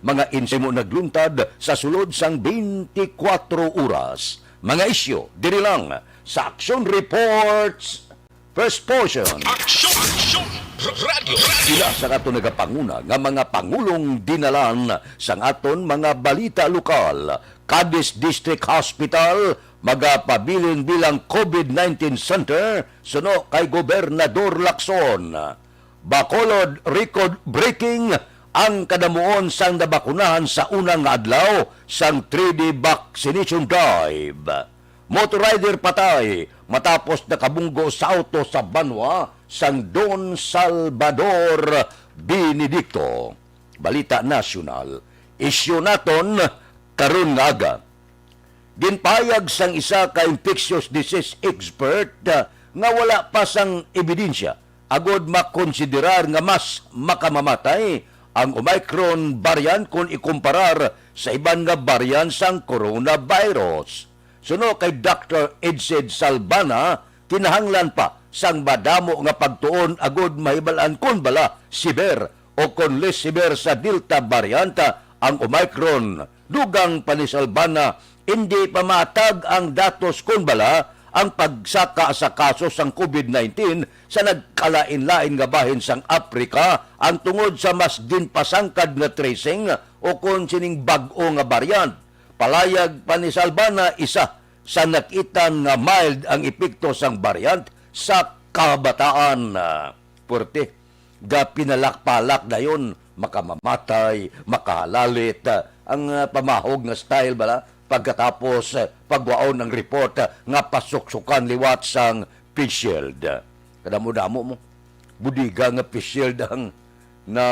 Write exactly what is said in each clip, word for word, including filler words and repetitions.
Mga insight mo nagluntad sa sulod sang twenty-four oras. Mga isyu diri lang sa Action Reports First Portion. Action, Action, Radio, Radio. Ila sa aton nagapanguna nga mga pangulong dinalan sang aton mga balita lokal. Cadiz District Hospital magapabilin bilang COVID nineteen center suno kay Gobernador Lacson. Bacolod record-breaking ang kadamuon sang nabakunahan sa una nga adlaw sang three-day vaccination drive. Motor rider patay matapos nakabunggo sa auto sa banwa sang Don Salvador Benedicto. Balita nasyonal, isyu naton karon nga aga. Ginpahayag sang isa ka infectious disease expert, ah, nga wala pa sang ebidensya agod makonsiderar nga mas makamamatay ang Omicron variant kon ikumparar sa iban nga variant sang coronavirus. Suno kay Doctor Edsed Salbana, kinahanglan pa sang madamo nga pagtuon agud mahibal-an kon bala severe o kon less severe sa Delta variant ang Omicron. Dugang pa ni Salbana, indi pa matag ang datos kon bala ang pagsaka sa kaso sang COVID nineteen sa nagkalain-lain nga bahin sang Africa ang tungod sa mas ginpasangkad nga tracing o kon sining bag-o nga variant. Palayag pa ni Salbana, isa sa nakita nga mild ang epekto sang variant sa kabataan. Puwerte, gapinalakpalak dayon, makamamatay, makahalalit, ah, ang, ah, pamahog nga style bala, pagkatapos, ah, pagwaon ang report, ah, nga pasuksukan liwat sang face shield. Kadamo-damo mo. Budiga nga face shield ang na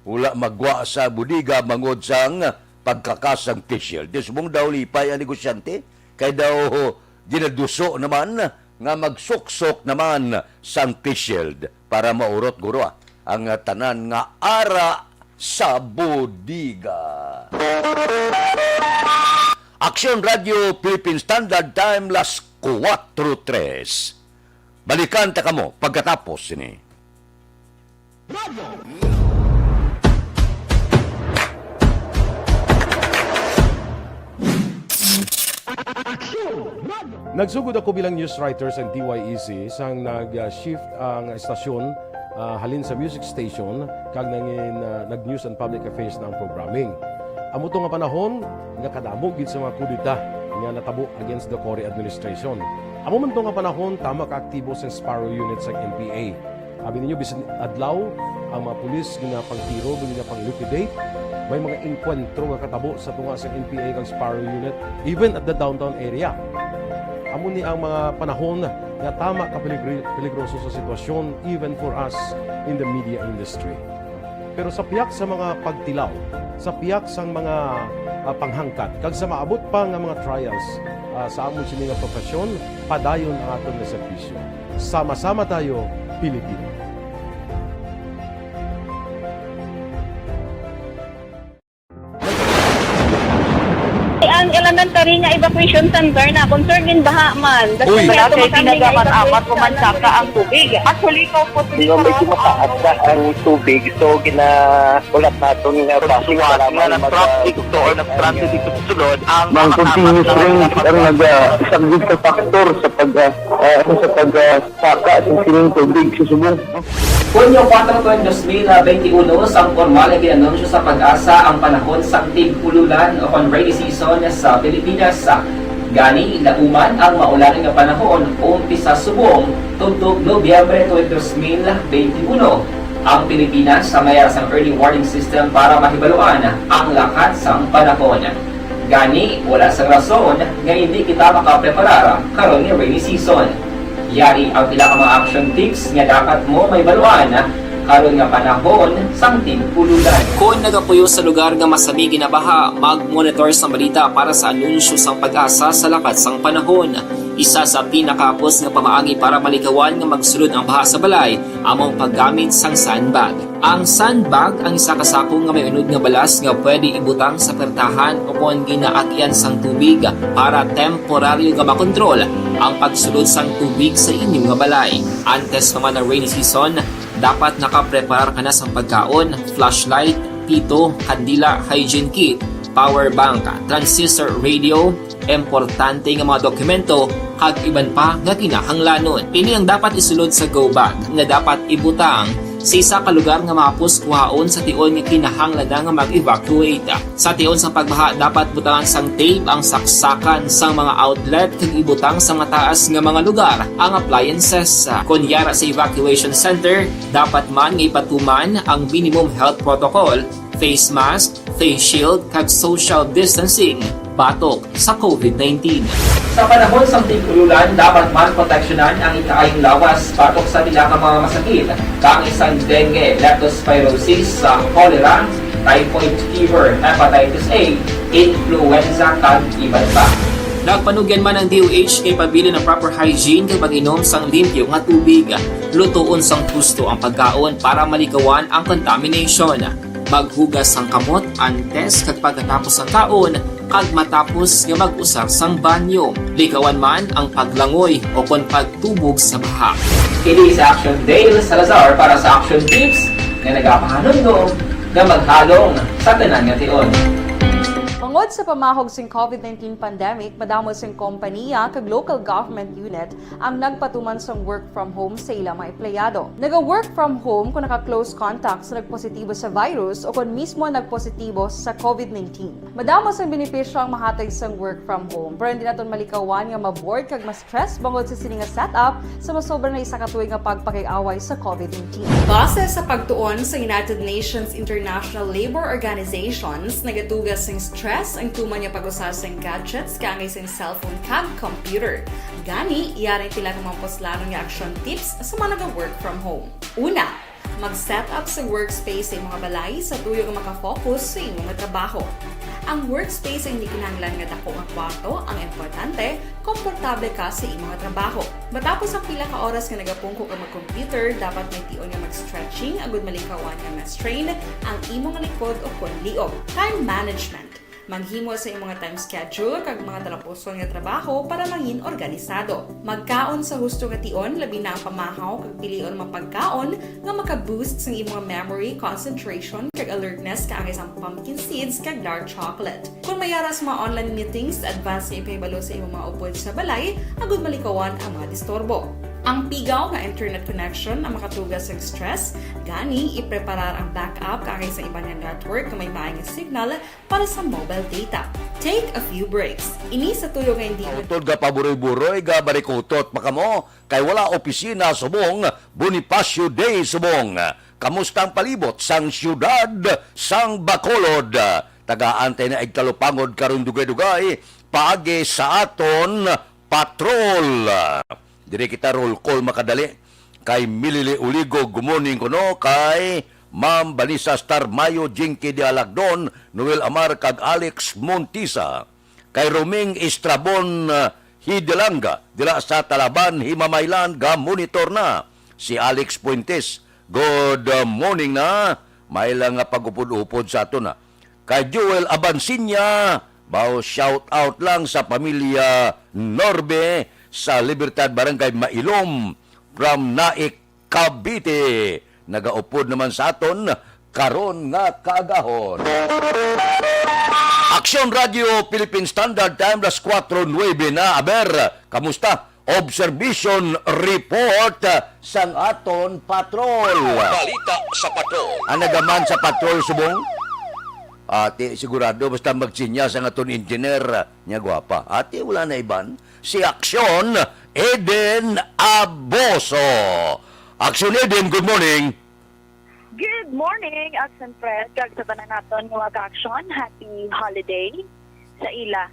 wala magwa sa budiga bangod sang pagkakas sang face shield. Di subong daw lipay ang negosyante, kay daw ginaduso naman nga magsuksok naman sang face shield para maurot guro, ah, ang tanan nga ara sa budiga. Aksyon Radio Philippine Standard Time, las kuwatro tres. Balikan ta kamo pagkatapos sini. Nagsugod ako bilang news writer sa D Y E C sang nag-shift ang estasyon, ah, halin sa music station kag nangin, ah, nag-news and public affairs na ang programming. Amo to nga panahon nga kadamo gid sa mga kudeta nga natabo against the Cory administration. Amo man to nga panahon, tama ka aktibo sa Sparrow Unit sa N P A. Abi ninyo, bisan adlaw, ang mga pulis ginapangtiro, ginapanglikidate. May mga engkwentro nga katabo sa tunga sa N P A kag Sparrow Unit, even at the downtown area. Amo ni ang mga panahon nga tama ka peligri-, peligroso sa sitwasyon, even for us in the media industry. Pero sa piyak sa mga pagtilaw, sa piyak sang mga, ah, panghangkat, kag sa maabot pa nga mga trials, ah, sa amon sini nga profesyon, padayon ang aton nga serbisyo. Sama-sama tayo, Pilipino. Ang elementary nga evacuation center na, concern din baha man. Uy. Wala kay ginagamat-amat, kumansaka ang tubig. Actually, ikaw po, Di ba, medyo mataas na ang tubig, so ginahulat naton nga base para nga nag-traffic to or nag-transit dito sa sulod, ang mga continuous rain ang naga-, isa gid ka factor sa pag, ah, ah, sa pag, ah, saka sa sining tubig sa subong. Hunyo kuwatro, dos mil benti uno, sang pormal nga gin-anunsyo sa PAGASA ang panahon sang tig-ululan o kon rainy season sa Pilipinas. Gani, lauman ang maulan nga panahon, umpisa subong tubtob Nobyembre twenty, dos mil benti uno. Ang Pilipinas sa may ara sang early warning system para mahibaluan ang lakat sang panahon. Gani, wala sang rason nga hindi kita makapreparar karon nga rainy season. Yari ang pila ka mga action tips nga dapat mo mahibaluan karon nga panahon sang tig-ululan. Kon nagapuyo sa lugar nga masami ginabaha, mag-monitor sang balita para sa anunsyo sang PAGASA sa lakat sang panahon. Isa sa pinakahapos nga pamaagi para malikawan nga magsulod ang baha sa balay amo ang paggamit sang sandbag. Ang sandbag ang isa ka sako nga may unod nga balas nga pwede ibutang sa pertahan o kon ginaagyan sang tubig para temporaryo nga makontrol ang pagsulod sang tubig sa inyo nga balay. Antes pa man ang rainy season, dapat nakapreparar ka na sang pagkaon, flashlight, Ito, kandila, hygiene kit, power bank, transistor radio, importante nga mga dokumento, kag iban pa nga kinahanglanon. Ini ang dapat isulod sa go bag nga dapat ibutang sa isa ka lugar nga mahapos kuhaon sa tion nga kinahanglan na nga mag-evacuate. Sa tion sang pagbaha, dapat butangan sang tape ang saksakan sang mga outlet kag ibutang sa mataas nga mga lugar ang appliances. Kon yara sa evacuation center, dapat man nga ipatuman ang minimum health protocol, face mask, face shield, kag social distancing batok sa covid nineteen. Sa panahon sang tig-ululan, dapat man proteksyonan ang ikaayong lawas batok sa pila ka mga masakit, kaangay sang dengue, leptospirosis, sa cholera, typhoid fever, hepatitis A, influenza, kag iban pa. Nagpanugyan man ang D O H kay pabilin ang proper hygiene kag pag-inom sang limpyo nga tubig. Lutoon sang husto ang pagkaon para malikawan ang contamination. Maghugas sang kamot antes kag pagkatapos sang kaon kag matapos nga mag-usar sang banyo. Likawan man ang paglangoy o kon pagtubog sa baha. Kini sa Action Dale Salazar para sa Action Tips nga nagapahanumdom nga maghalong sa tanan nga tion. Bangod sa pamahog sing covid nineteen pandemic, madamo sing kompanya kag local government unit ang nagpatuman sang work from home sa ilang mga empleyado. Naga-work from home kung naka-close contact sa nagpositibo sa virus o kon mismo nagpositibo sa covid nineteen. Madamo sang benepisyo ang mahatag sang work from home, pero hindi naton malikawan nga ma-bored kag ma-stress bangod sa sini nga setup sa masobra na isa ka tuig nga pagpakig-away sa covid nineteen. Base sa pagtuon sa United Nations International Labour Organizations, nagatuga sing stress ang tuman nga pag-usar sang gadgets kaangay sang cellphone kag computer. Gani, yari ang pila ka mga puslanon nga action tips sa mga naga-work from home. Una, mag-set up sa workspace sa imong balay sa tuyo nga makafocus sa imong trabaho. Ang workspace ay hindi kinahanglan nga dako nga kwarto, ang importante, komportable ka sa imong trabaho. Matapos ang pila ka oras nga nagapungko ka mag-computer, dapat may tion nga mag-stretching agud malikawan nga ma-strain ang imong likod o kon liog. Time management. Maghimo sa imong time schedule kag mga talapuson nga trabaho para mangin organisado. Magkaon sa husto nga tion, labi na ang pamahaw kag pilion mga pagkaon nga maka-boost sang imong memory, concentration, kag alertness kaangay sang pumpkin seeds kag dark chocolate. Kon may ara sa mga online meetings, advance nga ipahibalo sa imong mga upod sa balay agud malikawan ang mga disturbo. Ang pigaw nga internet connection ang makatuga sang stress, gani ipreparar ang backup kaangay sa iban nga network nga may maayo nga signal para sa mobile data. Take a few breaks. Ini sa tuyo nga hindi Utod ga paburoy-buroy ga barikutot pa kamo kay wala opisina subong Bonifacio Day subong. Kamusta ang palibot sang siyudad sang Bacolod? Tagaan ta na igtalupangod karon dugay-dugay paagi sa aton patrol. Diri kita roll call makadali kay Milili Uligo, good morning kuno kay Ma'am Vanessa Star Mayo, Jinky Dialagdon, Noel Amar kag Alex Montisa. Kay Roming Estrabon, uh, Hidalanga, dira sa Talaban, Himamaylan, ga-monitor na. Si Alex Fuentes, good, uh, morning na. May lang nga pag-upod-upod sa aton na. Kay Joel Abansinya, bao shout out lang sa pamilya Norbe sa Libertad, Barangay Mailom, from Naik, Cavite. Nagaupod naman sa aton karon nga kaagahon. Aksyon Radio Philippine Standard Time, las kuwatro nuebe na. Aber, kamusta? Observation report sang aton patrol. Balita sa patrol. Ang nagaman sa patrol subong? Ati, sigurado basta magsinyas ang aton engineer. Nya gwapa. Ati, wala na iban. Si Aksyon Eden Aboso. Aksyon Eden, good morning. Good morning, Aksyon Fred, kag sa tanan naton nga mga ka-aksyon, happy holiday sa ila.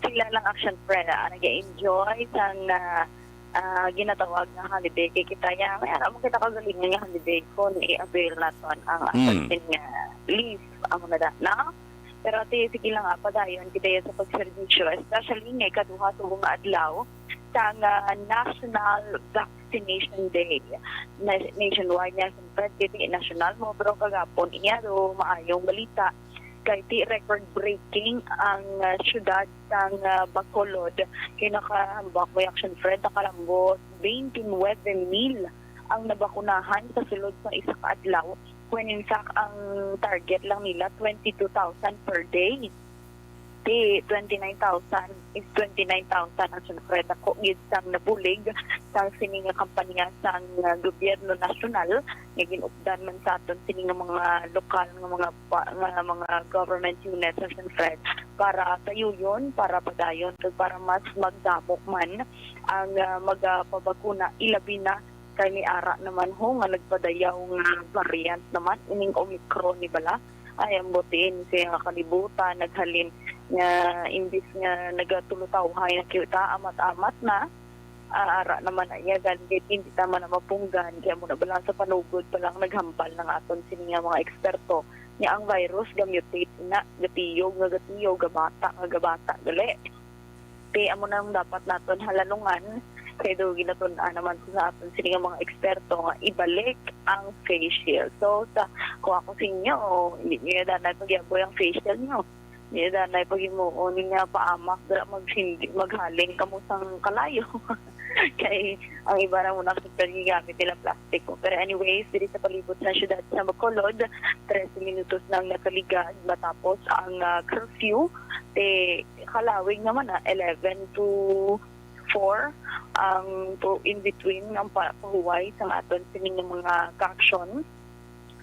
Sila lang, Aksyon Fred, ah, nag-enjoy sang, ah, ah, ginatawag nga holiday. Kay kita ya, may ara mo kita kagalingon nga holiday kung i-avail naton ang Mm. aton nga leave, amo na da, no? Pero ati, sige lang, ah, padayon kita ya sa pagserbisyo, especially nga ikaduha subong nga adlaw sang, ah, National Vaccination Day. Na-, nationwide niya, siyempre, ti national mo, pero kagapon, iya do, maayong balita. Kay ti record-breaking ang, ah, syudad sang, ah, Bacolod. Kay nakahambak mo, Action Fred, nakalambot twenty-nine mil ang nabakunahan sa sulod sa isa ka adlaw. When in fact, ang target lang nila, twenty-two thousand per day. Di, twenty-nine thousand is twenty-nine thousand ang siyempre dako gid sang nabulig sang sini nga kampanya sang, ah, gobyerno nasyonal nga ginupdan man sa aton sini nga mga lokal nga mga pa, nga mga government units sa San Fred para tayuyon, para padayon, kag para mas magdamo man ang, ah, magapabakuna, ilabi na kay may ara naman ho nga nagpadayaw nga variant naman ining Omicron ni bala. Ay, ang butin sa nga kalibutan, naghalin nga imbis nga nagatulutawhay na kita, amat-amat na, ah, ara naman na iya, gani kay hindi tama na mapunggan, kaya mo na bala sa panugod pa lang naghambal ng aton sini nga mga eksperto nga ang virus ga-mutate na, gatiyog nga gatiyog, gabata nga gabata, gali. Kay amo na ang dapat naton halalungan, kay do ginatun-an naman sa aton sini nga mga eksperto nga ibalik ang face shield. So, sa, kung ako sa inyo, hindi niyo danay pagyaboy ang face shield niyo. Hindi niyo danay paghimuon nga paamak dira magsindi, maghalin kamo sang kalayo. Kay ang iba na muna sa gigamit nila plastic. Pero anyways, diri sa palibot sa siyudad sa Bacolod, trese minutos nang nakaligad matapos ang, ah, curfew. Te, kalawig naman na eleven to four ang to in between ang pa-, pahuway sa aton sining mga kaaksyon.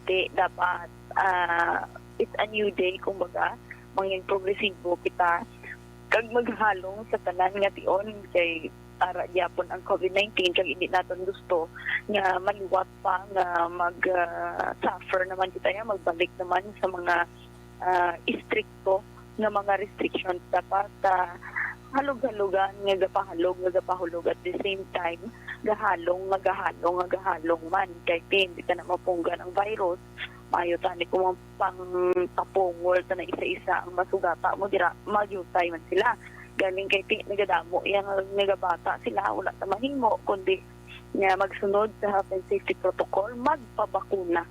Te, dapat, ah, it's a new day, kumbaga, mangin progresibo kita kag maghalong sa tanan nga tion kay ara gyapon ang covid nineteen kag hindi naton gusto nga maliwat pa nga mag, ah, suffer naman kita, ya, magbalik naman sa mga, ah, istrikto nga mga restrictions. Dapat, ah, halog-halogan nga gapahalog nga gapahulog, at the same time gahalong nga gahalong nga gahalong man, kay hindi ta na mapunggan ang virus. Maayo tani kung ang pangtapungol ta na isa-isa ang masugata mo dira, magyutay man sila. Galing kay ti nagadamo yang nagabata sila, wala ta mahimo kundi nga magsunod sa health and safety protocol, magpabakuna,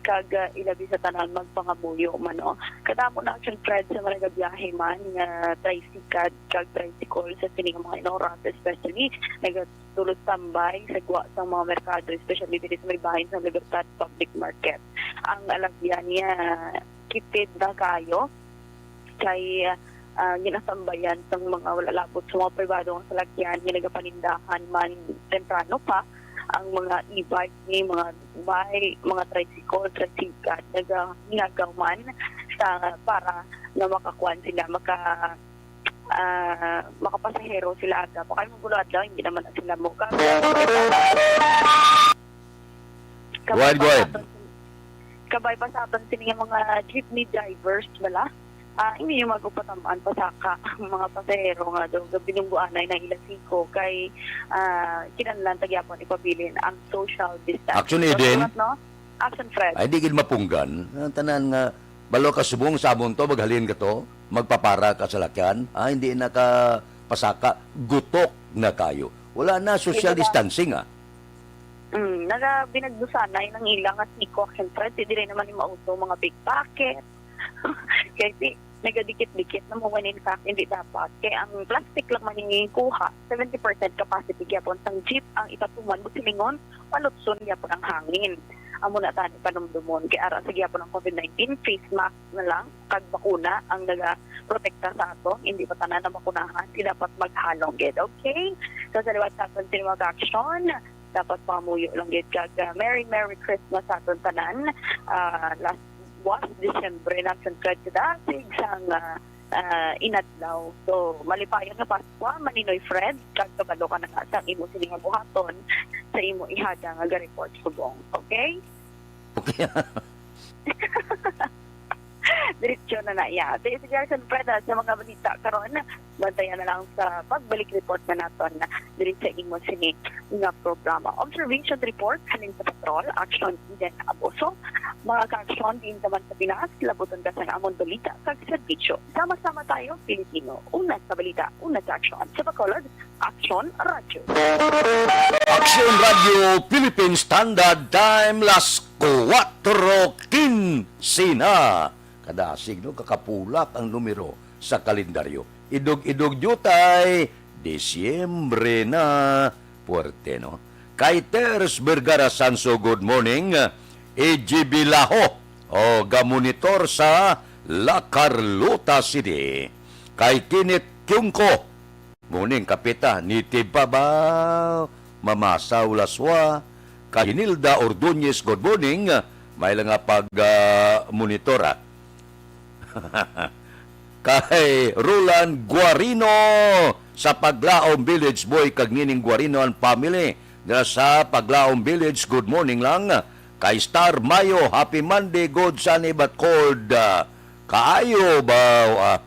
kag, ah, ilabi sa tanan, magpangamuyo man, no? Kadamo na, Action Fred, sa mga nagabiyahe man nga tricycad kag tricycle sa sini nga mga inoras, especially nagatulod tambay sa gwa sa mga merkado, especially diri sa may bahin sa Libertad Public Market. Ang alagyan niya, kitid na kayo kay, ah, ginasambayan sang mga wala labot sa mga pribado nga salakyan nga nagapanindahan man temprano pa, ang mga e-bike ni mga bike, mga tricycle, tricycle, nagahinagaw man sa para nga makakuan sila, maka, ah, makapasahero sila aga. Baka yung gulo adlaw, hindi naman na sila mo. Go ahead, go ahead. Kabay pa sa aton sini nga mga jeepney drivers, bala? Ah, hindi yung magpatamaan pa sa ka, ang mga pasahero nga do, binungguanay na ila siko kay, ah, kinahanglan ta gyapon ipabilin ang social distance. Action, Eden. Salamat, no? Action, Fred. Ay, di gid mapunggan. Ang tanan nga, balo ka subong sa amon to, maghalin ka to, magpapara ka sa lakyan, ah, hindi na ka pasaka, gutok na kayo. Wala na social distancing, ah. Mm, naga-, binagdusanay ng ilang at siko, Action Fred, di diri naman yung mauso, mga pickpocket. Kay si, nagadikit-dikit na mo, when in fact, hindi dapat. Kay ang plastic lang man yung kuha, seventy percent capacity gyapon sang jeep ang itatuman, busilingon, palutson gyapon ang hangin. Amo na tani panumdumon, kay ara sa gyapon ang covid nineteen, face mask na lang, kag bakuna ang nagaprotekta sa aton, hindi pa tanan na bakunahan, di dapat maghalong gid, okay? So, sa liwat sa aton, sino mag-action? Dapat pangamuyo lang gid kag, ah, Merry, Merry Christmas sa aton tanan. Ah, last was Disyembre na, Action Fred, sa dasig sang, ah, ah, inadlaw. So, malipayon nga Paskwa, Maninoy Fred, kag kabalo ka na nga sa imo sini nga buhaton sa imo ihada nga ga-report subong. Okay? Okay. Diretso na na iya. Sige, Action Fred, ah, sa mga balita karon, bantayan na lang sa pagbalik report na naton diri sa imo sini nga programa. Observation report halin sa Patrol, Action Eden Abuso. Mga ka-action, diin ka man sa Pinas, labuton ka sa amon balita kag serbisyo. Sama-sama tayo, Pilipino. Una sa balita, una sa aksyon. Sa Bacolod, Action Radyo. Action Radio Philippine Standard Time, las kuwatro kinse na. Kadasig, no? Kakapulak ang numero sa kalendaryo. Idog-idog diutay, Disyembre na. Puwerte, no? Kay Ters Vergara Sanso, good morning. E G Bilaho, o gamonitor sa La Carlota City. Kay Kenneth Kyungko, morning, Kapita, native pa ba? Mamasa Ulaswa. Kay Hinilda Ordonez, good morning. May lang nga pag, ah, monitor, ah. Kay Roland Guarino sa Paglaom Village, boy, kag Nining Guarino and family. Dira sa Paglaom Village, good morning lang. Kay Star Mayo, happy Monday, good, sunny but cold. Ah, kaayo ba? Ah,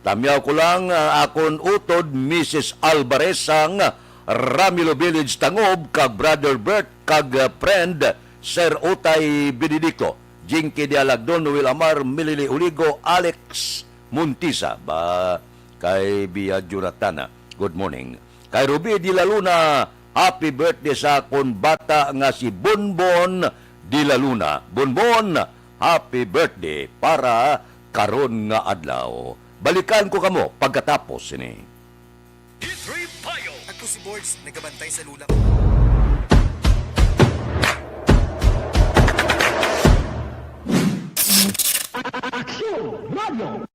tamyaw ko lang, ah, akon utod, Missus Alvarez, ang Ramilo Village, Tangob, kag Brother Bert, kag, ah, friend, Sir Utay Benedicto, Jinky Dialagdon, Noel Amar, Milili Uligo, Alex Montisa, ba, kay Bia Jonatana, good morning. Kay Ruby de la Luna, happy birthday sa akon bata nga si Bonbon de la Luna. Bonbon, happy birthday para karon nga adlaw. Balikan ko kamo pagkatapos sini. Ako si Bords, nagabantay sa lula. Aksyon! Radio!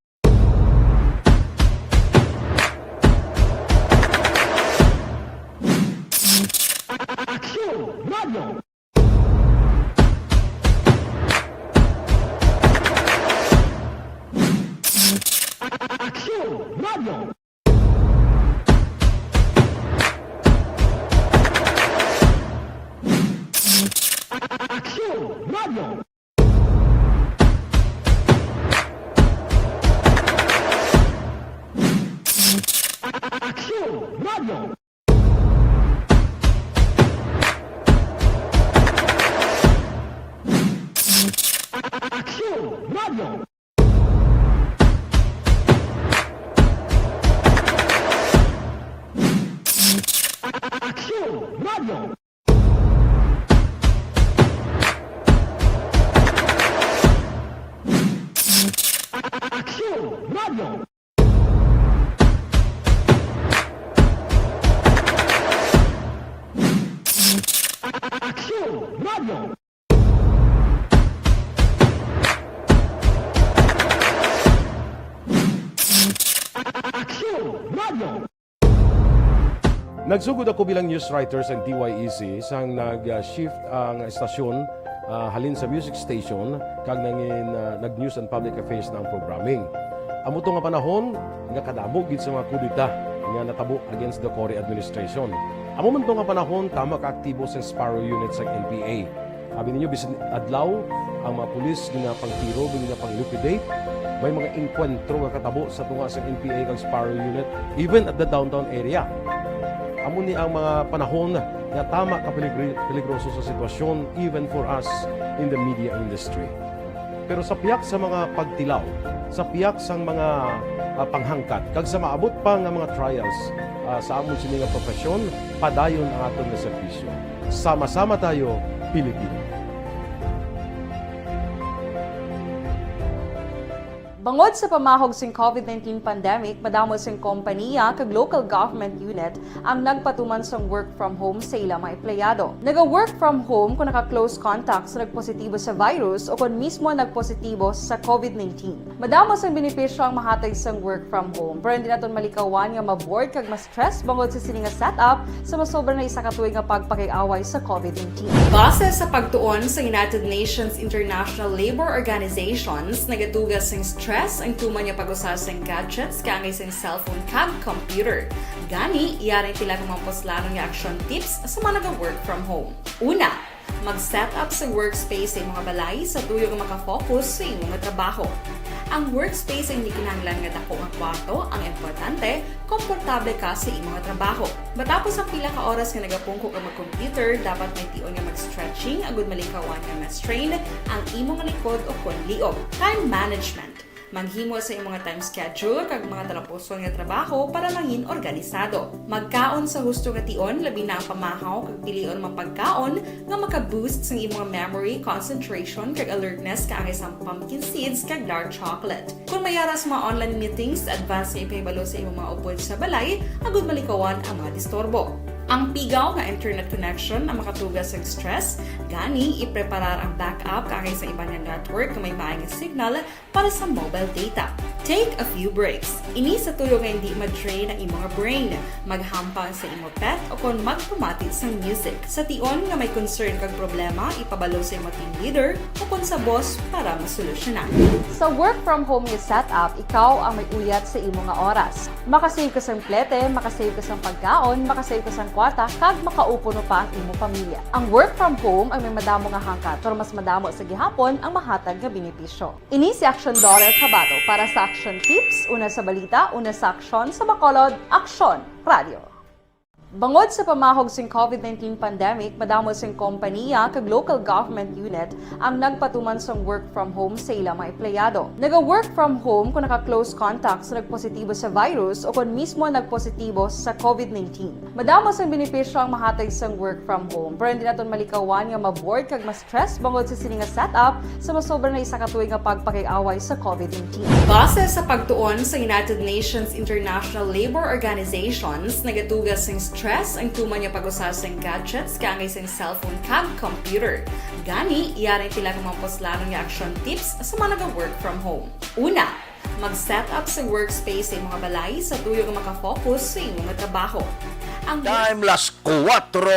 Aksyon! Radio! Aksyon! Radio! Aksyon! Radio! Aksyon! Radio! Aksyon! Radio! Aksyon! Radio! Aksyon! Radio! Aksyon! Radio! Aksyon! Radio! Nagsugod ako bilang news writer sa D Y E C sang nag-shift ang estasyon, ah, halin sa music station kag nangin, ah, nag-news and public affairs na ang programming. Amo to nga panahon nga kadamo gid sa mga kudeta nga natabo against the Cory administration. Amo man to nga panahon tama ka aktibo sa Sparrow Unit sa N P A. Abi ninyo, bisan adlaw, ang mga pulis ginapangtiro, ginapang-liquidate. May mga engkwentro nga katabo sa tunga sa N P A kag Sparrow Unit, even at the downtown area. Amo ni ang mga panahon nga tama ka peligri-, peligroso sa sitwasyon, even for us in the media industry. Pero sa piyak sa mga pagtilaw, sa piyak sang mga, ah, panghangkat, kag sa maabot pa nga mga trials, ah, sa amon sini nga profesyon, padayon ang aton nga serbisyo. Sama-sama tayo, Pilipino. Bangod sa pamahog sing COVID nineteen pandemic, madamo sing kompaniya kag local government unit ang nagpatuman sang work from home sa ila mga empleyado. Naga-work from home kon naka-close contact sa nagpositibo sa virus o kon mismo nagpositibo sa COVID nineteen. Madamo sang benepisyo ang mahatag sang work from home, pero hindi naton malikawan nga ma-bored kag ma-stress bangod sa sini nga setup sa masobra na isa ka tuig nga pagpakig-away sa COVID nineteen. Base sa pagtuon sa United Nations International Labor Organizations, nagatuga sing stress ang tuman nga pag-usa sing gadgets kaangay sing cellphone kag computer. Gani, yari ang pila ka mga puslanon nga action tips sa mga naga-work from home. Una, mag-set up sa workspace sa imong balay sa tuyo nga maka-focus sa imong trabaho. Ang workspace ay hindi kinahanglan nga dako nga kwarto, ang importante, komportable ka sa imong trabaho. Matapos ang pila ka oras nga nagapungko ka mag-computer, dapat may tion nga mag-stretching agud malikawan nga ma-strain ang imong likod o kon liog. Time management. Maghimo sa imong time schedule kag mga talapuson nga trabaho para mangin organisado. Magkaon sa husto nga tion, labi na ang pamahaw, kag pilion ang mga pagkaon nga maka-boost sang imong memory, concentration, kag alertness, kaangay sang pumpkin seeds kag dark chocolate. Kon may ara sa mga online meetings, advance nga ipahibalo sa imong mga upod sa balay agud malikawan ang mga disturbo. Ang pigaw nga internet connection ang makatuga sang stress, gani ipreparar ang backup kaangay sa iban nga network nga may maay nga signal para sa mobile data. Take a few breaks. Ini sa tuyo nga hindi ma-drain ang imo nga brain, maghampang sa imo pet, o kon magpamati sang music. Sa tion nga may concern kag problema, ipabalo sa imo team leader o kon sa boss para masolusyonan. Sa work from home nga setup, ikaw ang may uyat sa imo nga oras. Makasave ka sang plete, makasave ka sang pagkaon, makasave ka sang kwarta, kag makaupo no pa ang imo pamilya. Ang work from home ang may madamo nga hangkat, pero mas madamo sa gihapon ang mahatag nga benepisyo. Ini si Action Daughter Kabato para sa Action Tips, una sa balita, una sa aksyon, sa Bacolod, Aksyon Radio. Bangod sa pamahog sing covid nineteen pandemic, madamo sing kompaniya kag local government unit ang nagpatuman sang work from home sa ila mga empleyado. Naga-work from home kung naka-close contact sa nagpositibo sa virus o kon mismo nagpositibo sa covid nineteen. Madamo sang benepisyo ang mahatag sang work from home, pero hindi naton malikawan nga ma-bored kag ma-stress bangod sa sini nga setup sa masobra na isa ka tuig nga pagpakig-away sa covid nineteen. Base sa pagtuon sa United Nations International Labor Organizations, nagatuga sing stress ang tuman nga pag-usa sang gadgets kaangay sang cellphone kag computer. Gani, yari tila ka mga puslanon nga action tips sa mga naga-work from home. Una, mag-set up sa workspace sa imong balay sa tuyo nga makafocus sa imong trabaho. Ang Time las kuwatro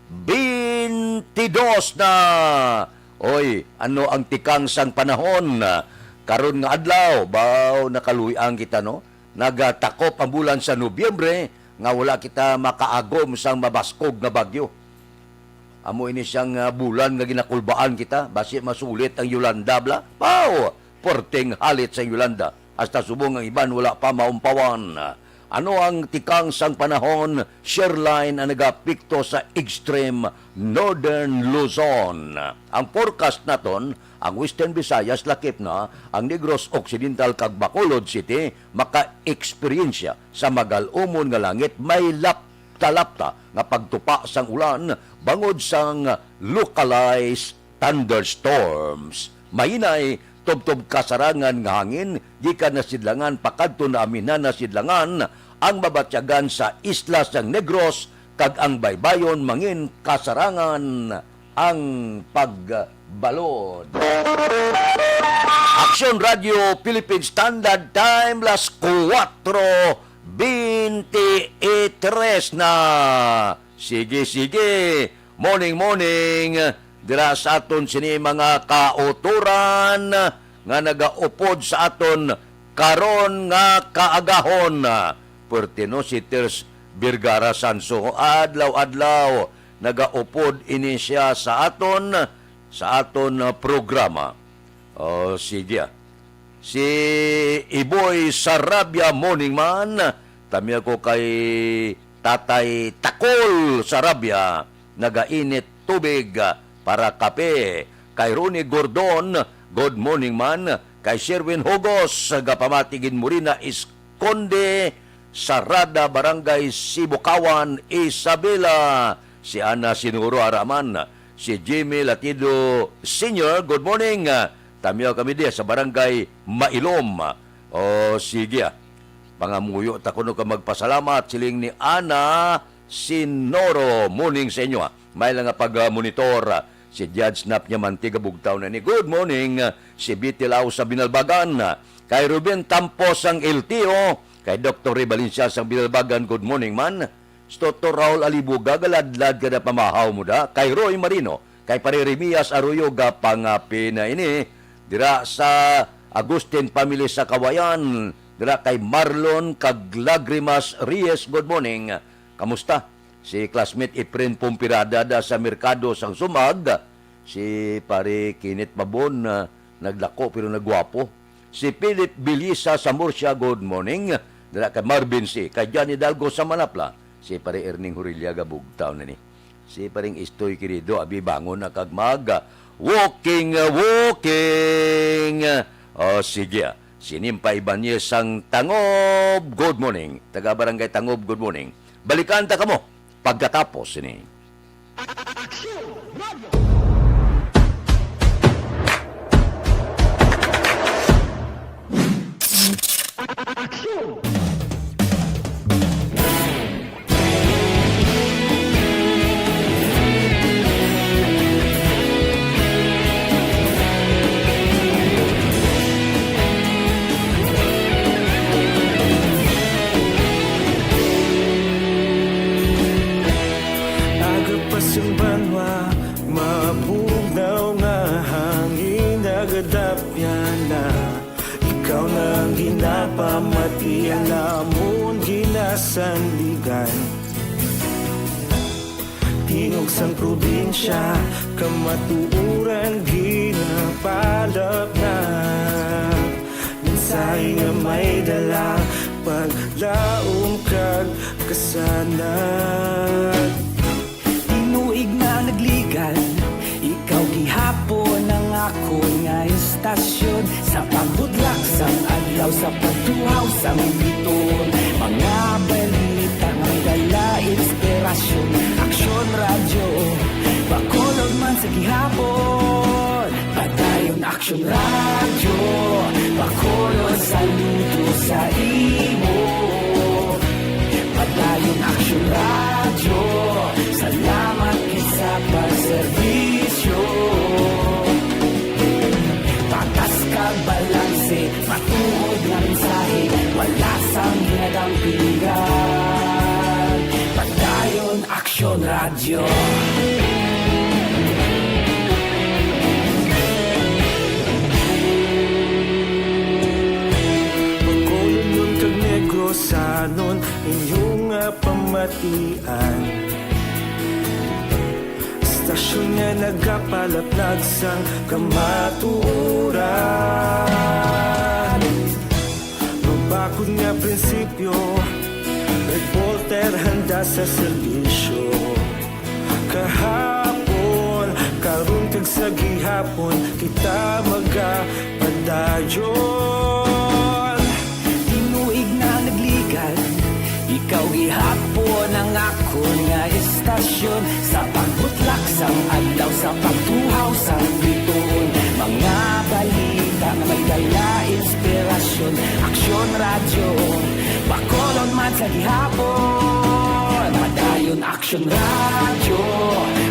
beintidos na. Oy, ano ang tikang sang panahon? Karon nga adlaw, baw nakaluy-an kita, no? Nagatakop ang bulan sa Nobyembre nga wala kita makaagom sang mabaskog nga bagyo. Amo ini siyang, ah, bulan nga ginakulbaan kita, basi masulit ang Yolanda, bla? Paw! Porteng halit sa Yolanda, hasta subong ang iban wala pa maumpawan. Ano ang tikang sang panahon? Shear line ang nagapikto sa extreme northern Luzon. Ang forecast naton, ang Western Visayas lakip na, ang Negros Occidental kag Bacolod City maka-eksperyensya sa magal-umon nga langit may lapta-lapta nga pagtupa sang ulan bangod sang localized thunderstorms. Mahinay, tubtob kasarangan nga hangin gikan na sidlangan pakadto na aminan na sidlangan ang mabatyagan sa isla sang Negros kag ang baybayon mangin kasarangan ang pagbalod. Aksyon Radio Philippine Standard Time, las kuwatro beintitres na. Sige, sige. Morning, morning. Dira sa aton sini mga kautoran nga nagaupod sa aton karon nga kaagahon. Perti, no, si Ters Vergara Sanso, adlaw-adlaw nagaupod ini siya sa aton, sa aton, ah, programa. Oh, sige, ah. Si Iboy Sarabia, morning man. Tami ako kay Tatay Takol Sarabia, nagainit tubig, ah, para kape. Kay Ronnie Gordon, good morning man. Kay Sherwin Hugos, gapamati gid mo rin na Conde Sarada, Barangay Sibukawan, Isabela. Si Ana Sinuro Araman, si Jimmy Latido Senior, good morning. Tamiaw kami diya sa Barangay Mailom. O, sige, ah. Pangamuyo ta kuno ka magpasalamat, siling ni Ana Sinoro. Morning sa inyo, ah. May lang nga pag-monitor, ah, si Judge Nap niya Mantiga Bugtaw na ni. Good morning, ah, si Betty Lau sa Binalbagan, ah, kay Ruben Tampos ang L T O, kay Doktor Ray Valencia sa Binalbagan. Good morning man. Si Doktor Raul Alibuga, galadlad ka na pamahaw mo da. Kay Roy Marino, kay Pare Remias Arroyo, gapangapi na ini. Dira sa Agustin family sa Kawayan, dira kay Marlon kag Lagrimas Reyes, good morning. Kamusta? Si classmate Efren Pompirada da sa merkado sang Sumag, si Pare Kenneth Babon, ah, nagdako pero nagwapo. Si Philip Bilisa sa Murcia, good morning. Dira kay Marvin C. Kay Johnny Dalgo sa Manapla, si Pare Erning Hurilia, gabugtaw na ni. Si Paring Istoy, querido, abi, bangon na kag mag walking, walking. O, sige, ah. Si Nimpa Ibanez sang Tangob, good morning. Taga Barangay Tangob, good morning. Balikan ta kamo pagkatapos sini. Yana, ikaw na ang ginapamatian namon ginasandigan. Tingog sang probinsya, kamatuoran ginapalapnag. Mensahe nga may dala, paglaom kag kasanag. Tinuig na nagligan, ikaw gihapon ang akon nga istasyon. Sa pagbutlak sang adlaw, sa pagtuhaw sang bituon, mga balita nga may dala inspirasyon. Aksyon Radyo, Bacolod man sa gihapon. Padayon Aksyon Radyo, Bacolod, saludo sa imo. Padayon Aksyon Radyo, salamat gid sa pagserbisyo. Patas kag balanse, matuod nga mensahe, wala sang ginadampigan. Padayon Aksyon Radyo. Bacolodnon kag Negrosanon, inyo nga pamatian. Istasyon nga nagapalaplag sang kamatuoran. Mabakod nga prinsipyo, reporter handa sa serbisyo. Kahapon, karon kag sa gihapon, kita magapadayon. Tinuig na nagligan, ikaw gihapon ang akon nga istasyon. Sa pagbutlak sang adlaw, sa pagtuhaw sang bituon, mga balita nga may dala inspirasyon. Aksyon Radyo, Bacolod man sa gihapon. Padayon Aksyon Radyo,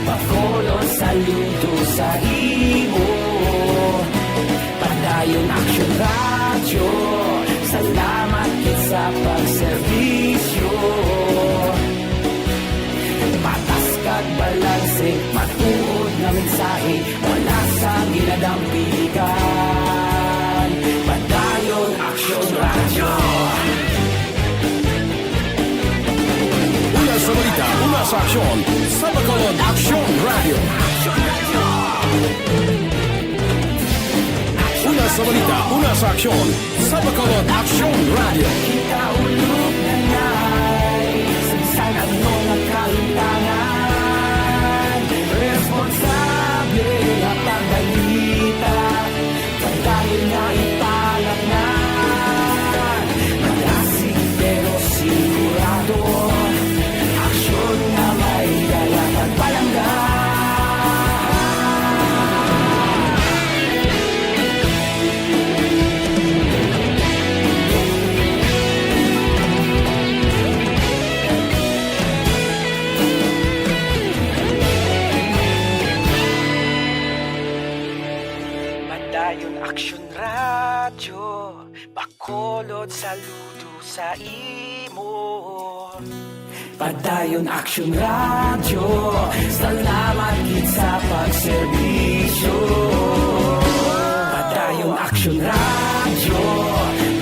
Bacolod, saludo sa imo. Padayon Aksyon Radyo, salamat gid sa pagserbisyo. Patas kag balanse, matuod nga mensahe, wala sang ginadampigan. Padayon Aksyon Radyo. Una sa balita, una sa aksyon, sa Bacolod Aksyon Radyo. Una sa balita, una sa aksyon, sa Bacolod Aksyon Radyo. Kita ulog na nay, sa bisan ano nga kahimtangan, responsable nga pagbalita. Padayon nga ipalapngan, malasig pero sigurado. Aksyon nga may dala kag palangga. Padayon Aksyon Radyo, Bacolod, saludo sa imo. Padayon Aksyon Radyo, salamat gid sa pagserbisyo. Padayon Aksyon Radyo,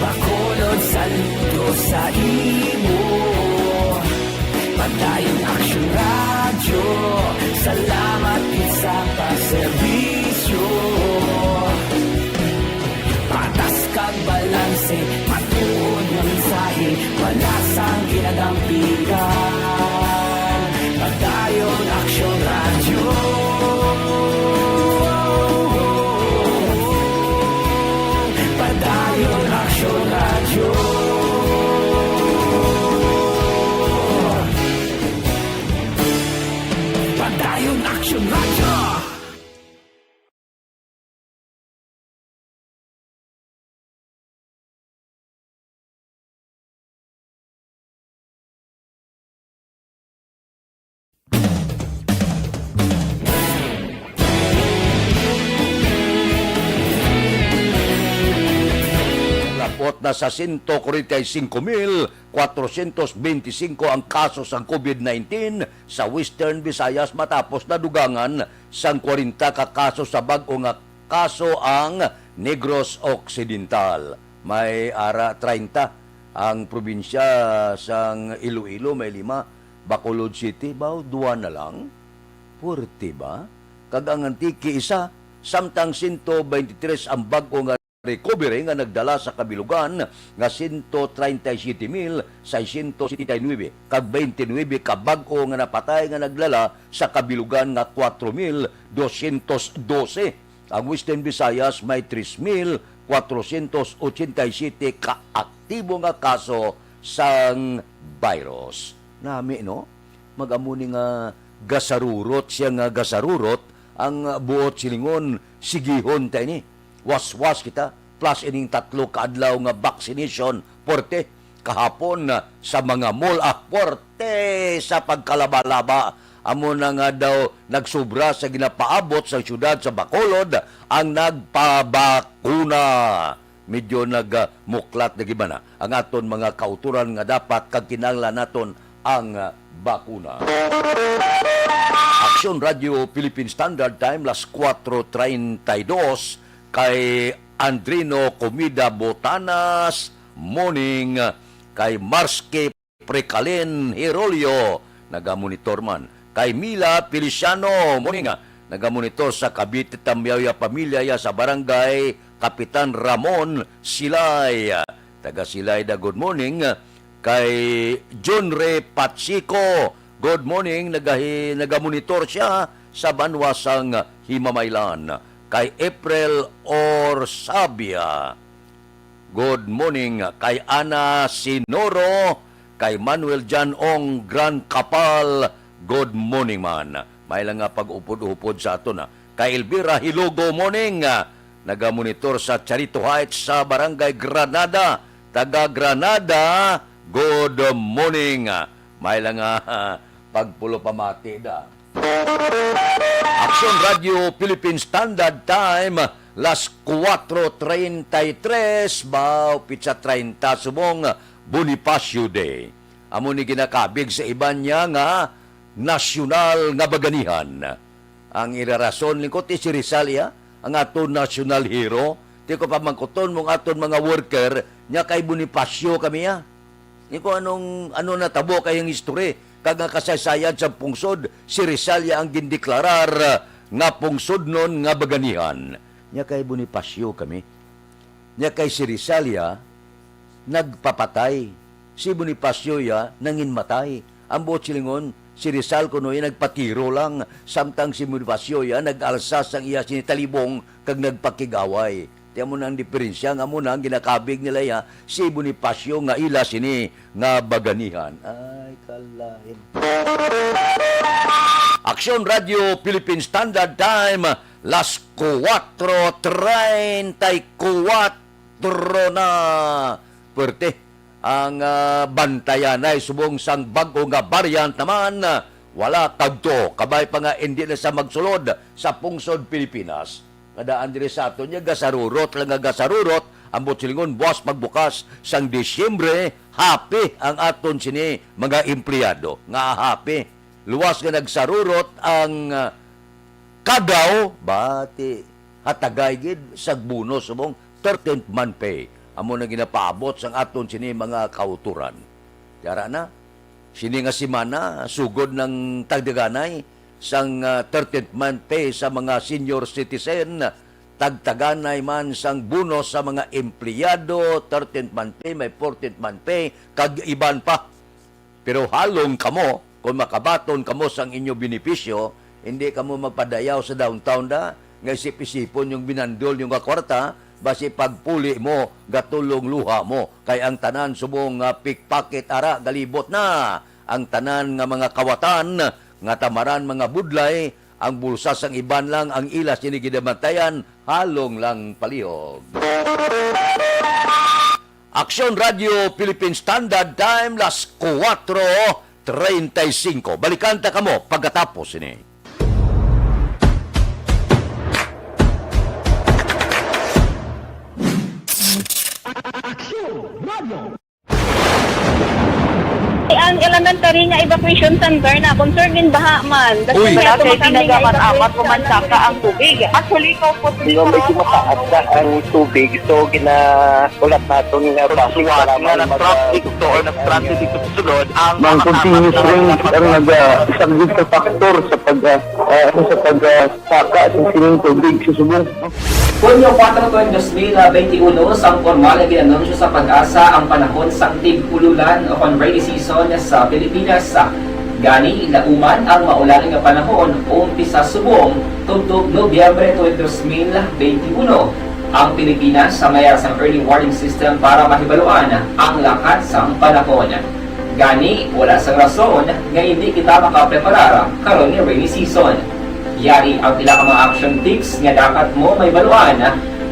Bacolod, saludo sa imo. Padayon Aksyon Radyo, salamat gid sa pagserbisyo. Patas kag balanse, matuod nga mensahe, wala sang ginadampigan. Padayon Aksyon Radyo. Padayon Aksyon Radyo. Padayon Aksyon Radyo. Lapot na sa sento kwarenta y cinco mil kwatrosyentos benti singko ang kaso sang COVID nineteen sa Western Visayas, matapos nadugangan sang kwarenta ka kaso sa bag-o nga kaso ang Negros Occidental, may ara treinta. Ang probinsya sang Iloilo may lima. Bacolod City, baw, duwa na lang. Puwerte ba? Kag ang Antique, isa. Samtang sento beintitres ang bag-o nga recovery nga nagdala sa kabilugan nga sento treinta y siete mil seiscientos setenta y nuebe, kag beintinuebe ka bag-o nga napatay nga nagdala sa kabilugan nga kuwatro mil dosyentos dose. Ang Western Visayas may tres mil kwatrosyentos ochenta y siyete ka aktibo nga kaso sang virus. Nami, no? Mag-amo ni nga gasarurot siya nga gasarurot, ang buot silingon, sigihon ta ini. Waswas kita, plus ining tatlo ka adlaw nga vaccination, puwerte. Kahapon, sa mga mall, ah, puwerte sa pagkalabalaba. Amo na nga daw nagsobra sa ginapaabot sa siyudad sa Bacolod ang nagpabakuna. Medyo nagmuklat na gid man na ang aton mga kautoran nga dapat kag kinahanglan naton ang, ah, bakuna. Aksyon Radio Philippine Standard Time, las kuwatro treinta y dos, kay Andrino Comida Botanas, morning, kay Marsky Precalin Herolio, nagamonitor man. Kay Mila Feliciano, morning, nagamonitor sa Cavite, Tamyaw ya pamilya ya sa barangay Kapitan Ramon, Silay. Taga Silay da, good morning. Kay John Ray Pachico, good morning. Nagahi-, nagamonitor siya sa banwa sang Himamaylan. Kay April Orsabia, good morning. Kay Ana Sinoro, kay Manuel John Ong Gran Kapal, good morning man. May lang nga pag-upod-upod sa aton, ha. Kay Elvira Hilogo, morning. Nagamonitor sa Charito Heights sa Barangay Granada. Taga Granada, good morning. May lang nga pagpulo pamati da. Aksyon Radio Philippine Standard Time, las kuwatro treinta y tres, baw, pitsa treinta subong Bonifacio Day. Amo ni ginakabig sa iban niya nga nasyonal nga baganihan. Ang ira rason, lingkod, ti si Rizal iya, ang aton national hero. Ti ko pamangkuton mong aton mga worker, nya kay Bonifacio kami, ah. Di ko anong, ano natabo kay ang history, kag ang kasaysayan sa pungsod, si Rizal iya ang gindeklarar, ah, nga pungsodnon nga baganihan. Nya kay Bonifacio kami. Nya kay si Rizal iya nagpapatay, si Bonifacio iya nanginmatay. Ang buot silingon, si Rizal kuno iya nagpatiro lang, samtang si Bonifacio iya nag-alsa sang iya sini talibong kag nagpakig-away. Ti amo na ang diferensya, nga amo na ang ginakabig nila iya, si Bonifacio nga ila sini nga baganihan. Ay, kalain. Aksyon Radio Philippine Standard Time, las kuwatro treinta y kuwatro na. Puwerte ang, ah, bantayanay subong sang bag-o nga variant naman. Wala tagto, kabay pa nga indi na sa magsulod sa pungsod Pilipinas. Nga daan diri sa aton, nya gasarurot lang nga gasarurot, ang buot silingon, buwas pagbukas sang Disyembre, happy ang aton sini mga empleyado. Nga happy. Luwas nga nagsarurot ang, ah, Kagaw, bati, hatagay gid sa bonus subong thirteenth month pay. Amo na ginapaabot sang aton sini mga kautoran. Tiara na, sini nga semana, sugod nang tagdaganay sang, ah, thirteenth month pay sa mga senior citizen, tagtaganay man sang bonus sa mga empleyado, thirteenth month pay, may fourteenth month pay, kag iban pa. Pero halong kamo, kon makabaton kamo sang inyo benepisyo, hindi kamo magpadayaw sa downtown da, nga isip-isipon yung binandol yung nga kwarta, basi pagpuli mo, gatulong luha mo, kay ang tanan subong nga pickpocket ara galibot na. Ang tanan nga mga kawatan, nga tamaran mga budlay, ang bulsa sang iban lang ang ila sini ginabantayan, halong lang palihog. Aksyon Radio Philippine Standard Time, las kuwatro treinta y cinco. Balikan ta kamo pagkatapos ini. Aksyon Radio. Ang elementary nga evacuation center na concern din baha man. Uy. Wala kay ginagamit-amat o mansaka ang tubig. Actually, ikaw po. Di ba, medyo mataas na ang tubig, so ginaulat naton nga base para nga mag- nag-traffic to or nag-transit dito sa sulod ang mga continuous rain ang nag-, ah, isang risk factor sa pag, ah, ah, sa pag, ah, saka sa sining tubig sa subong. Hunyo kuwatro tuig dos mil benti uno, sang pormal nga gin-anunsyo sa PAGASA ang panahon sang tig-ululan o kon rainy season sa Pilipinas. Gani, lauman ang maulan nga panahon umpisa subong tubtob Nobyembre tuig dos mil benti uno. Ang Pilipinas may ara sang early warning system para mahibaluan ang lakat sang panahon. Gani, wala sang rason nga hindi kita makapreparar karon nga rainy season. Yari ang pila ka mga action tips nga dapat mo mahibaluan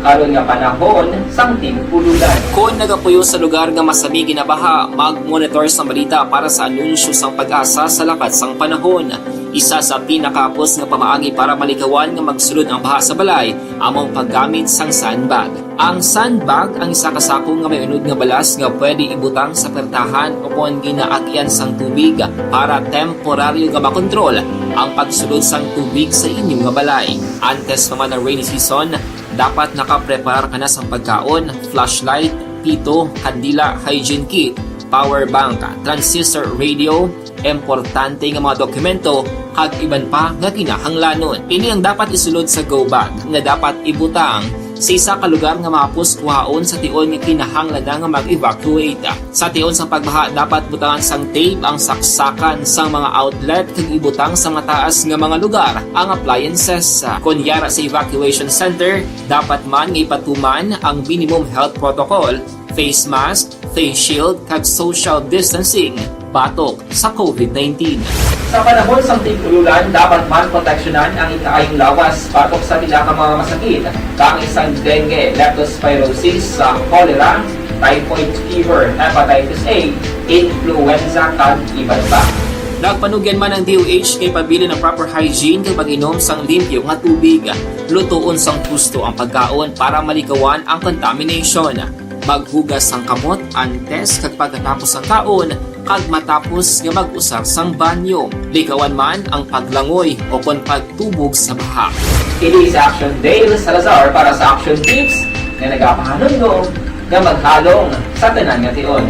karon nga panahon sang tig-ululan. Kon nagapuyo sa lugar nga masami ginabaha, mag-monitor sang balita para sa anunsyo sang PAGASA sa lakat sang panahon. Isa sa pinakahapos nga pamaagi para malikawan nga magsulod ang baha sa balay amo ang paggamit sang sandbag. Ang sandbag ang isa ka sako nga may unod nga balas nga pwede ibutang sa pertahan o kon ginaagyan sang tubig para temporaryo nga makontrol ang pagsulod sang tubig sa inyo nga balay. Antes pa man ang rainy season, dapat nakapreparar ka na sang pagkaon, flashlight, pito, kandila, hygiene kit, power bank, transistor radio, importante nga mga dokumento, kag iban pa nga kinahanglanon. Ini ang dapat isulod sa go bag nga dapat ibutang sa isa ka lugar nga mahapos kuhaon sa tion nga kinahanglan na nga mag-evacuate. Sa tion sang pagbaha, dapat butangan sang tape ang saksakan sang mga outlet kag ibutang sa mataas nga mga lugar ang appliances. Kon yara sa evacuation center, dapat man nga ipatuman ang minimum health protocol, face mask, face shield, kag social distancing batok sa COVID nineteen. Sa panahon sang tig-ululan, dapat man proteksyonan ang ikaayong lawas batok sa pila ka mga masakit, kaangay sang dengue, leptospirosis, sa cholera, typhoid fever, hepatitis A, influenza, kag iban pa. Nagpanugyan man ang D O H nga ipabilin ang proper hygiene kag pag-inom sang limpyo nga tubig. Lutoon sang husto ang pagkaon para malikawan ang contamination. Maghugas sang kamot antes kag pagkatapos sang kaon, kag matapos nga mag-usar sang banyo. Likawan man ang paglangoy o kon pagtubog sa baha. Ini si Action Dale Salazar para sa Action Tips nga nagapahanumdom nga maghalong sa tanan nga tion.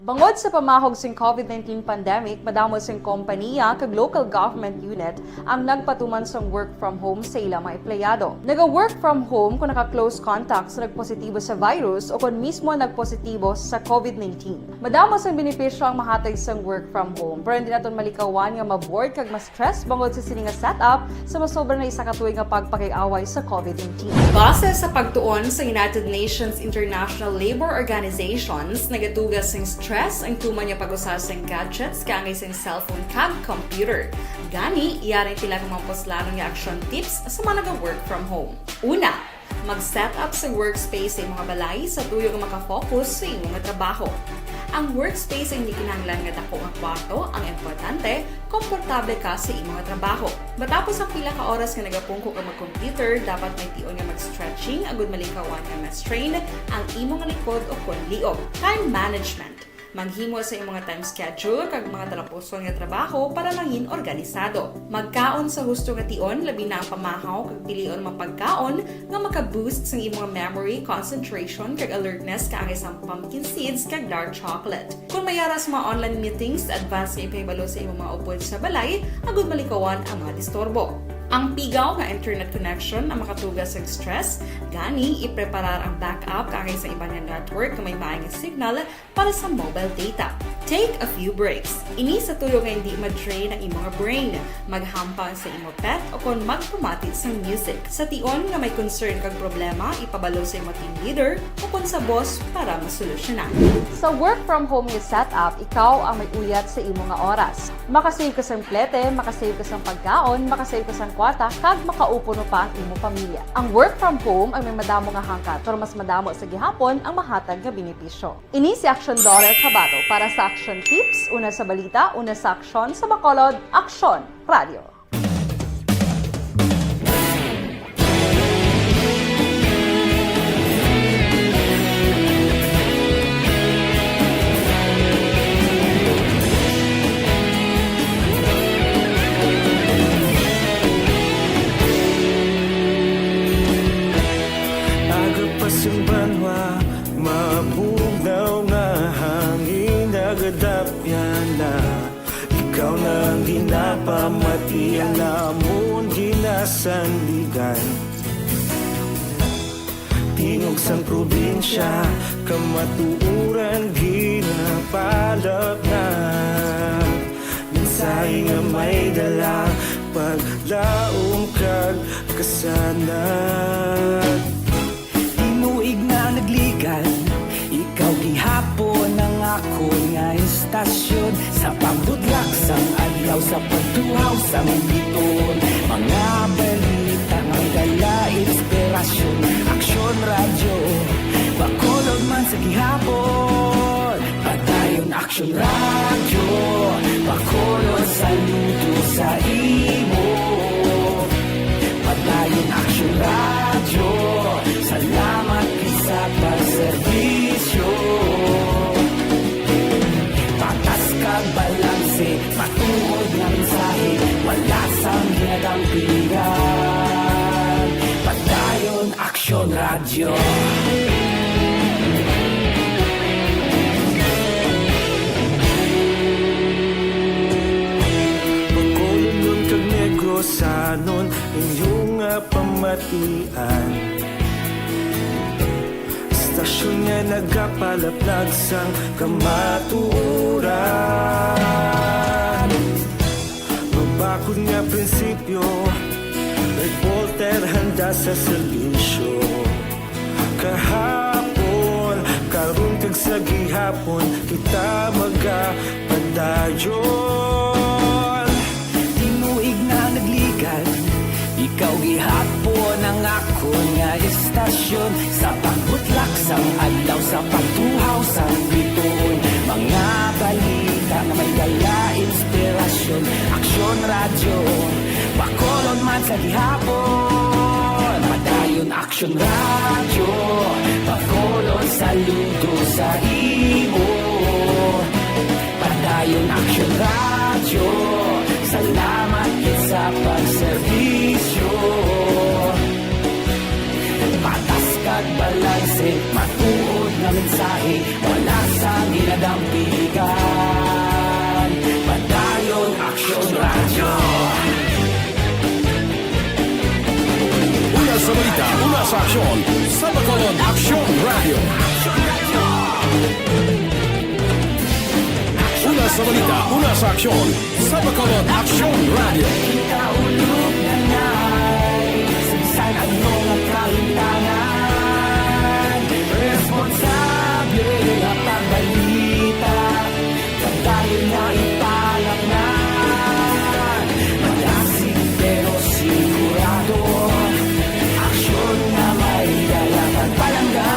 Bangod sa pamahog sing COVID nineteen pandemic, madamo sing kompaniya kag local government unit ang nagpatuman sang work from home sa ila mga empleyado. Naga-work from home kung naka-close contact sa nagpositibo sa virus o kon mismo nagpositibo sa COVID nineteen. Madamo sang benepisyo ang mahatag sang work from home, pero hindi naton malikawan nga ma-bored kag ma-stress bangod sa sini nga setup sa masobra na isa ka tuig nga pagpakig-away sa COVID nineteen. Base sa pagtuon sa United Nations International Labor Organizations, nagatuga sing stress ang tuman nga pag-usa sing gadgets kaangay sing cellphone kag computer. Gani, yari ang pila ka mga puslanon nga action tips sa mga naga-work from home. Una, mag-set up sa workspace sa imong balay sa tuyo nga makafocus sa imong trabaho. Ang workspace ang hindi kinahanglan nga dako nga kwarto, ang importante, komportable ka sa imong trabaho. Matapos ang pila ka oras nga nagapungko ka mag-computer, dapat may tion nga mag-stretching agud malikawan nga ma-strain ang imong likod o kon liog. Time management. Maghimo sa imong time schedule kag mga talapuson nga trabaho para mangin organisado. Magkaon sa husto nga tion, labi na ang pamahaw kag pilion ang mga pagkaon nga maka-boost sang imong memory, concentration, kag alertness kaangay sang pumpkin seeds kag dark chocolate. Kon may ara sa mga online meetings, advance nga ipahibalo sa imong mga upod sa balay agud malikawan ang mga disturbo. Ang pigaw nga internet connection ang makatuga sa stress, gani ipreparar ang backup kaangay sa iban nga network nga may maay nga signal para sa mobile data. Take a few breaks. Ini sa tuyo nga hindi ma-drain ang imong brain. Maghampang sa imo pet o kon magpamati sang music. Sa tion nga may concern kag problema, ipabalo sa imo team leader o kon sa boss para masolusyonan. Sa work from home nga setup, ikaw ang may uyat sa imo nga oras. Makasave ka sang plete, makasave ka sang pagkaon, makasave ka sang kwarta, kag makaupo pa ang imo pamilya. Ang work from home ang may madamo nga hangkat, pero mas madamo sa gihapon ang mahatag nga benepisyo. Ini si Action Daughter Kabato para sa Action Tips, una sa balita, una sa aksyon, sa Bacolod, Aksyon Radio. Kapas sang banwa, mabugnaw nga hangin nagadapyan na. Ikaw na ang ginapamati, ang namon ginasandigan. Tingog sang probinsya, kamatuoran ginapalapnag. Mensahe nga may dala, paglaom kag kasanag. Tinuig na nagligan, ikaw gihapon ang akon nga istasyon. Sa pagbutlak sang adlaw, sa pagtuhaw sang bituon, mga balita nga may dala inspirasyon. Aksyon Radyo, Bacolod man sa gihapon. Padayon Aksyon Radyo, Bacolod, saludo sa imo. Padayon Aksyon Radyo, salamat gid sa pagserbisyo. Patas kag balanse, matuod nga mensahe, wala sang ginadampigan. Padayon Aksyon Radyo. Bacolodnon kag Negrosanon, inyo nga pamatian. Istasyon nga nagapalaplag sang kamatuoran. Mabakod nga prinsipyo, reporter handa sa serbisyo. Kahapon, karon kag sa gihapon, kita magapadayon. Tinuig na nagligan, ikaw gihapon ang akon nga istasyon. Sa pagbutlak sang adlaw, sa pagtuhaw sang bituon, mga balita nga may dala inspirasyon. Aksyon Radyo, Bacolod man sa gihapon. Padayon Aksyon Radyo, Bacolod, saludo sa imo. Padayon Aksyon Radyo, salamat gid sa pagserbisyo. Patas kag balanse, matuod nga mensahe, wala sang ginadampigan. Padayon Aksyon Radyo. Una sa balita, una sa aksyon, sa Bacolod Aksyon Radyo. Una sa balita, una sa aksyon, sa Bacolod Aksyon Radyo. Kita ulog na nai, sa bisan ano nga kahitangan, responsable nga pagbalita. Padayon na ipalapngan, malasig pero sigurado. Aksyon nga may dala kag palangga.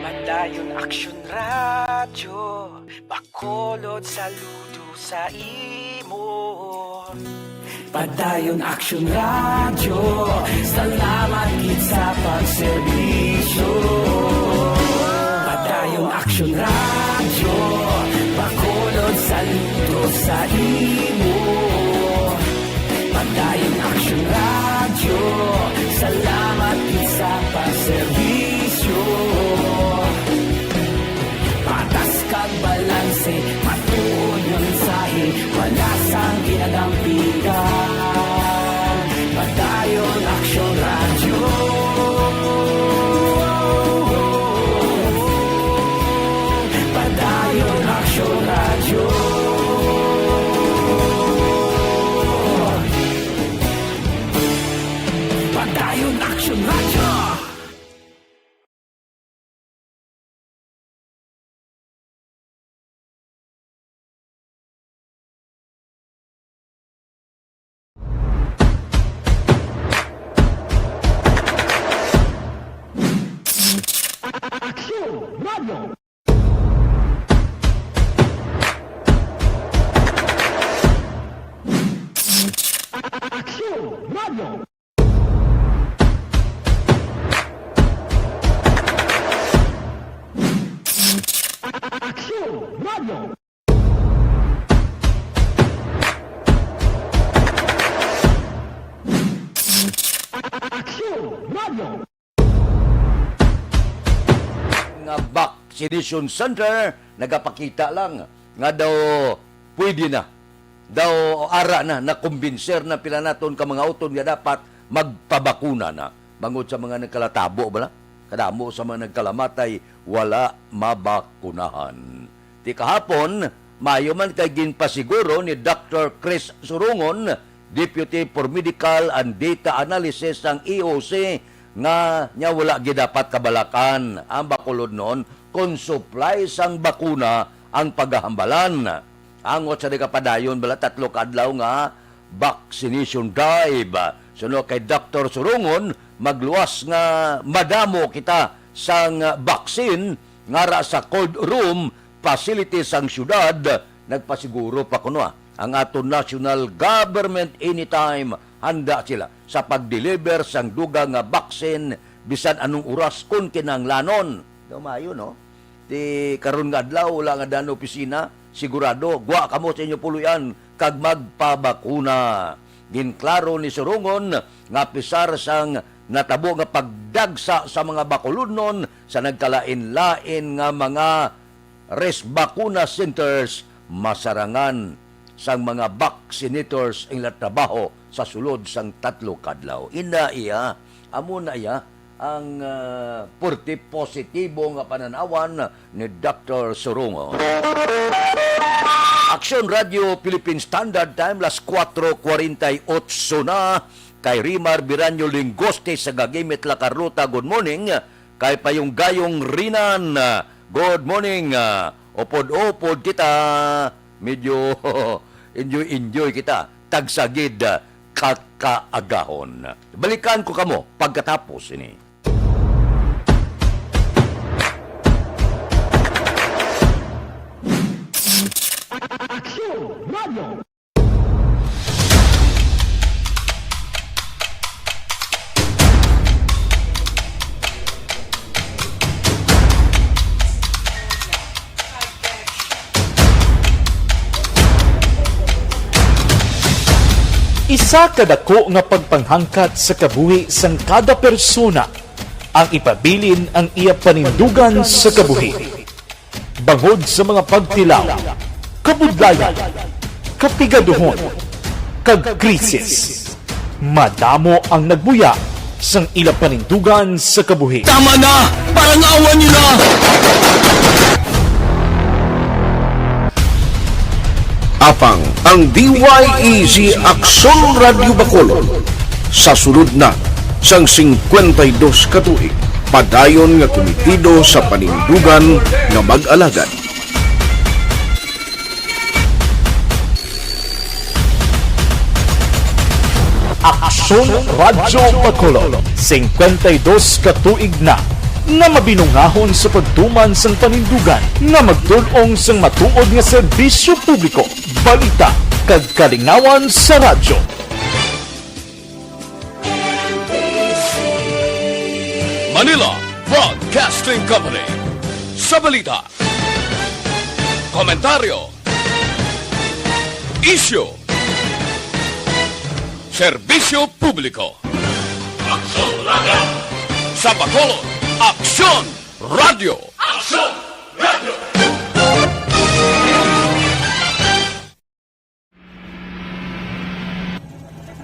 Padayon Aksyon Radyo, Bacolod, saludo sa imo. Padayon Aksyon Radyo, salamat gid sa pagserbisyo. Padayon Aksyon Radyo, Bacolod, saludo sa imo. Padayon Aksyon Radyo, salamat gid sa pagserbisyo. Patas kag balanse, matuod nga mensahe, wala sang ginadampigan. Padayon Aksyon Radyo. Padayon Aksyon Radyo. Padayon Aksyon Radyo. Aksyon Radio. Aksyon Radio. Nga vaccination center nagapakita lang nga daw pwede na. Daw ara na, nakumbinser na pila naton ka mga uton nga dapat magpabakuna na. Bangod sa mga nagkalatabo bala, kadamo sa mga nagkalamatay wala mabakunahan. Ti kahapon, maayo man kay ginpasiguro ni Doctor Chris Surungon, Deputy for Medical and Data Analysis sang E O C, nga nya wala gid dapat kabalakan ang Bacolodnon kon supply sang bakuna ang pagahambalan. Angot sa nagapadayon bala tatlo ka adlaw nga vaccination drive. Suno kay Doctor Surungon, magluwas nga madamo kita sang vaccine ngara sa cold room facility sang syudad. Nagpasiguro pa kuno, ah, ang aton national government anytime handa sila sa pag-deliver sang dugang nga vaccine bisan anong oras kon kinahanglanon. Daw maayo, no? Ti karon nga adlaw, wala nga dan opisina, sigurado, gwa kamo sa inyo puloy-an kag magpabakuna. Ginklaro ni Surungon nga apisar sang natabo nga pagdagsa sa mga Bacolodnon sa nagkalain-lain nga mga resbakuna centers, masarangan sang mga vaccinators ang ila trabaho sa sulod sang tatlo ka adlaw. Ina iya, amo na iya ang, ah, purti positibo nga pananawan ni Doctor Surungon. Aksyon Radio Philippine Standard Time, las cuatro cuarenta y ocho na. Kay Rimar Biranyo Lingoste sa Gagimit, La Carlota, good morning. Kay Payong Gayong Rinan, good morning. Ah, upod-upod kita. Medyo enjoy-enjoy kita. Tagsagid, ah, kakaagahon. Balikan ko kamo pagkatapos ini. Aksyon Radio. Isa ka dako nga pagpanghangkat sa kabuhi sang kada persona ang ipabilin ang iya panindugan sa kabuhi. Bangod sa mga pagtilaw, kabudlayan, kapigaduhon, kag krisis, madamo ang nagbuya sang ila panindugan sa kabuhi. Tama na! Parang awa niyo na! Apang ang D Y E G Aksyon Radyo Bacolod sa sulod na sang singkwenta y dos ka tuig, padayon nga kumitido sa panindugan nga mag-alagad. Aksyon Radyo Bacolod, singkwenta y dos ka tuig na nga mabinungahon sa pagtuman sang panindugan nga magtul-ong sang matuod nga serbisyo publiko, balita, kag kalingawan sa radyo. Manila Broadcasting Company. Sa balita, komentaryo, isyu, serbisyo publiko. Aksyon Radyo. Sa Bacolod, Aksyon Radyo. Aksyon Radyo.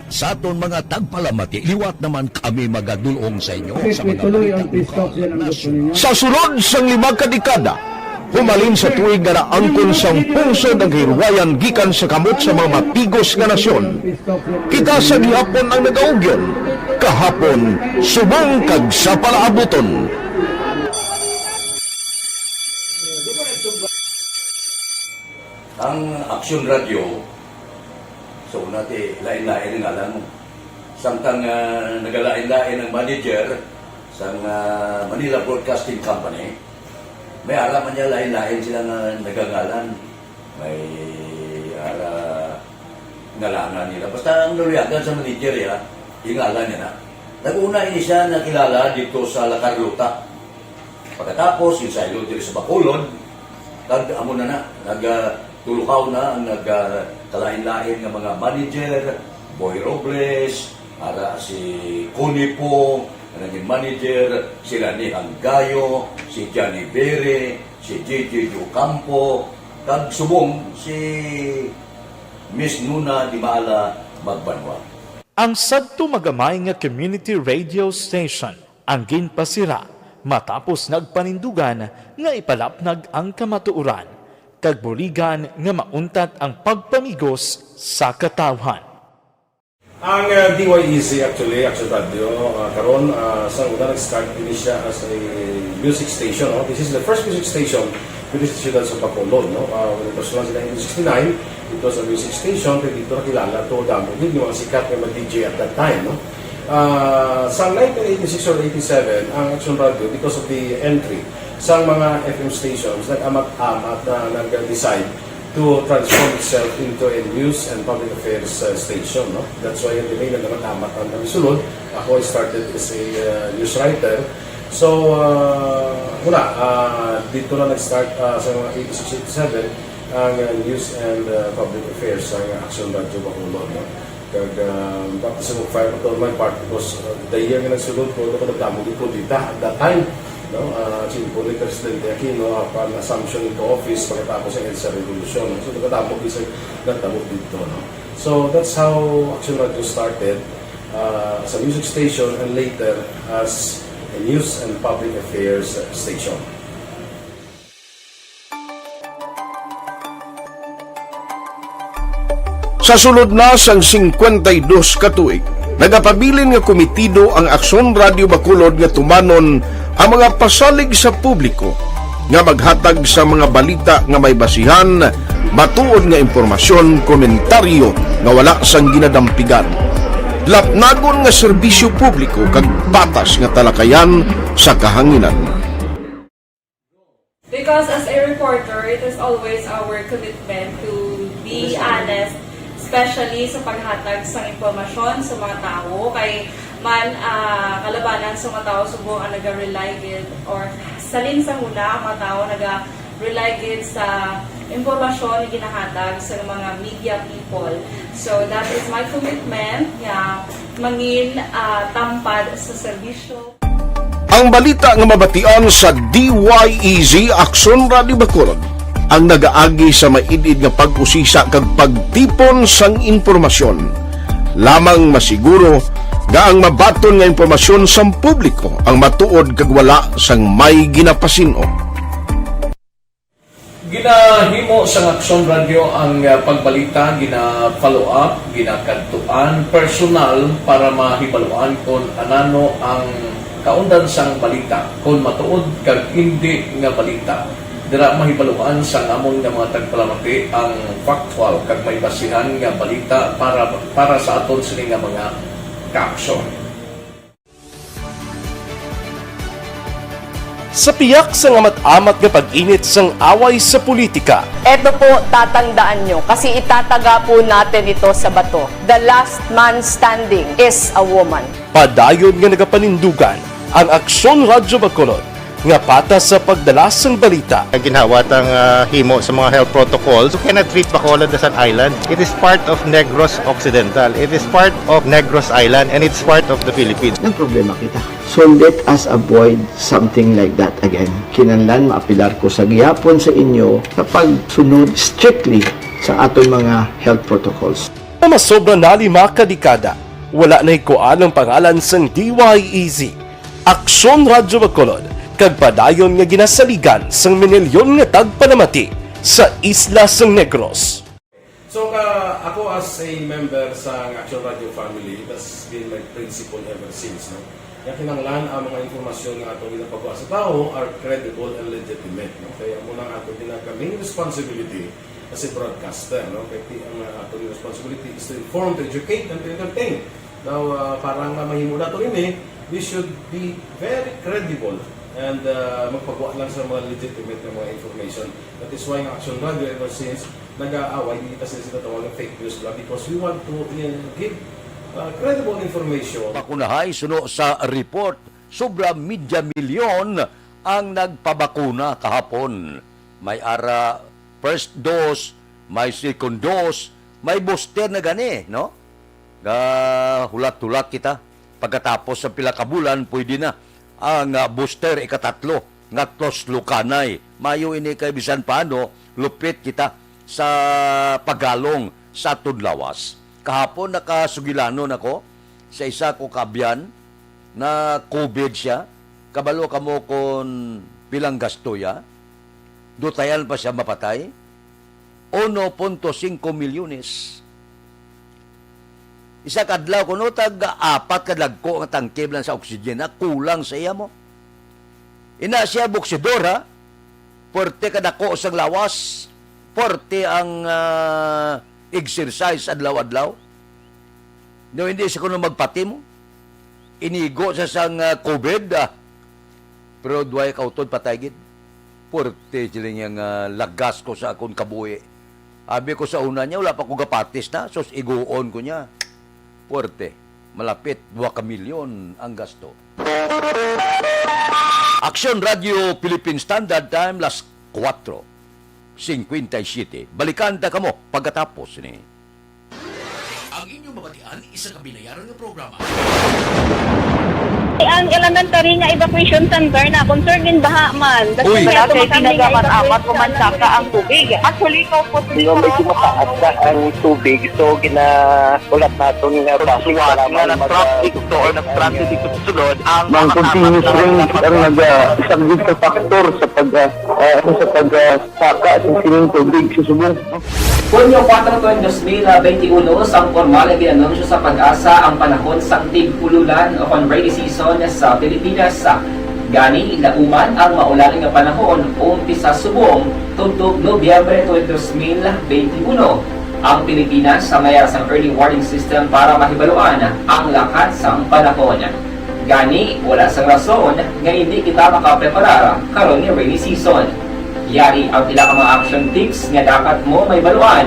Sa aton mga tagpalamati, liwat naman kami magadul-ong sa inyo sa mga balitang buhaton nasyonal. Sa sulod sang lima ka dekada, humalin sa tuig nga naangkon sang pungsod ang kahirwayan gikan sa kamot sa mga matigos nga nasyon, kita sa gihapon ang nagaugyon, kahapon, subong kag sa palaabuton. Ang Aksyon Radyo, sa una ti lain-lain ang ngalan mo. Samtang, ah, nagalain-lain ang manager sang, ah, Manila Broadcasting Company, may ara man niya lain-lain sila nga nagangalan. May ara ngalanan nila. Basta ang naluyagan sa manager, ya, ingalan niya na. Nag-una ini siya nakilala dito sa La Carlota. Pagkatapos, yung sa diri sa Bacolod, Kag amo na na, nagtulukaw na ang nagkalain-lain nga mga manager, Boy Robles, ara si Connie Pong, nga naging manager, sila ni Hanggayo, si Johnny Bere, si J J Ocampo, kag subong si Miss Nuna Dimala Magbanwa. Ang sadto magamay nga community radio station ang ginpasira matapos nagpanindugan nga ipalapnag ang kamatuoran, kag buligan nga mauntat ang pagpamigos sa katawhan. Ang, uh, D Y E Z actually, Action Radio, uh, karon, uh, sa una nag-start din siya as a music station, no? This is the first music station dito sa siyudad sa Bacolod, no? Uh, when it was launched in nineteen sixty-nine, it was a music station, kay dito nakilala to damo gid yung mga sikat nga mga D J at that time, no? Uh, sa nineteen eighty-six or eighty-seven, ang Action Radio, because of the entry sa mga F M stations, nag-amat-amat na nag-decide to transform itself into a news and public affairs, uh, station, no? That's why yung dinay na naman amat ang kami sulod. Ako, I started as a, uh, news writer. So, uh, wala, uh, dito na nag-start, uh, sa mga eighty-six, eighty-seven, ang, uh, news and, uh, public affairs sa Action Radio Bacolod, no? Kag, ah, baptism of fire pa to my part because, ah, the year nga nagsulod ko, ako nagdamo gid ko dita at that time, no? Ah, simple ni Presidente Aquino, upon assumption into office, pagkatapos ng EDSA Revolution, no? So, nagdamo gid sa nagdamo dito, no? So, that's how Action Radio started, ah, as a music station and later as a news and public affairs station. Sa sulod na sang singkwenta y dos ka tuig, nagapabilin nga komitido ang Aksyon Radio Bacolod nga tumanon ang mga pasalig sa publiko nga maghatag sa mga balita nga may basihan, matuod nga impormasyon, komentaryo nga wala sang ginadampigan, lapnagon nga serbisyo publiko kag patas nga talakayan sa kahanginan. Because as a reporter, it is always our commitment to be honest, especially sa paghatag sa impormasyon sa mga tawo. Kay man, ah, kalabanan sa mga tawo subong ang naga-rely gid, or salin sa huna ang mga tawo naga-rely gid sa impormasyon nga ginahatag sa mga media people. So that is my commitment nga mangin, ah, tampad sa serbisyo. Ang balita nga mabatian sa D Y E Z Aksyon Radio Bacolod ang nagaagi sa maid-id nga pag-usisa kag pagtipon sang impormasyon. Lamang masiguro nga ang mabaton nga impormasyon sang publiko ang matuod kag wala sang may ginapasin-o. Ginahimo sang Aksyon Radio ang, ah, pagbalita, gina-follow up, ginakadtuan personal para mahibaluan kon anano ang kaundan sang balita, kon matuod kag indi nga balita. Dira mahibaluan sang amon nga mga tagpalamati ang factual kag may basihan nga balita para, para sa aton sini nga mga kaaksyon. Sa piyak sang amat-amat nga pag-init sang away sa politika, Eto po, tatandaan nyo, kasi itataga po natin ito sa bato. The last man standing is a woman. Padayon nga nagapanindugan ang Aksyon Radyo Bacolod nga patas sa pagdala sang balita. Ang ginhawa tang, ah, himo sa mga health protocols, you cannot treat Bacolod as an island. It is part of Negros Occidental. It is part of Negros Island, and it's part of the Philippines. Nagproblema kita. So let us avoid something like that again. Kinahanglan maapelar ko sa gihapon sa inyo sa pagsunod strictly sa aton mga health protocols. Nga masobra na lima ka dekada, wala nahikuan ang pangalan sang D Y E Z, Aksyon Radyo Bacolod, kag padayon nga ginasaligan sang minilyon nga tagpalamati sa isla sang Negros. So, ka, ako as a member sa Action Radio family, that's been my principle ever since, no? Nga kinahanglan ang mga impormasyon nga atong ginapagawa sa tawo are credible and legitimate, no? Kaya amo nang ato ginakaming responsibility as a broadcaster, no? Kaya ti-, ang, uh, ato responsibility is to inform, to educate, and to entertain. Now, uh, para nga mahimo nato ini, we should be very credible and, uh, magpagawa lang sa mga legitimate nga mga information. That is why ang Action Radio ever since nag-aaway, di kita sila, sila tawag ng fake news lang because we want to, uh, give, uh, credible information. Bakunahay suno sa report, sobra media milyon ang nagpabakuna kahapon. May ara first dose, may second dose, may booster na gani, no? Ga hulat-hulat kita. Pagkatapos sa pila ka bulan, pwede na ang, ah, booster ikatatlo nga tuslokanay. Mayo ini kay bisan paano, lupit kita sa paggalong sa aton lawas. Kahapon nakasugilanon ako sa isa ko kaabyan na COVID siya. Kabalo kamo kon pilang gasto ya? Dutayan pa siya mapatay? Uno punto singko milyones. Isa ka adlaw kuno tag apat ka dagko nga tangke lang sa oxygen na kulang sa iya mo. Ina siya boksidor, ha? Puwerte ka dako sang lawas, puwerte ang, ah, exercise adlaw-adlaw. No, hindi siya kuno magpati mo. Inigo sa sang, ah, COVID, ah. Pero duway ka utod patay gid. Puwerte sila niya nga lagas ko sa akon kabuhi. Abi ko sa una niya, wala pa ko gapatis na. Sus, iguon ko niya. Puwerte. Malapit, dua ka milyon ang gasto. Aksyon Radio Philippine Standard Time, las kuwatro singkwenta y siyete. Balikan ta kamo pagkatapos ni. Ang inyong mabatian, isa ka binayaran nga programa. Ang elementary nga evacuation center na concerned din baha man. Uy. Wala kay kinagaman amat ko man saka ang tubig. Actually, ikaw po, medyo mataas na ang tubig. So, gina-, ulat naton nga traffic nga nag-traffic to or nag-transit dito sa sulod, ang mga continuous rain ang nag-, ah, isang big factor sa pag, ah, ah, sa pag, ah, saka sa sining tubig sa subong. Hunyo kuwatro, dos mil benti uno, sang pormal nga gin-anunsyo sa PAGASA ang panahon sang tig-ululan o kon rainy season sa Pilipinas. Gani, lauman ang maulan nga panahon, umpisa subong, tubtob Nobyembre twenty, dos mil benti uno. Ang Pilipinas sa mayara sang early warning system para mahibaluan ang lakat sang panahon. Gani, wala sang rason nga indi kita makapreparar karon nga rainy season. Yari ang pila ka mga action tips nga dapat mo mahibaluan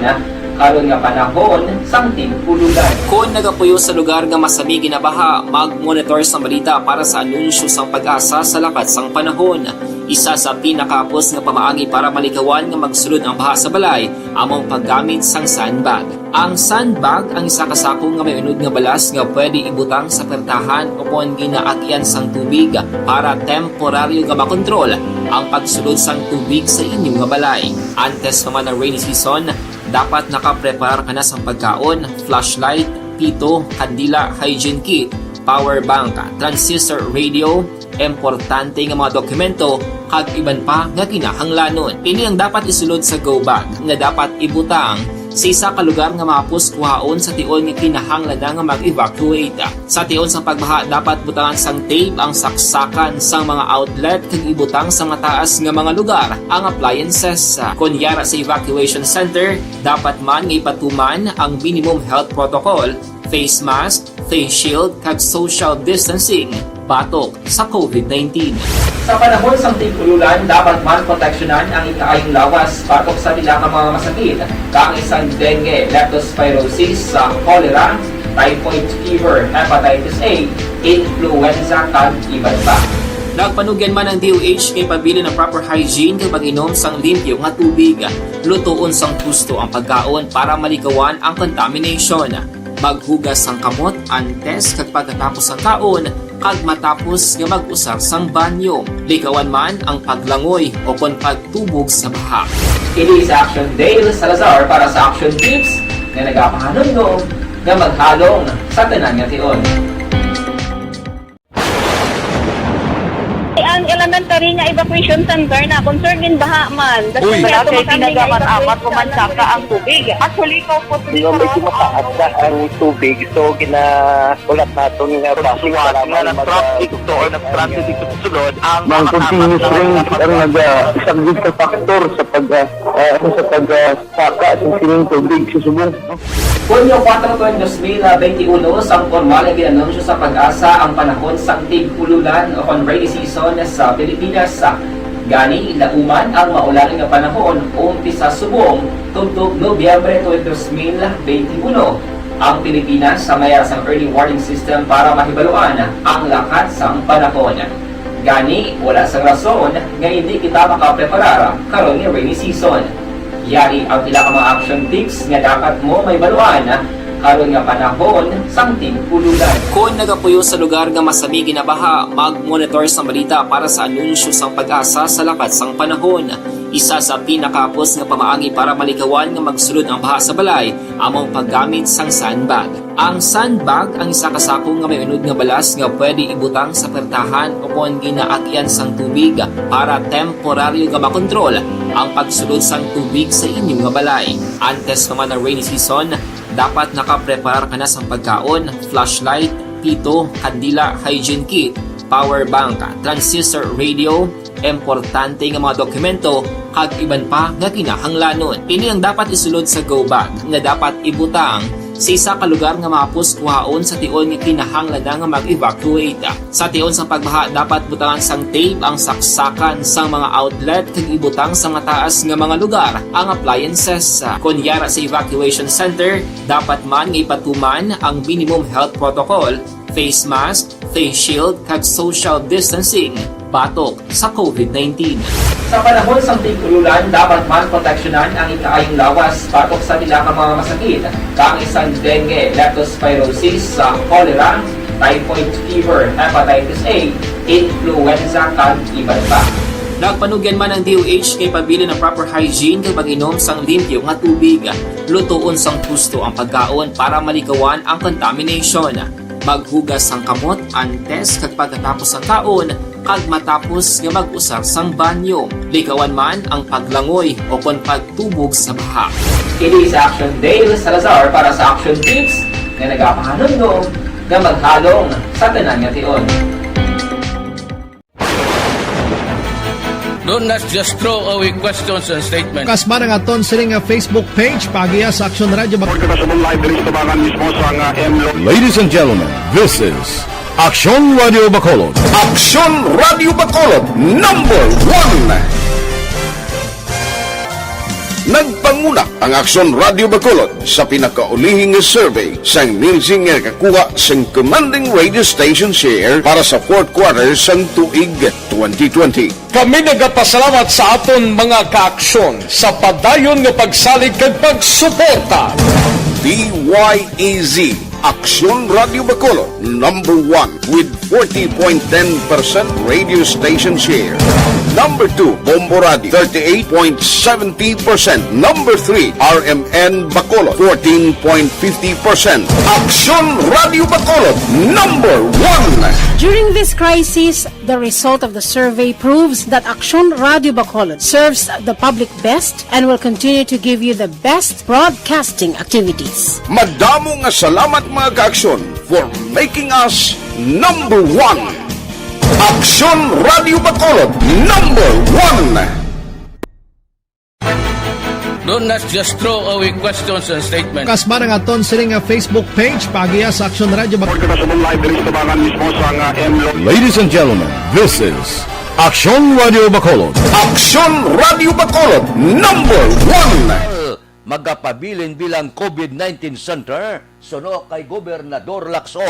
karon nga panahon sang tig-ululan. Kon nagapuyo sa lugar nga masami ginabaha, mag-monitor sang balita para sa anunsyo sang PAGASA sa lakat sang panahon. Isa sa pinakahapos nga pamaagi para malikawan nga magsulod ang baha sa balay amo ang paggamit sang sandbag. Ang sandbag ang isa ka sako nga may unod nga balas nga pwede ibutang sa pertahan o kon ginaagian sang tubig para temporaryo nga makontrol ang pagsulod sang tubig sa inyo nga balay. Antes pa man ang rainy season, dapat nakapreparar ka na sang pagkaon, flashlight, pito, kandila, hygiene kit, power bank, transistor radio, importante nga mga dokumento, kag iban pa nga kinahanglanon. Ini ang dapat isulod sa go bag nga dapat ibutang sa isa ka lugar nga mahapos kuhaon sa tion nga kinahanglan na nga mag-evacuate. Sa tion sang pagbaha, dapat butangan sang tape ang saksakan sang mga outlet kag ibutang sa mataas nga mga lugar ang appliances. Kon yara sa evacuation center, dapat man nga ipatuman ang minimum health protocol, face mask, face shield, kag social distancing batok sa COVID nineteen. Sa panahon sang tig-ululan, dapat man proteksyonan ang ikaayong lawas batok sa pila ka mga masakit, kaangay sang dengue, leptospirosis, sa cholera, typhoid fever, hepatitis A, influenza, kag iban pa. Nagpanugyan man ang D O H nga ipabilin ang proper hygiene kag pag-inom sang limpyo nga tubig. Lutoon sang husto ang pagkaon para malikawan ang contamination. Maghugas sang kamot antes kag pagkatapos sang kaon kag matapos nga mag-usar sang banyo. Likawan man ang paglangoy o kon pagtubog sa baha. Kini si Action Dale Salazar para sa Action Tips nga nagapahanumdom nga maghalong sa tanan nga tion. Ang elementary nga evacuation center na concerned din baha man. Uy. Wala kay kinagaman amat ko man saka ang tubig. Actually, ikaw po, medyo mataas na ang tubig. So, gina-, ulat naton nga traffic nga para man nag-traffic mag-, to or nag-transit dito sa sulod, ang mga continuous rain ang nag-, ah, isang big factor sa pag, ah, ah, sa pag, ah, saka sa sining tubig sa subong. Hunyo kuwatro, dos mil benti uno, sang pormal nga gin-anunsyo sa PAGASA ang panahon sang tig-ululan o kon rainy season sa Pilipinas. Gani, lauman ang maulan nga panahon, umpisa subong, tubtob Nobyembre twenty, dos mil benti uno. Ang Pilipinas sa mayara sang early warning system para mahibaluan ang lakat sang panahon. Gani, wala sang rason nga hindi kita makapreparar karon nga rainy season. Yari ang pila ka mga action tips nga dapat mo mahibaluan karon nga panahon sang tig-ulolan. Kon nagapuyo sa lugar nga masami ginabaha, mag-monitor sang balita para sa anunsyo sang PAGASA sa lakat sang panahon. Isa sa pinakahapos nga pamaagi para malikawan nga magsulod ang baha sa balay amo ang paggamit sang sandbag. Ang sandbag ang isa ka sako nga may unod nga balas nga pwede ibutang sa pertahan o kon ginaagyan sang tubig para temporaryo nga makontrol ang pagsulod sang tubig sa inyo nga balay. Antes pa man ang rainy season, dapat nakapreparar ka na sang pagkaon, flashlight, pito, kandila, hygiene kit, power bank, transistor radio, importante nga mga dokumento, kag iban pa nga kinahanglanon. Ini ang dapat isulod sa go bag nga dapat ibutang sa isa ka lugar nga mahapos kuhaon sa tion nga kinahanglan na nga mag-evacuate. Sa tion sa pagbaha, dapat butangan sang tape ang saksakan sang mga outlet kag ibutang sa mataas nga mga lugar ang appliances. Kon yara sa evacuation center, dapat man nga ipatuman ang minimum health protocol, face mask, face shield, kag social distancing batok sa covid nineteen. Sa panahon sang tig-ulolan, dapat man proteksyonan ang ikaayong lawas batok sa pila ka mga masakit, kaangay sang dengue, leptospirosis, sa cholera, typhoid fever, hepatitis A, influenza, kag iban pa. Nagpanugyan man ang D O H nga ipabilin ang proper hygiene kag pag-inom sang limpyo nga tubig. Lutoon sang husto ang pagkaon para malikawan ang contamination. Maghugas sang kamot antes kag pagkatapos sang kaon kag matapos nga mag-usar sang banyo. Likawan man ang paglangoy o kon pagtubog sa baha. Kini si Action Dale Salazar para sa Action Tips nga nagapahanumdom nga maghalong sa tanan nga tion. Don't not just throw away questions and statements. Kasma nga ton sini nga Facebook page, pagiya sa Action Radio Bac- Report kita sa live diri sa Tabangan mismo sa nga M Lo. Ladies and gentlemen, this is Aksyon Radio Bacolod. Aksyon Radio Bacolod, number one. Nagpanguna ang Aksyon Radio Bacolod sa pinakaulihi nga survey sang Nielsen nga nakakuha sang commanding radio station share para sa fourth quarter sang tuig twenty twenty. Kami nagapasalamat sa aton mga kaaksyon sa padayon nga pagsalig kag pagsuporta. D Y E Z, Aksyon Radio Bacolod, number one with forty point ten percent radio station share. Number two, Bombo Radio, thirty-eight point seventy percent. Number three, R M N Bacolod, fourteen point fifty percent. Aksyon Radio Bacolod, number one. During this crisis, the result of the survey proves that Aksyon Radio Bacolod serves the public best and will continue to give you the best broadcasting activities. Madamo nga salamat, mga kaaksyon, for making us number one. Aksyon Radio Bacolod, number one. Don't not just throw away questions and statements. Kasma nga ton sini nga Facebook page, pagiya sa Action Radio Bac- Report kita sa live diri sa Tabangan mismo sa nga M Lo. Ladies and gentlemen, this is Aksyon Radio Bacolod. Aksyon Radio Bacolod, number one. Magapabilin bilang COVID nineteen center suno kay Gobernador Lacson.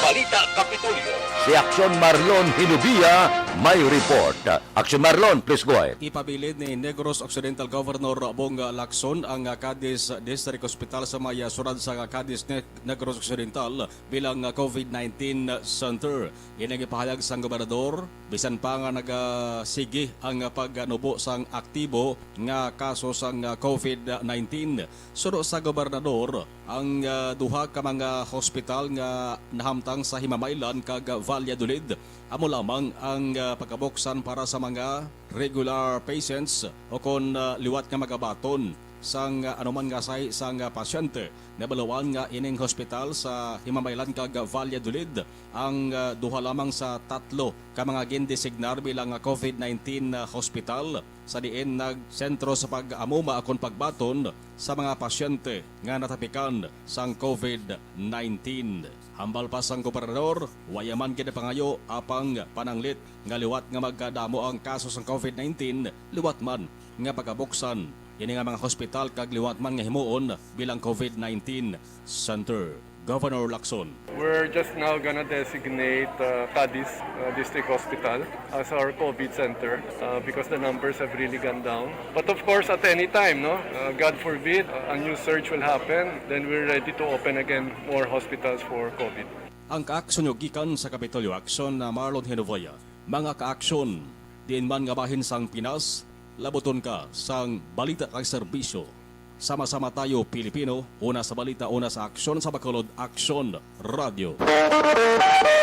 Balita Kapitolyo. Si Aksyon Marlon Hinubia may report. Aksyon Marlon, please go ahead. Ipabilin ni Negros Occidental Governor Bong Lacson ang Cadiz District Hospital sa may, ah, sulod sa Cadiz, Ne-, Negros Occidental bilang, ah, COVID nineteen center. Ini ang ipahayag sang gobernador bisan pa nga nagasigi ang pagnubo sang aktibo nga kaso sang, ah, COVID nineteen. Suno sa gobernador, ang, ah, duha ka mga hospital nga nahamtang sa Himamaylan kag Valladolid amo lamang ang, ah, pagkabuksan para sa mga regular patients o kon, ah, liwat nga magabaton sang, ah, anuman nga sahi sang, ah, pasyente. Nabaluan nga ining hospital sa Himamaylan kag Valladolid ang, ah, duha lamang sa tatlo ka mga gindesignar bilang, ah, COVID nineteen, ah, hospital, sa diin nagsentro sa pag-amuma akon pagbaton sa mga pasyente nga natapikan sang COVID nineteen. Hambal pa sang gobernador, waya man ginapangayo apang pananglit nga liwat nga magkadamo ang kaso sang COVID nineteen, liwat man nga pagabuksan ini nga mga hospital kag liwat man nga himuon bilang COVID nineteen center. Governor Lacson. We're just now gonna designate uh, Cadiz uh, District Hospital as our COVID center uh, because the numbers have really gone down. But of course, at any time, no, uh, God forbid, uh, a new surge will happen, then we're ready to open again more hospitals for COVID. Ang kaaksyon nyo gikan sa Kapitolyo Aksyon na Marlon Hinovoya. Mga kaaksyon, diin man nga bahin sang Pinas, labuton ka sang balita kag serbisyo. Sama-sama tayo, Pilipino, una sa balita, una sa aksyon, sa Bacolod, Aksyon Radio.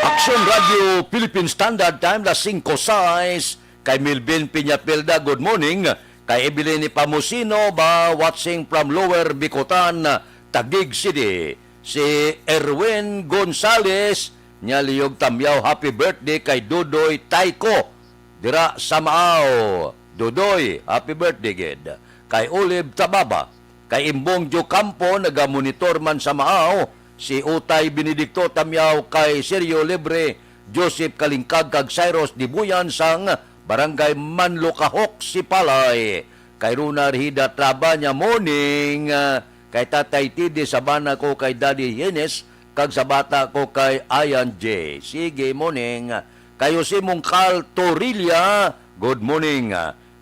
Aksyon Radio, Philippine Standard Time, las singko sais. Kay Melvin Peñapilda, good morning. Kay Evelyn Pamusino ba, watching from Lower Bicutan, Taguig City. Si Erwin Gonzales, nya liyog tamyaw, happy birthday kay Dodoy Taiko dira sa Maaw. Dodoy, happy birthday gid. Kay Olive Tababa, kay Imbong Jocampo, nagamonitor man sa Maaw. Si Utay Benedicto, tamyaw kay Sergio Libre, Joseph Kalingkag kag Cyrus Dibuyan sang Barangay Manlukahok, Sipalay. Kay Runa Rihida Traba, nya morning, ah, kay Tatay Tidi, sa bana ko kay Daddy Hines, kag sa bata ko kay Ayan J. Sige, morning. Kay Jose Mongcal Torilla, good morning.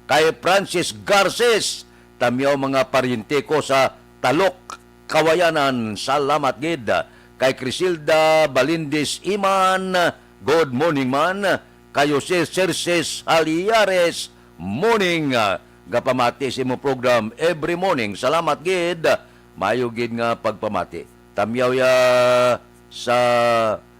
Kay Francis Garces, tamyaw mga paryente ko sa Talok, Kawayanan, salamat gid. Kay Crisilda Balindis Iman, good morning man. Kay Jose Cerces Haliares, morning. Gapamati sa imong program every morning. Salamat gid. Maayo gid nga pagpamati. Tamyaw ya sa,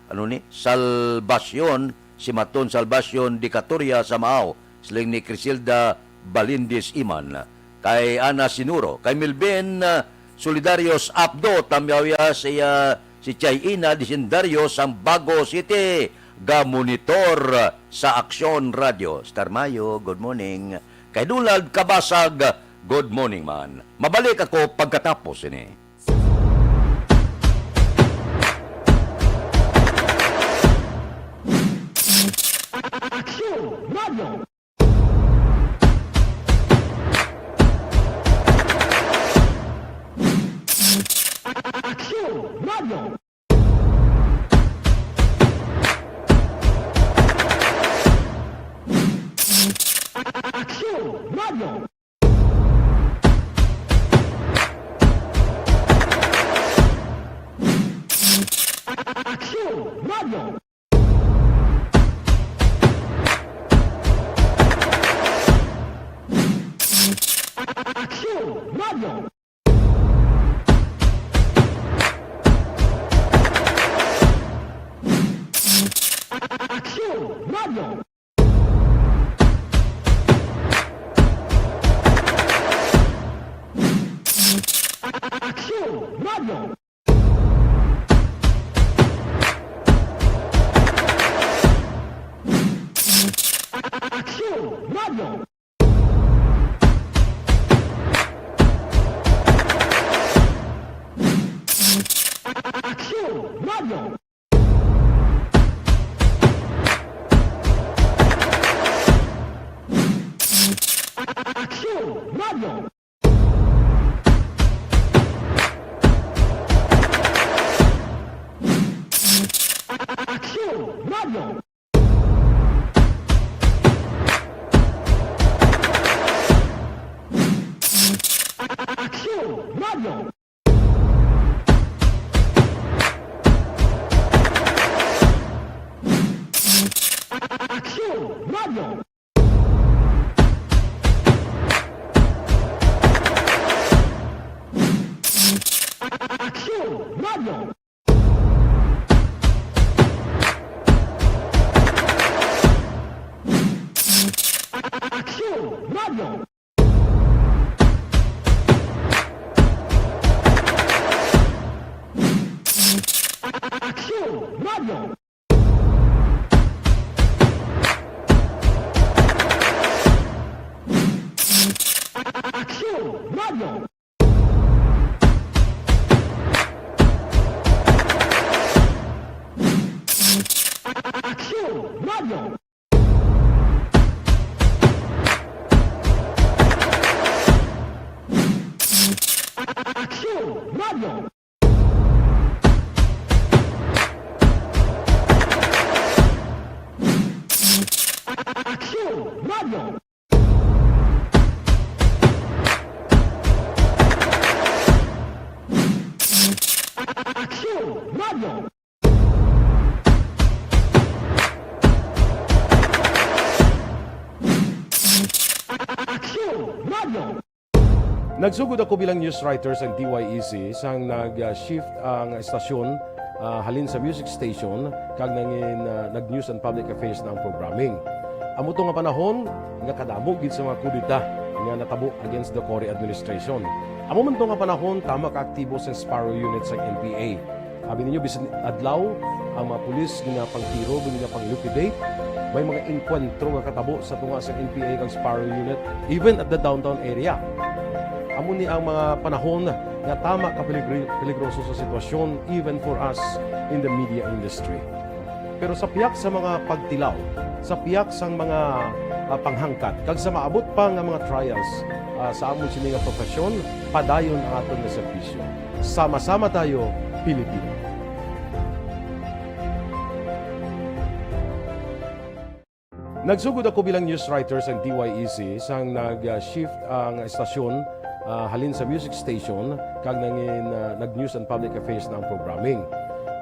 ano ni, Salvacion, si Maton Salvacion de Catoria sa Maaw, siling ni Crisilda Balindis Iman. Kay Ana Sinuro, kay Melvin, ah, Solidarios Abdo, tamyaw ya siya, si Chay Ina Disendario sang Bago City, ga monitor sa Aksyon Radio. Star Mayo, good morning. Kay Donald Kabasag, good morning man. Mabalik ako pagkatapos ini. Aksyon Radio. Aksyon Radio. Aksyon Radio. Aksyon Radio. Aksyon Radio. Aksyon Radio. Aksyon Radio. Aksyon Radio. Aksyon Radio. Aksyon Radio. Aksyon Radio. Aksyon Radio. Aksyon Radio. Aksyon Radio. Aksyon Radio. Aksyon Radio. Aksyon Radio. Aksyon Radio. Aksyon Radio. Aksyon Radio! Aksyon Radio! Aksyon Radio! Nagsugod ako bilang news writer sa D Y E C sang nag-shift ang estasyon, ah, halin sa music station kag nangin, ah, nag-news and public affairs na ang programming. Amo to nga panahon nga kadamo gid sa mga kudeta nga natabo against the Cory administration. Amo man to nga panahon, tama ka aktibo sa Sparrow Unit sa N P A. Abi ninyo, bisan adlaw, ang mga pulis ginapangtiro, ginapang-liquidate. May mga engkwentro nga katabo sa tunga sa N P A kag Sparrow Unit, even at the downtown area. Amo ni ang mga panahon nga tama ka peligri-, peligroso sa sitwasyon, even for us in the media industry. Pero sa piyak sa mga pagtilaw, sa piyak sang mga, ah, panghangkat, kag sa maabot pa nga mga trials, ah, sa amon sini nga profesyon, padayon ang aton nga serbisyo. Sama-sama tayo, Pilipino. Nagsugod ako bilang news writer sa D Y E C sang nag-shift ang estasyon, ah, halin sa music station kag nangin, ah, nag-news and public affairs na ang programming.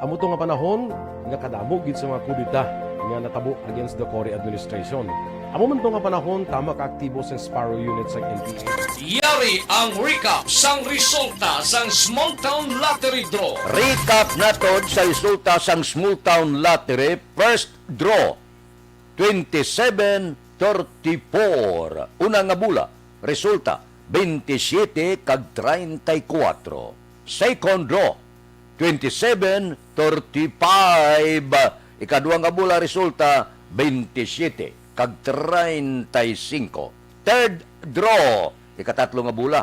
Amo to nga panahon nga kadamo gid sa mga kudeta nga natabo against the Cory administration. Amo man to nga panahon, tama ka aktibo sa Sparrow Unit sa N P A. Yari ang recap sang resulta sang Small Town Lottery Draw. Recap naton sa resulta sang Small Town Lottery First Draw, twenty-seven thirty-four. Una nga bola, resulta, twenty-siyete kag treinta y cuatro. Second draw, twenty-seven thirty-five. Ikadua nga bola, resulta, twenty-siyete kag treinta y cinco. Third draw, ikatatlo nga bola,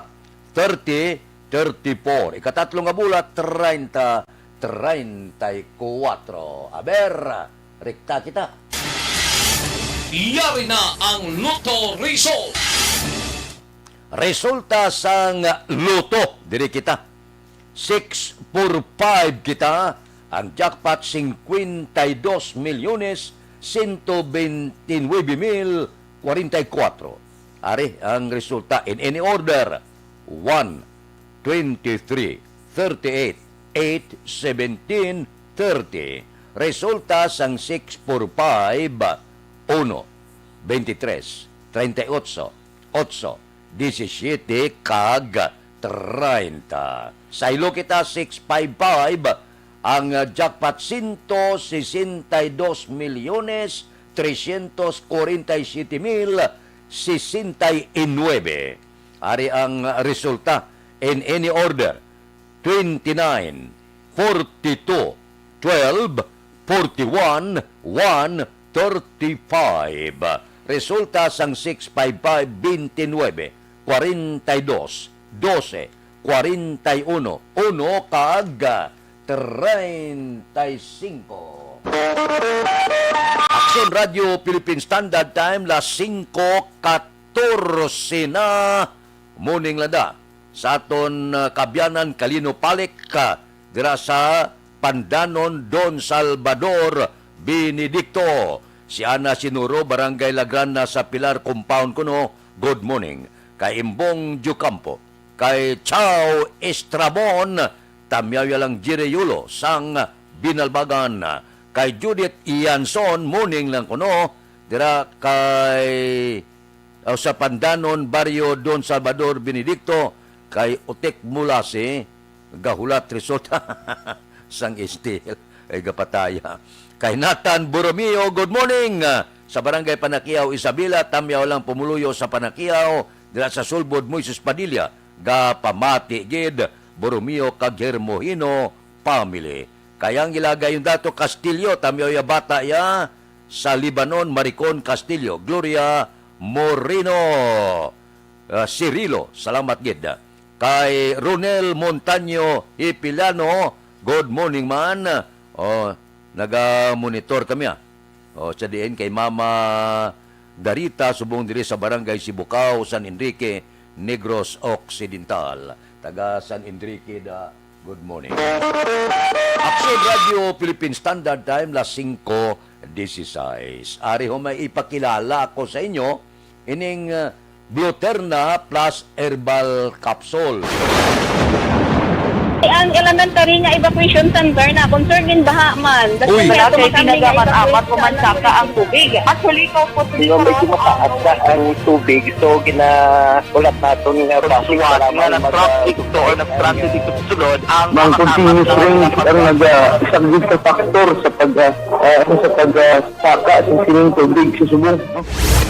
thirty thirty-four. Ikatatlo nga bola, treinta treinta y cuatro. Aber, rekta kita. Yari na ang Lotto result. Resulta sang Lotto, diri kita. Six four five kita, ang jackpot, cincuenta y dos millones, ciento veintinueve mil cuarenta y cuatro. Ari ang resulta in any order. One, twenty-three, thirty-eight, eight, seventeen, thirty. Resulta sang six four five, uno, twenty-three, treinta y ocho, ocho, disisyete, kag treinta. Saylo kita, six five five, ang, ah, jackpot, ciento sesenta y dos milyones trescientos cuarenta y siete mil sesenta y nueve. Ari ang resulta in any order: twenty-nine, forty-two, twelve, forty-one, one, thirty-five. Resulta sang six five five, twenty-nine, forty-two, doce, forty-one, uno, kag treinta y cinco. Aksyon Radio Philippine Standard Time, las singko katorse na. Morning, Lada. Sa aton, ah, kaabyanan, Kalino Palik, ah, dira sa Pandanon, Don Salvador Benedicto. Si Ana Sinuro, Barangay La Granda sa Pilar Compound kuno, good morning. Kay Imbong Diocampo, kay Chow Estrabon, tamyaw ya lang Jerry Yulo sang Binalbagan, kay Judith Ianson, morning lang kuno, dira kay, o, sa Pandanon, Baryo Don Salvador Benedicto, kay Utik Mulasi, gahulat resulta sang istil, ay gapataya. Kay Nathan Borromeo, good morning. Sa Barangay Panakiaw, Isabela, tamyaw lang pumuluyo sa Panakiaw, dira sa Sulbod, Moises Padilla, gapamati gid, Borromeo kag Hermohino family. Kay ang ila gayon dato Castillo, tamyaw ya bata ya sa Libanon, Maricon Castillo, Gloria Moreno, ah, Cirilo, salamat gid. Kay Ronel Montaño Hipilano, good morning man. Oh, naga-monitor kami, ah. Oh, sa diin kay Mama Darita, subong diri sa Barangay Sibucao, San Enrique, Negros Occidental. Taga San Enrique da, good morning. Aksyon Radio Philippine Standard Time, las singko Dieciséis. Ari ho, may ipakilala ako sa inyo ining, uh, Bluterna Plus Herbal Capsule. Ang elementary nga evacuation center na concern din baha man. Uy, kay tinaga man amat ko man saka ang tubig. Actually, ko po. Di ba medyo mataas na ang tubig, so ginakulat naton nga basuhan nga nag-traffic to or nag-transit dito sa sulod ang mga continuous rain ang nagasaglit sa factor sa pag, ah, ah, sa pag, ah, saka sa sining tubig sa subong.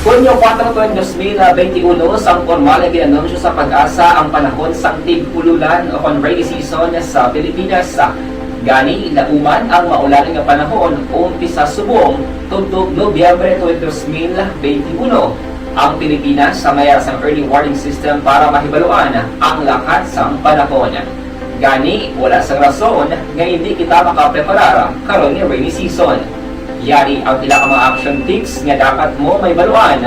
Hunyo kuwatro tuig dos mil benti uno, sang pormal nga gin-anunsyo sa PAGASA ang panahon sang tig-ululan o kon rainy season sa Pilipinas. Gani, nauman ang maulan nga panahon umpisa subong tubtob Nobyembre tuig dos mil benti uno. Ang Pilipinas may ara sang early warning system para mahibaluan ang lakat sang panahon. Gani, wala sang rason nga indi kita makapreparar karon nga rainy season. Yari ang pila ka mga action tips nga dapat mo mahibaluan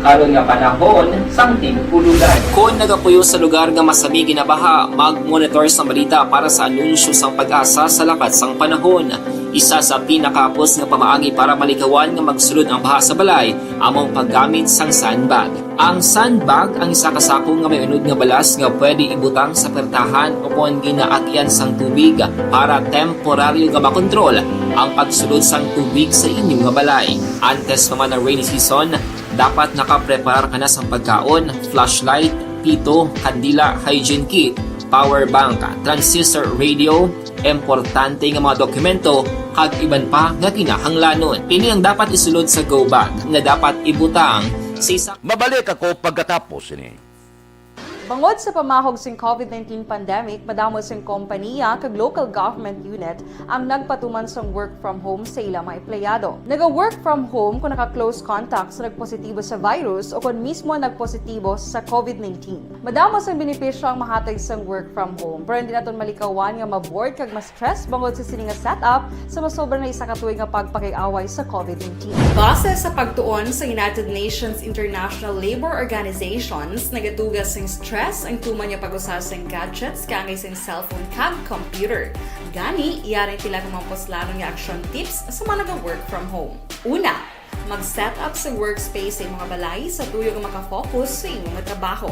karon nga panahon sang tig-ululan. Kon nagapuyo sa lugar nga masami ginabaha, mag-monitor sang balita para sa anunsyo sang PAGASA sa lakat sang panahon. Isa sa pinakahapos nga pamaagi para malikawan nga magsulod ang baha sa balay amo ang paggamit sang sandbag. Ang sandbag ang isa ka sako nga may unod nga balas nga pwede ibutang sa pertahan o kon ginaagyan sang tubig para temporaryo nga makontrol ang pagsulod sang tubig sa inyo nga balay. Antes pa man ang rainy season, dapat nakapreparar ka na sang pagkaon, flashlight, pito, kandila, hygiene kit, power bank, transistor radio, importante nga mga dokumento, kag iban pa nga kinahanglanon. Ini ang dapat isulod sa go bag nga dapat ibutang sa isa. Mabalik ako pagkatapos ini. Bangod sa pamahog sing COVID nineteen pandemic, madamo sing kompaniya kag local government unit ang nagpatuman sang work from home sa ila mga empleyado. Naga-work from home kung naka-close contact sa nagpositibo sa virus o kon mismo nagpositibo sa COVID nineteen. Madamo sang benepisyo ang mahatag sang work from home, pero hindi naton malikawan nga ma-bored kag ma-stress bangod sa sini nga setup sa masobra na isa ka tuig nga pagpakig-away sa COVID nineteen. Base sa pagtuon sa United Nations International Labour Organizations, nagatuga sing stress ang tuman nga pag-usa sing gadgets kaangay sing cellphone kag computer. Gani, yari ang pila ka mga puslanon nga action tips sa mga naga-work from home. Una, mag-set up sa workspace sa imong balay sa tuyo nga maka-focus sa imong trabaho.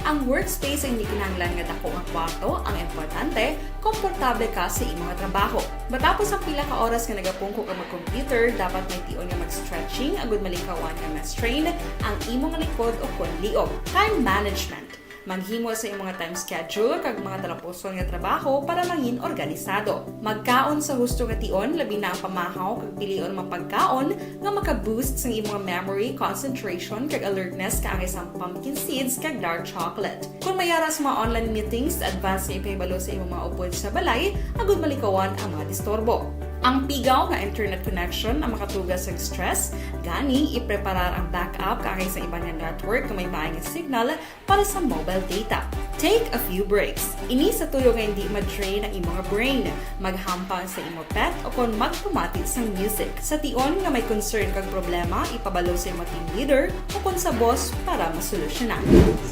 Ang workspace ay hindi kinahanglan nga dako nga kwarto, ang importante, komportable ka sa imong trabaho. Matapos ang pila ka oras nga nagapungko ka mag-computer, dapat may tion nga mag-stretching agud malikawan nga ma-strain ang imong likod o kon liog. Time management. Maghimo sa imong time schedule kag mga talapuson nga trabaho para mangin organisado. Magkaon sa husto nga tion, labi na ang pamahaw kag pilion nga mga pagkaon nga maka-boost sang imong memory, concentration, kag alertness kaangay sang pumpkin seeds kag dark chocolate. Kon may ara sa mga online meetings, advance nga ipahibalo sa imong mga upod sa balay agud malikawan ang mga disturbo. Ang pigaw nga internet connection ang makatuga sang stress, gani ipreparar ang backup kaangay sa iban nga network nga may maay nga signal para sa mobile data. Take a few breaks. Ini sa tuyo nga hindi ma-drain ang imong brain. Maghampang sa imo pet o kon magpamati sang music. Sa tion nga may concern kag problema, ipabalo sa imo team leader o kon sa boss para masolusyonan.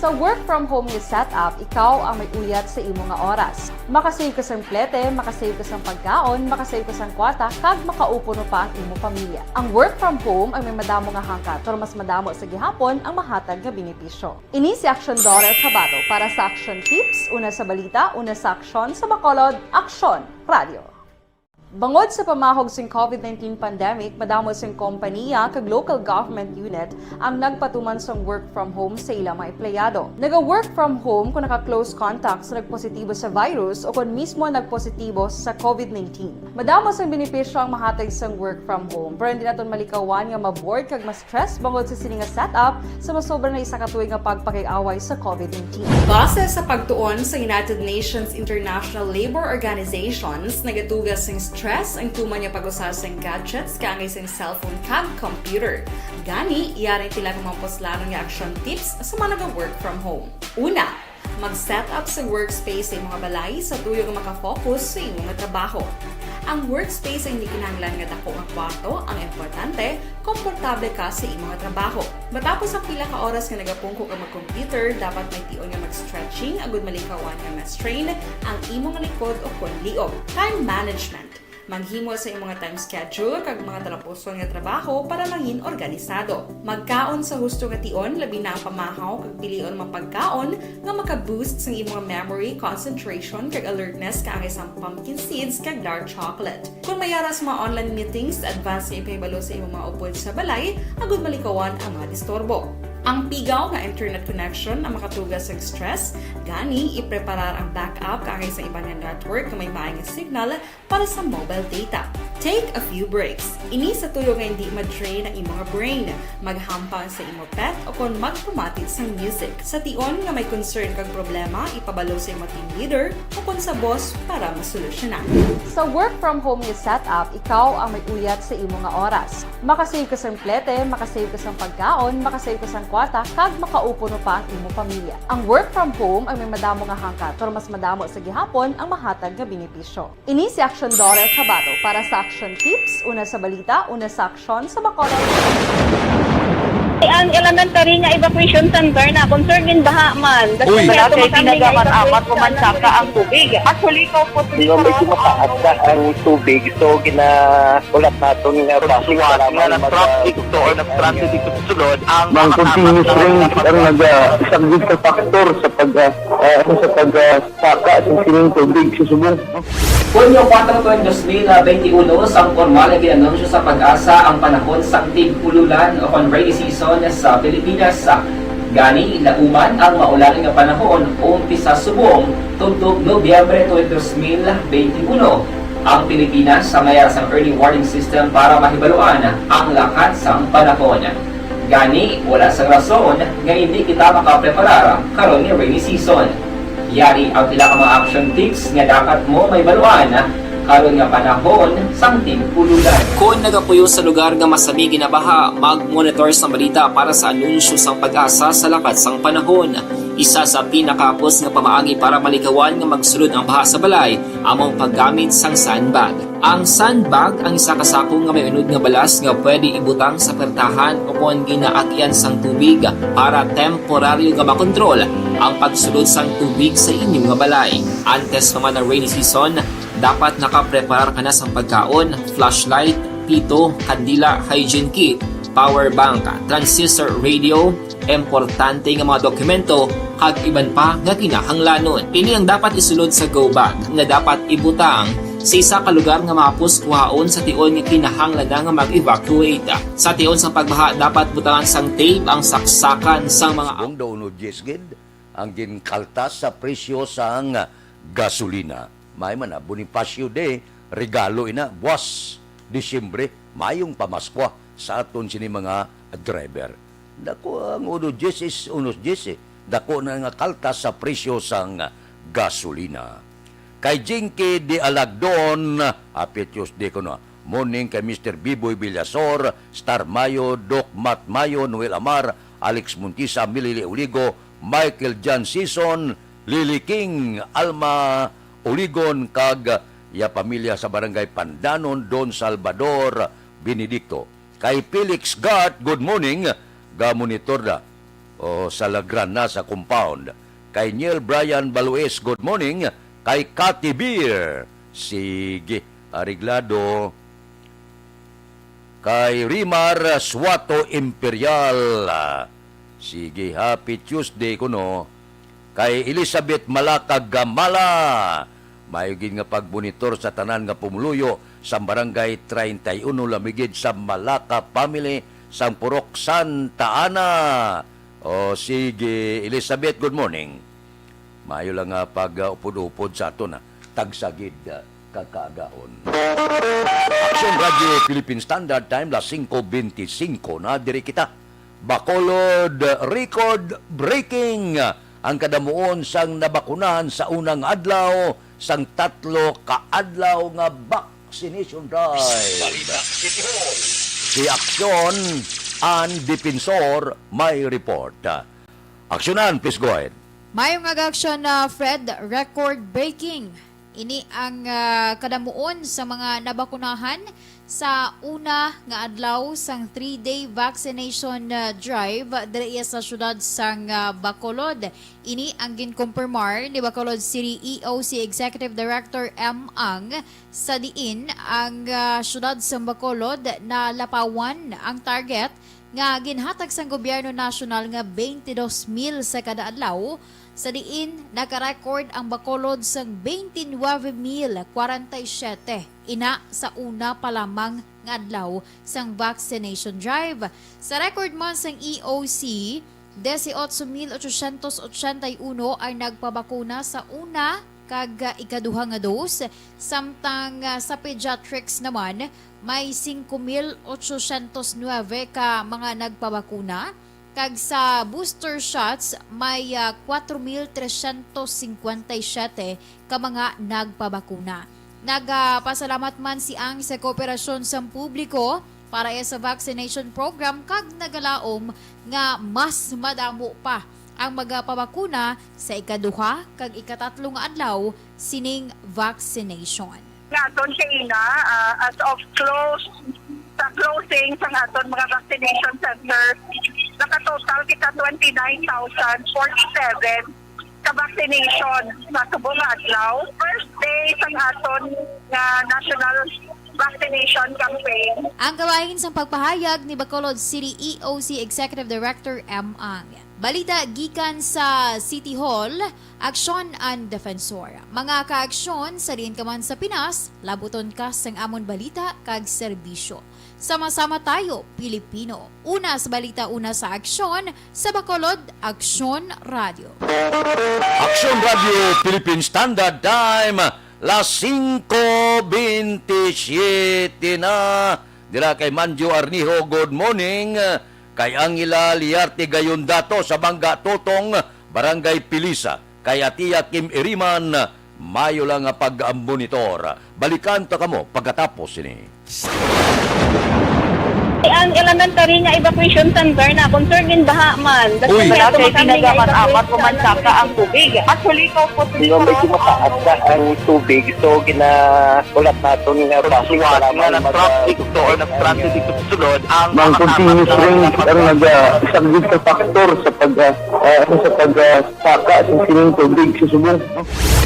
Sa work from home nga setup, ikaw ang may uyat sa imo nga oras. Makasave ka sang plete, makasave ka sang pagkaon, makasave ka sang kwarta, kag makaupuno pa ang imo pamilya. Ang work from home ang may madamo nga hangkat, pero mas madamo sa gihapon ang mahatag nga benepisyo. Ini si Aksyon Dorel Cabato para sa Aksyon Tips, una sa balita, una sa aksyon, sa Bacolod, Aksyon Radio. Bangod sa pamahog sing COVID nineteen pandemic, madamo sing kompaniya kag local government unit ang nagpatuman sang work from home sa ila mga empleyado. Naga-work from home kung naka-close contact sa nagpositibo sa virus o kon mismo nagpositibo sa COVID nineteen. Madamo sang benepisyo ang mahatag sang work from home, pero hindi naton malikawan nga ma-bored kag ma-stress bangod sa sini nga setup sa masobra na isa ka tuig nga pagpakig-away sa COVID nineteen. Base sa pagtuon sa United Nations International Labour Organizations, nagatuga sing stress ang tuman nga pag-usa sing gadgets kaangay sing cellphone kag computer. Gani, yari ang pila ka mga puslanon nga action tips sa mga naga-work from home. Una, mag-set up sa workspace sa imong balay sa tuyo nga maka-focus sa imong trabaho. Ang workspace ay hindi kinahanglan nga dako nga kwarto, ang importante, komportable ka sa imong trabaho. Matapos ang pila ka oras nga nagapungko ka mag-computer, dapat may tion nga mag-stretching agud malikawan nga ma-strain ang imong likod o kon liog. Time management. Maghimo sa imong time schedule kag mga talapuson nga trabaho para mangin organisado. Magkaon sa husto nga tion, labi na ang pamahaw kag pilion mga pagkaon nga maka-boost sang imong memory, concentration, kag alertness kaangay sang pumpkin seeds kag dark chocolate. Kung may ara sa mga online meetings, advance nga ipahibalo sa imong mga upod sa balay agud malikawan ang mga disturbo. Ang pigaw nga internet connection ang makatuga sa stress, gani ipreparar ang backup kaangay sa iban nga network nga may maay nga signal para sa mobile data. Take a few breaks. Ini sa tuyo nga hindi ma-drain ang imong brain, maghampang sa imo pet o kon magpamati sang music. Sa tion nga may concern kag problema, ipabalo sa imo team leader o kon sa boss para masolusyonan. Sa work from home nga setup, ikaw ang may uyat sa imo nga oras. Makasave ka sang plete, makasave ka sang pagkaon, makasave ka sang kwarta, kag makaupo pa ang imo pamilya. Ang work from home ang may madamo nga hangkat, pero mas madamo sa gihapon ang mahatag nga benepisyo. Ini si Action Dora Chabato para sa Action Tips, una sa balita, una sa aksyon sa Bacolod. Ang elementary nga evacuation center na concern gid baha man. Uy! Wala kay pinagamat-amat ko man saka ang tubig. Actually, ko po Yung medyo mataas na ang tubig, so ginahulat naton nga bus para na mag- na-traffic to or na-stranded dito sa sulod ang Mang mga continuous tama rain ang naga-, isang big factor sa pag, ah, ah, sa pag, ah, saka sa sining tubig sa subong. Hunyo kuwatro tuig dos mil benti uno, sang pormal nga gin-anunsyo sa PAGASA ang panahon sang tig-ululan o kon rainy season sa Pilipinas. Gani, lauman ang maulan nga panahon, umpisa subong tubtob Nobyembre tuig dos mil benti uno. Ang Pilipinas may ara sang early warning system para mahibaluan ang lakat sang panahon. Gani, wala sang rason nga indi kita makapreparar karon nga rainy season. Yari ang pila ka mga action tips nga dapat mo mahibaluan karon nga panahon sang tig-ululan. Kon nagapuyo sa lugar nga masami ginabaha, mag-monitor sang balita para sa anunsyo sang PAGASA sa lakat sang panahon. Isa sa pinakahapos nga pamaagi para malikawan nga magsulod ang baha sa balay amo ang paggamit sang sandbag. Ang sandbag ang isa ka sako nga may unod nga balas nga pwede ibutang sa pertahan o kon ginaagyan sang tubig para temporaryo nga makontrol ang pagsulod sang tubig sa inyo nga balay. Antes pa man ang rainy season, dapat nakapreparar ka na sang pagkaon, flashlight, pito, kandila, hygiene kit, power bank, transistor radio, importante nga mga dokumento, kag iban pa nga kinahanglanon. Ini ang dapat isulod sa go bag nga dapat ibutang sa isa ka lugar nga mahapos kuhaon sa tion nga kinahanglan na nga mag-evacuate. Sa tion sang pagbaha, dapat butangan sang tape ang saksakan sang mga Subong daw, no, Jess, gid ang ginkaltas sa presyo sang gasolina. May man na, Bonifacio Day, regalo ina, buwas Disyembre, mayong pamaskwa sa aton sini mga driver. Dako ang uno diyes is uno diyes, eh. Dako na nga kaltas sa presyo sang gasolina. Kay Jinky de Alagdon, happy Tuesday ko na. Morning kay Mister Biboy Villasor, Star Mayo, Doc Matt Mayo, Noel Amar, Alex Montisa, Milili Uligo, Michael John Season, Lily King, Alma Uligon, kag ya pamilya sa Barangay Pandanon, Don Salvador Benedicto. Kay Felix Gart, good morning. Ga-monitor na, o, sa Lagrana sa compound. Kay Neil Brian Balues, good morning. Kay Cathy Beer, sige, areglado. Kay Rimar Suato Imperial, ah, sige, happy Tuesday kuno. Kay Elizabeth Malaka Gamala, maayo gid nga pagmonitor sa tanan nga pumuluyo sa Barangay treinta y uno, lami gid sa Malaka family sang Purok Santa Ana. O, sige, Elizabeth, good morning. Maayo lang nga pag, ah, upod-upod sa aton, ah. Tagsa gid, ah, ka kaagahon. Aksyon Radyo Philippine Standard Time, las singko benti singko na, diri kita. Bacolod, record breaking. Ang kadamuon sang nabakunahan sa unang adlaw sang tatlo ka adlaw nga vaccination drive. Balita City Hall. Si Aksyon, ang Defensor, may report. Aksyonan, please go ahead. Mayong aga, Aksyon, ah, Fred, record breaking. Ini ang, ah, kadamuon sa mga nabakunahan Sa una nga adlaw sang three-day vaccination, uh, drive diri sa siyudad sang, uh, Bacolod. Ini ang ginkumpirmar ni Bacolod City E O C Executive Director M. Ang, sa diin ang, uh, siyudad sang Bacolod nalapawan ang target nga ginhatag sang gobyerno nasyonal nga twenty-two mil sa kada adlaw, sa diin naka-record ang Bacolod sang twenty-nine mil forty-seven ina sa una pa lamang nga adlaw sang vaccination drive. Sa record man sang E O C, dieciocho mil ochocientos ochenta y uno ang nagpabakuna sa una kag, ah, ikaduha nga dose, samtang, ah, sa pediatrics naman, may singko mil ochocientos nuebe ka mga nagpabakuna, kag sa booster shots, may, ah, kuwatro mil tresyentos singkwenta y siyete ka mga nagpabakuna. Nagapasalamat man si Ang sa kooperasyon sang publiko para sa vaccination program kag nagalaom nga mas madamo pa ang magapabakuna sa ikaduha kag ikatatlo nga adlaw sining vaccination. Nga aton kaina, ah, as of close, sa closing sang aton mga vaccination center, nakatotal kita twenty-nine thousand forty-seven ka vaccination sa subong nga adlaw. First day sang aton nga national vaccination campaign. Ang kabahin sang pagpahayag ni Bacolod City E O C Executive Director M. Ang. Balita gikan sa City Hall, Aksyon an Defensor. Mga kaaksyon, sa diin ka man sa Pinas, labuton ka sang amon balita kag serbisyo. Sama-sama tayo, Pilipino. Una sa balita, una sa aksyon, sa Bacolod, Aksyon Radio. Aksyon Radio Philippine Standard Time, las singko bentisiete na. Dira kay Manjo Arnijo, good morning. Kay Angela Liarte Gayondato sa Bangga Totong, Barangay Pilisa. Kay Atia Kim Iriman, mayo lang nga pag-monitor. Balikan ta kamo pagkatapos sini. Ang elementary nga evacuation center na concern gin baha man. Uy. Wala kay tinaga man apat ko man saka ang tubig. Actually, ko po. Medyo mataas na ang tubig, so ginahulat naton nga basi nga nag-traffic to or nag-transit dito sa sulod ang mga continuous rain ang nag-, ah, isang big factor sa pag, ah, ah, sa pag, ah, saka sa sining tubig sa subong.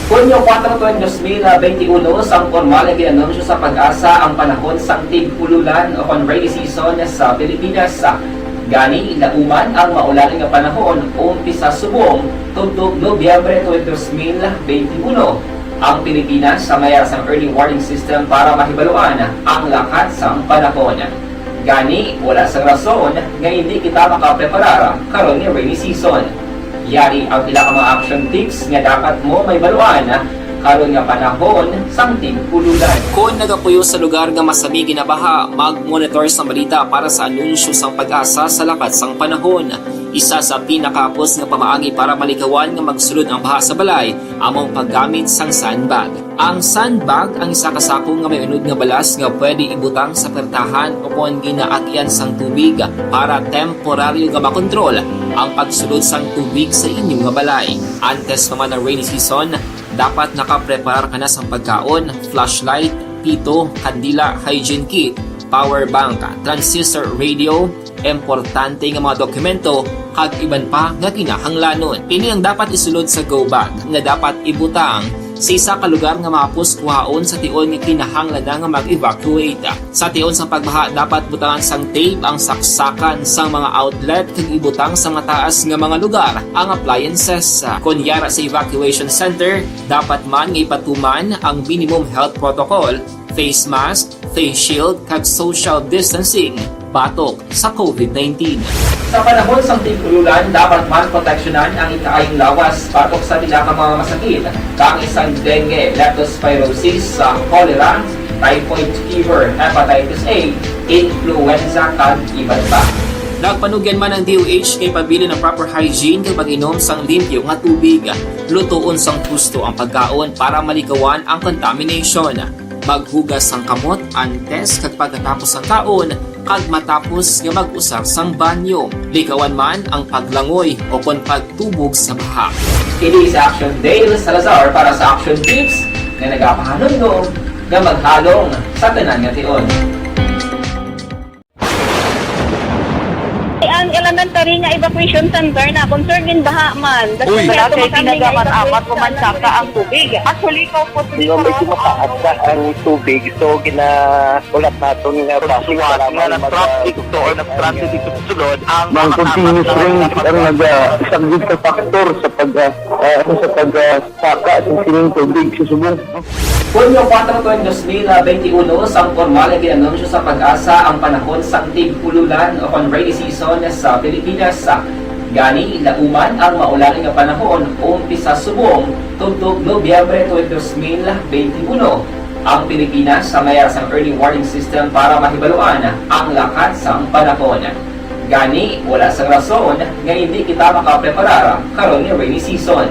Hunyo kuwatro, dos mil benti uno, sang pormal nga gin-anunsyo sa PAGASA ang panahon sang tig-ululan o kon rainy season sa Pilipinas. Gani, lauman ang maulan nga panahon umpisa subong tubtob Nobyembre twenty, dos mil benti uno. Ang Pilipinas sa mayar sang early warning system para mahibaluan ang lakat sang panahon. Gani, wala sang rason nga indi kita makapreparar karon nga rainy season. Yari ang pila ka mga action tips nga dapat mo mahibaluan karon nga panahon sang tig-ululan. Kon nagapuyo sa lugar nga masami ginabaha, mag-monitor sa balita para sa anunsyo sang PAGASA sa lakat sang panahon. Isa sa pinakahapos nga pamaagi para malikawan nga magsulod ang baha sa balay amo ang paggamit sang sandbag. Ang sandbag ang isa ka sako nga may unod nga balas nga pwede ibutang sa pertahan o kon ginaagian sang tubig para temporaryo nga makontrol ang pagsulod sang tubig sa inyo nga balay. Antes pa man ang rainy season, dapat nakapreparar ka na sang pagkaon, flashlight, pito, kandila, hygiene kit, power bank, transistor radio, importante nga mga dokumento, kag iban pa nga kinahanglanon. Ini ang dapat isulod sa go bag nga dapat ibutang sa isa ka lugar nga mahapos kuhaon sa tion nga kinahanglan na nga mag-evacuate. Sa tion sang pagbaha, dapat butangan sang tape ang saksakan sang mga outlet kag ibutang sa mataas nga mga lugar ang appliances. Kon yara sa evacuation center, dapat man nga ipatuman ang minimum health protocol, face mask, face shield, kag social distancing batok sa COVID nineteen. Sa panahon sang tig-ululan, dapat man proteksyonan ang ikaayong lawas batok sa pila ka mga masakit, kaangay sang dengue, leptospirosis, sa cholera, typhoid fever, hepatitis A, influenza, kag iban pa. Nagpanugyan man ang D O H kay pabilin ang proper hygiene kag pag-inom sang limpyo nga tubig. Lutoon sang husto ang pagkaon para malikawan ang contamination. Maghugas sang kamot antes kag pagkatapos sang kaon, kag matapos nga mag-usar sang banyo. Likawan man ang paglangoy o kon pagtubog sa baha. Kini si Action Dale Salazar para sa Action Tips nga nagapahanumdom nga maghalong sa tanan nga tion. Ang elementary nga evacuation center na concern gid baha man. Uy. Wala kay tinaga man, amat ko man saka ang tubig. Actually, ikaw po, medyo mataas na ang tubig, so ginahulat naton nga basi nga nag-traffic to or nag-transit dito sa sulod ang mga continuous rain ang nag-, ah, isang gid ka factor sa pag, ah, ah, sa pag, ah, saka sa sining tubig sa subong. Hunyo kuwatro tuig dos mil benti uno, sang pormal nga gin-anunsyo sa PAGASA ang panahon sang tig-ululan o kon rainy season sa Pilipinas. Gani, lauman ang maulan nga panahon umpisa subong tubtob Nobyembre tuig dos mil benti uno. Ang Pilipinas may ara sang early warning system para mahibaluan ang lakat sang panahon. Gani, wala sang rason nga hindi kita makapreparar karon nga rainy season.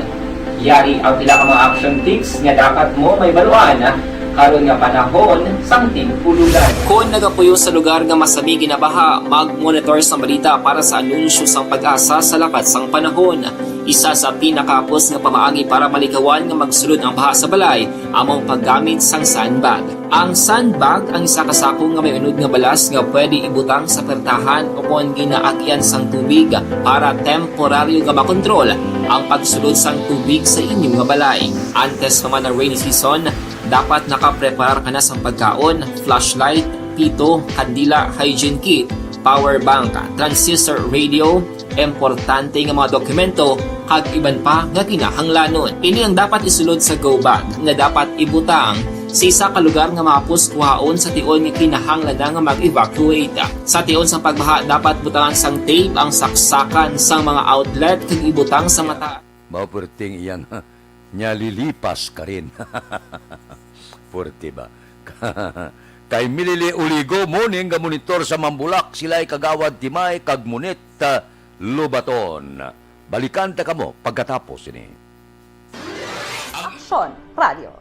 Yari ang pila ka mga action tips nga dapat mo mahibaluan karon nga panahon sang tig-ululan. Kon nagapuyo sa lugar nga masami ginabaha, mag-monitor sang balita para sa anunsyo sang PAGASA sa lakat sang panahon. Isa sa pinakahapos nga pamaagi para malikawan nga magsulod ang baha sa balay amo ang paggamit sang sandbag. Ang sandbag ang isa ka sako nga may unod nga balas nga pwede ibutang sa pertahan o kon ginaagyan sang tubig para temporaryo nga makontrol ang pagsulod sang tubig sa inyo nga balay. Antes pa man ang rainy season, dapat nakapreparar ka na sang pagkaon, flashlight, pito, kandila, hygiene kit, power bank, transistor radio, importante nga mga dokumento, kag iban pa nga kinahanglanon. Ini ang dapat isulod sa go bag nga dapat ibutang sa isa ka lugar nga mahapos kuhaon sa tion nga kinahanglan na nga mag-evacuate. Sa tion sang pagbaha, dapat butangan sang tape ang saksakan sang mga outlet kag ibutang sa mata. Mao perting iyang nyalilipas ka rin. Puerte ba? Kay Milili Uligo, morning, nga monitor sa Mambulak, sila'y Kagawad Timay, kag Munit, ah, Lobaton. Balikan ta kamo pagkatapos ini. Aksyon Radio.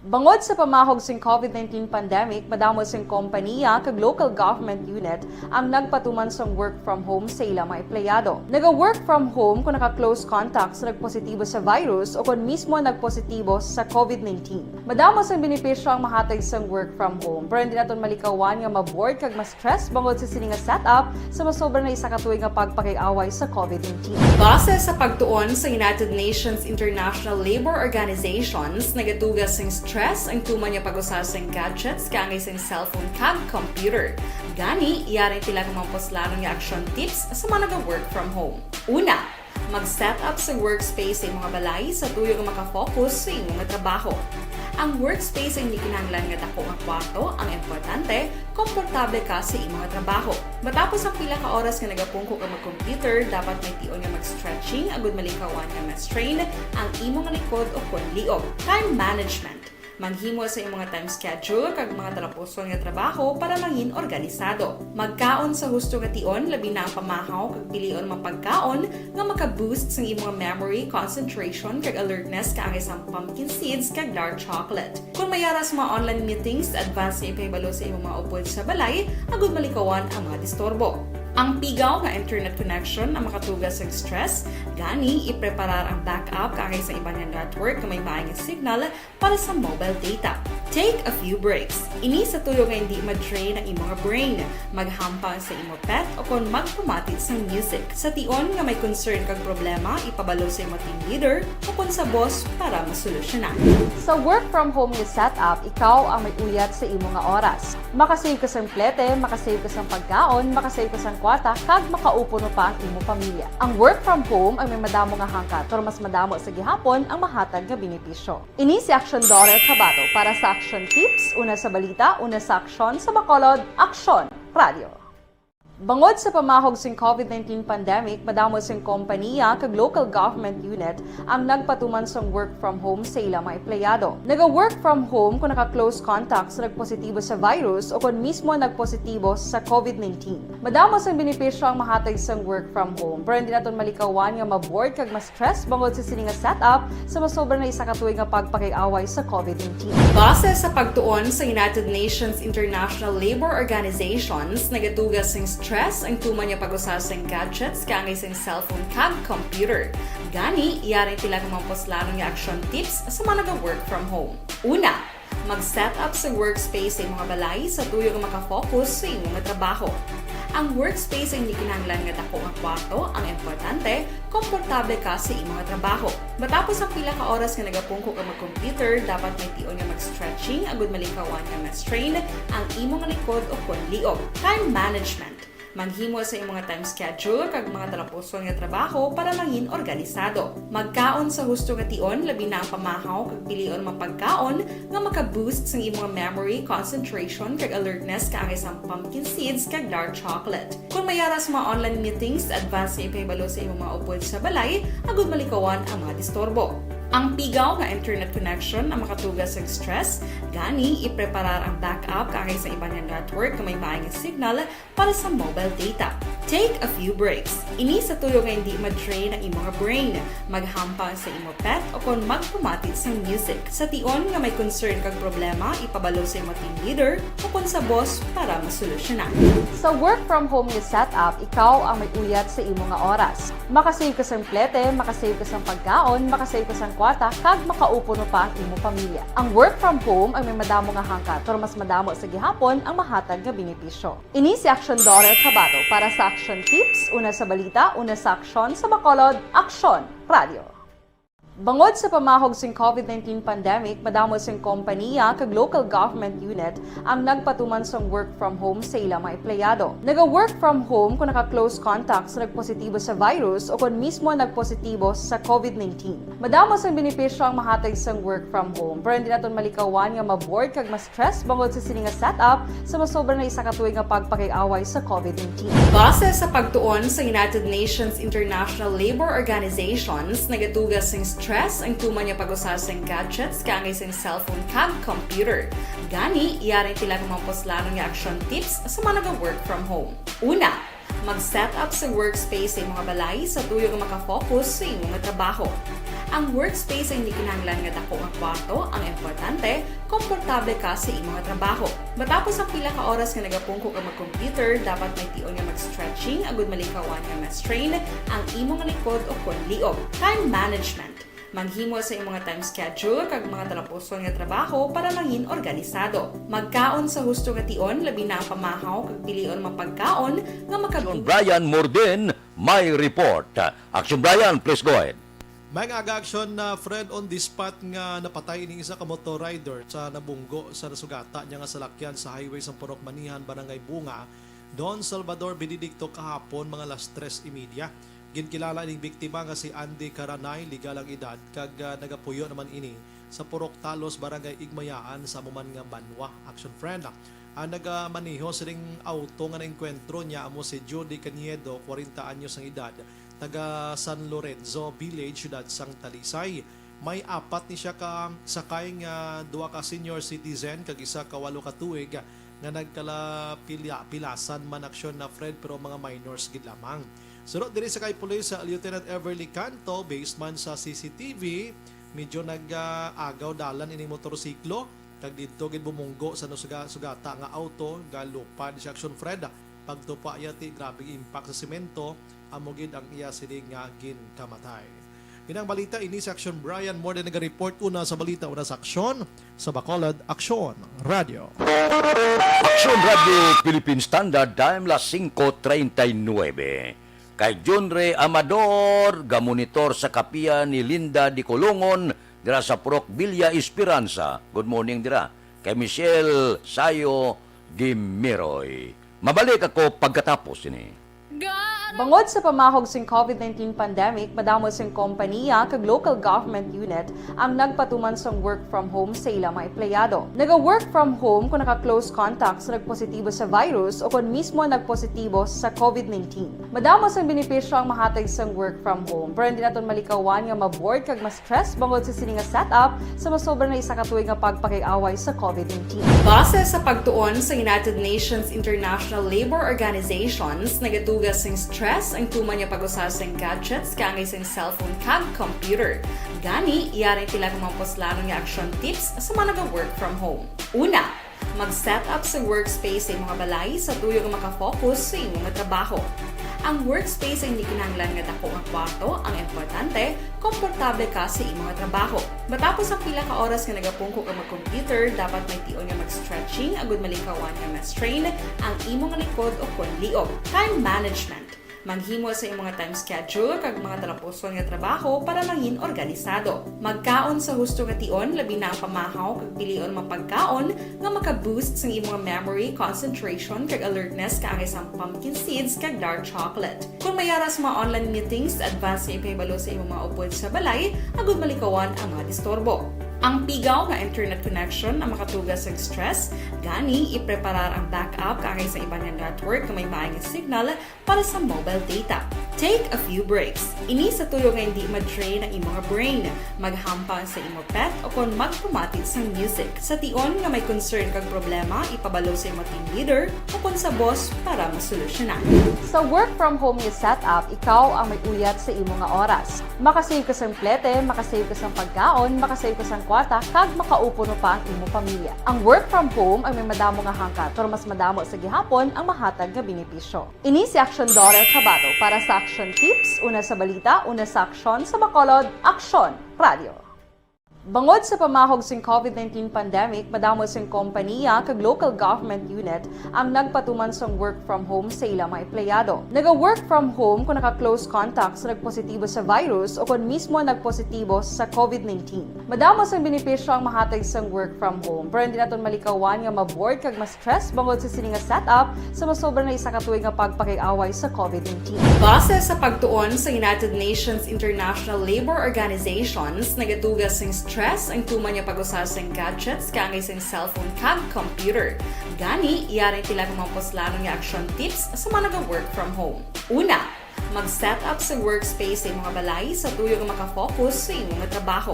Bangod sa pamahog sing COVID nineteen pandemic, madamo sing kompaniya kag local government unit ang nagpatuman sang work from home sa ila mga empleyado. Naga-work from home kung naka-close contact sa nagpositibo sa virus o kon mismo nagpositibo sa COVID nineteen. Madamo sang benepisyo ang mahatag sang work from home, pero hindi naton malikawan nga ma-bored kag ma-stress bangod sa sini nga setup sa masobra na isa ka tuig nga pagpakig-away sa COVID nineteen. Base sa pagtuon sa United Nations International Labour Organizations, nagatuga sing stress ang tuman nga pag-usa sing gadgets kaangay sing cellphone kag computer. Gani, yari ang pila ka mga puslanon nga action tips sa mga naga-work from home. Una, mag-set up sa workspace sa imong balay sa tuyo nga makafocus sa imong trabaho. Ang workspace ay hindi kinahanglan nga dako nga kwarto, ang importante, komportable ka sa imong trabaho. Matapos ang pila ka oras nga nagapungko ka mag-computer, dapat may tion nga mag-stretching agud malikawan nga ma-strain ang imong likod o kon liog. Time management. Maghimo sa imong time schedule kag mga talapuson nga trabaho para mangin organisado. Magkaon sa husto nga tion, labi na ang pamahaw kag pilion mga pagkaon nga maka-boost sang imong memory, concentration, kag alertness kaangay sang pumpkin seeds kag dark chocolate. Kung may ara sa mga online meetings, advance nga ipahibalo sa imong mga upod sa balay agud malikawan ang mga disturbo. Ang pigaw nga internet connection ang makatuga sang stress, gani ipreparar ang backup kaangay sa iban nga network nga may maayong signal para sa mobile data. Take a few breaks. Ini sa tuyo nga hindi ma-drain ang imong brain. Maghampang sa imong pet o kon magpamati sang music. Sa tion nga may concern kag problema, ipabalo sa imong team leader o kon sa boss para masolusyonan. Sa work from home nga setup, ikaw ang may uyat sa imo nga oras. Makasave ka sang plete, makasave ka sang pagkaon, makasave ka sang kwarta, kag makaupod pa ang imo pamilya. Ang work from home ang may madamo nga hangkat, pero mas madamo sa gihapon ang mahatag nga benepisyo. Ini si Aksyon Dorel Cabato para sa Aksyon Tips, una sa balita, una sa aksyon, sa Bacolod, Aksyon Radio. Bangod sa pamahog sing COVID nineteen pandemic, madamo sing kompaniya kag local government unit ang nagpatuman sang work from home sa ila mga empleyado. Naga-work from home kung naka-close contact sa nagpositibo sa virus o kon mismo nagpositibo sa COVID nineteen. Madamo sang benepisyo ang mahatag sang work from home, pero hindi naton malikawan nga ma-bored kag ma-stress bangod sa sini nga setup sa masobra na isa ka tuig nga pagpakig-away sa COVID nineteen. Base sa pagtuon sa United Nations International Labour Organizations, nagatuga sing stress ang tuman nga pag-usa sing gadgets kaangay sing cellphone kag computer. Gani, yari ang pila ka mga puslanon nga action tips sa mga naga-work from home. Una, mag-set up sa workspace sa imong balay sa tuyo nga makafocus sa imong trabaho. Ang workspace ay hindi kinahanglan nga dako nga kwarto. Ang importante, komportable ka sa imo nga trabaho. Matapos ang pila ka oras nga nagapungko ka mag-computer, dapat may tion nga mag-stretching agud malikawan nga ma-strain ang imo nga likod o kon liog. Time management. Maghimo sa imo nga time schedule kag mga talapuson nga trabaho para mangin organisado. Magkaon sa husto nga tion, labi na ang pamahaw kag pilion mga pagkaon nga maka-boost sang imo nga memory, concentration, kag alertness, kaangay sang pumpkin seeds kag dark chocolate. Kung may ara sa mga online meetings, advance nga ipahibalo sa imong mga upod sa balay agud malikawan ang mga disturbo. Ang pigaw nga internet connection ang makatuga sang stress, gani ipreparar ang backup kaangay sa iban nga network nga may maayong signal para sa mobile data. Take a few breaks. Ini sa tuyo nga hindi ma-drain ang imong brain. Maghampang sa imo pet o kon magpamati sang music. Sa tion nga may concern kag problema, ipabalo sa imo team leader o kon sa boss para masolusyonan. Sa work from home nga setup, ikaw ang may uyat sa imo nga oras. Makasave ka sang plete, makasave ka sang pagkaon, makasave ka sang kwarta, kag makaupo pa ang imo pamilya. Ang work from home ang may madamo nga hangkat, pero mas madamo sa gihapon ang mahatag nga benepisyo. Ini si Aksyon Dorel Cabato para sa Aksyon Tips, una sa balita, una sa aksyon, sa Bacolod, Aksyon Radio. Bangod sa pamahog sing COVID nineteen pandemic, madamo sing kompaniya kag local government unit ang nagpatuman sang work from home sa ila mga empleyado. Naga-work from home kung naka-close contact sa nagpositibo sa virus o kon mismo nagpositibo sa COVID nineteen. Madamo sang benepisyo ang mahatag sang work from home, pero hindi naton malikawan nga ma-bored kag ma-stress bangod sa sini nga setup sa masobra na isa ka tuig nga pagpakig-away sa COVID nineteen. Base sa pagtuon sa United Nations International Labour Organizations, nagatuga sing stress ang tuman nga pag-usa sing gadgets kaangay sing cellphone kag computer. Gani, yari sila nga mga puslanon nga action tips sa mga naga-work from home. Una, mag-set up sa workspace sa imong balay sa tuyo nga makafocus sa imong trabaho. Ang workspace ay hindi kinahanglan nga dako nga kwarto, ang importante, komportable ka sa imong trabaho. Matapos ang pila ka oras nga nagapungko ka mag-computer, dapat may tion nga mag-stretching agud malikawan nga ma-strain ang imong likod o kon liog. Time management. Maghimo sa imong time schedule kag mga talapuson nga trabaho para mangin organisado. Magkaon sa husto nga tion, labi na ang pamahaw kag pilion mga pagkaon nga maka- Action Brian Morden, may report. Action Brian, please go ahead. May aga action na Fred on the spot nga napatay ining isa ka motor rider sa nabunggo sa nasugata niya nga salakyan sa highway sa Purok Manihan, Barangay Bunga, Don Salvador Benedicto kahapon mga alas tres y media. Ginkilala ning biktima nga si Andy Caranay, legal ang edad, kag, ah, nagapuyo naman ini sa Purok Talos, Barangay Igmayaan, sa amo man nga banwa. Action Fred. Ang nagamaneho sining auto nga naengkwentro niya amo si Judy Caniedo, kwarenta anyos ang edad, taga San Lorenzo Village, siyudad sang Talisay. May apat ni siya ka sakay nga duha ka senior citizen kag isa ka walo ka tuig nga nagkalapilasan man aksyon na Fred, pero mga minors gid lamang. Suno diri sa kay Police Lieutenant Everly Canto, based man sa C C T V, medyo nag-agaw dalan ining motorsiklo kag didto gid bumunggo sa nasuga-, sugata nga auto, galupad si aksyon Fred. Pagtupa iya ti grabe impact sa semento, amo gid ang iya sini nga ginkamatay. Inang balita ini sa Action Brian Morden naga-report, una sa balita, una sa aksyon, sa Bacolod, Aksyon Radio. Aksyon Radio Philippine Standard Time, las singko treinta y nuebe. Kay Junre Amador, gamonitor sa kapihan ni Linda Dicolongon, dira sa Purok Villa Esperanza. Good morning dira. Kay Michelle Sayo Gimiroy. Mabalik ako pagkatapos ini. Bangod sa pamahog sing COVID nineteen pandemic, madamo sing kompaniya kag local government unit ang nagpatuman sang work from home sa ila mga empleyado. Naga-work from home kung naka-close contact sa nagpositibo sa virus o kon mismo nagpositibo sa COVID nineteen. Madamo sang benepisyo ang mahatag sang work from home, pero hindi naton malikawan nga ma-bored kag ma-stress bangod sa sini nga setup sa masobra na isa ka tuig nga pagpakig-away sa COVID nineteen. Base sa pagtuon sa United Nations International Labour Organizations, nagatuga sing stress ang tuman nga pag-usa sing gadgets kaangay sing cellphone kag computer. Gani, yari sila nga mga puslanon nga action tips sa mga naga-work from home. Una, mag-set up sa workspace sa imong balay sa tuyo nga makafocus sa imong trabaho. Ang workspace ay hindi kinahanglan nga dako nga kwarto. Ang importante, komportable ka sa imo nga trabaho. Matapos ang pila ka oras nga nagapungko ka mag-computer, dapat may tion nga mag-stretching agud malikawan nga ma-strain ang imo nga likod o kon liog. Time management. Maghimo sa imo nga time schedule kag mga talapuson nga trabaho para mangin organisado. Magkaon sa husto nga tion, labi na ang pamahaw kag pilion mga pagkaon nga maka-boost sang imo nga memory, concentration, kag alertness, kaangay sang pumpkin seeds kag dark chocolate. Kung may ara sa mga online meetings, advance nga ipahibalo sa imo mga upod sa balay agud malikawan ang mga disturbo. Ang pigaw nga internet connection ang makatuga sang stress, gani ipreparar ang backup kaangay sa iban nga network nga may maayong signal para sa mobile data. Take a few breaks. Ini sa tuyo nga hindi ma-drain ang imo nga brain. Maghampang sa imo pet o kon magpamati sang music. Sa tion nga may concern kag problema, ipabalo sa imo team leader o kon sa boss para masolusyonan. Sa work from home nga setup, ikaw ang may uyat sa imo nga oras. Makasave ka sang plete, makasave ka sang pagkaon, makasave ka sang kwarta, kag makaupo pa ang imo pamilya. Ang work from home ay may madamo nga hangkat, pero mas madamo sa gihapon ang mahatag nga benepisyo. Ini si Aksyon Daughter Kabato para sa Aksyon Tips, una sa balita, una sa aksyon, sa Bacolod, Aksyon Radio. Bangod sa pamahog sing covid nineteen pandemic, madamo sing kompaniya kag local government unit ang nagpatuman sang work from home sa ila mga empleyado. Naga-work from home kung naka-close contact sa nagpositibo sa virus o kon mismo nagpositibo sa covid nineteen. Madamo sang benepisyo ang mahatag sang work from home, pero hindi naton malikawan nga ma-bored kag ma-stress bangod sa sini nga setup sa masobra na isa ka tuig nga pagpakig-away sa covid nineteen. Base sa pagtuon sa United Nations International Labour Organizations, nagatuga sing stress ang tuman nga pag-usa sang gadgets kaangay sang cellphone kag computer. Gani, yari ang pila ka mga puslanon nga action tips sa mga naga-work from home. Una, mag-set up sa workspace sa imo nga balay sa tuyo nga makafocus sa imo nga trabaho.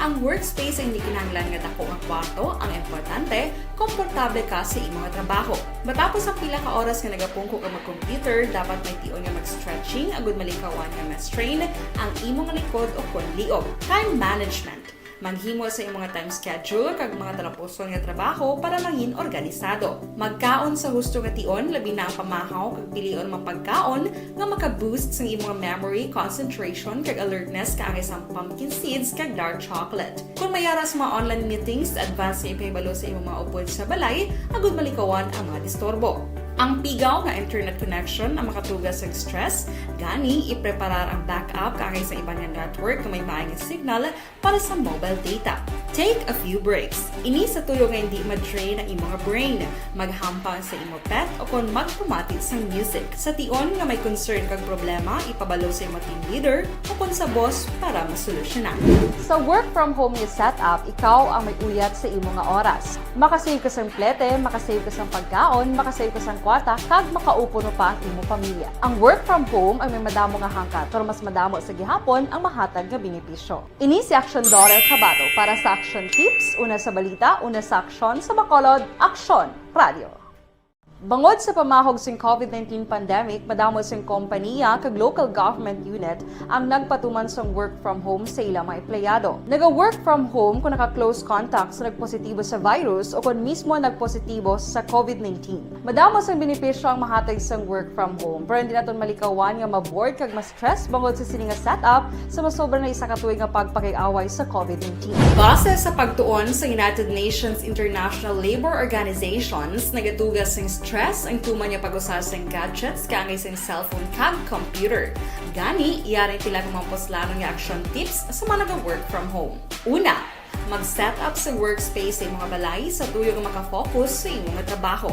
Ang workspace ay hindi kinahanglan nga dako nga kwarto, ang importante, komportable ka sa imo nga trabaho. Matapos ang pila ka oras nga nagapungko ka mag-computer, dapat may tion nga mag-stretching agud malikawan nga ma-strain ang imo nga likod o kon liog. Time management. Maghimo sa imo nga time schedule kag mga talapuson nga trabaho para mangin organisado. Magkaon sa husto nga tion, labi na ang pamahaw kag pilion mga pagkaon nga maka-boost sang imo nga memory, concentration, kag alertness kaangay sang pumpkin seeds kag dark chocolate. Kung may ara sa mga online meetings, advance nga ipahibalo sa imo mga upod sa balay agud malikawan ang mga disturbo. Ang pigaw nga internet connection ang makatuga sang stress, gani ipreparar ang backup kaangay sa iban nga network nga may maayong signal para sa mobile data. Take a few breaks. Ini sa tuyo nga hindi ma-drain ang imo nga brain. Maghampang sa imo pet o kon magpamati sang music. Sa tion nga may concern kag problema, ipabalo sa imo team leader o kon sa boss para masolusyonan. Sa work from home nga setup, ikaw ang may uyat sa imo nga oras. Makasave ka sang plete, makasave ka sang pagkaon, makasave ka sang kwarta, kag makaupo pa ang imo pamilya. Ang work from home ay may madamo nga hangkat, pero mas madamo sa gihapon ang mahatag nga benepisyo. Ini si Aksyon Daughter Kabato para sa Aksyon Tips, una sa balita, una sa aksyon, sa Bacolod, Aksyon Radio. Bangod sa pamahog sing covid nineteen pandemic, madamo sing kompaniya kag local government unit ang nagpatuman sang work from home sa ila mga empleyado. Naga-work from home kung naka-close contact sa nagpositibo sa virus o kon mismo nagpositibo sa covid nineteen. Madamo sang benepisyo ang mahatag sang work from home, pero hindi naton malikawan nga ma-bored kag ma-stress bangod sa sini nga setup sa masobra na isa ka tuig nga pagpakig-away sa covid nineteen. Base sa pagtuon sa United Nations International Labour Organizations, nagatuga sing stress ang tuman nga pag-usa sing gadgets kaangay sing cellphone kag computer. Gani, yari ang pila ka mga puslanon nga action tips sa mga naga-work from home. Una, mag-set up sa workspace sa imo nga balay sa tuyo nga makafocus sa imo nga trabaho.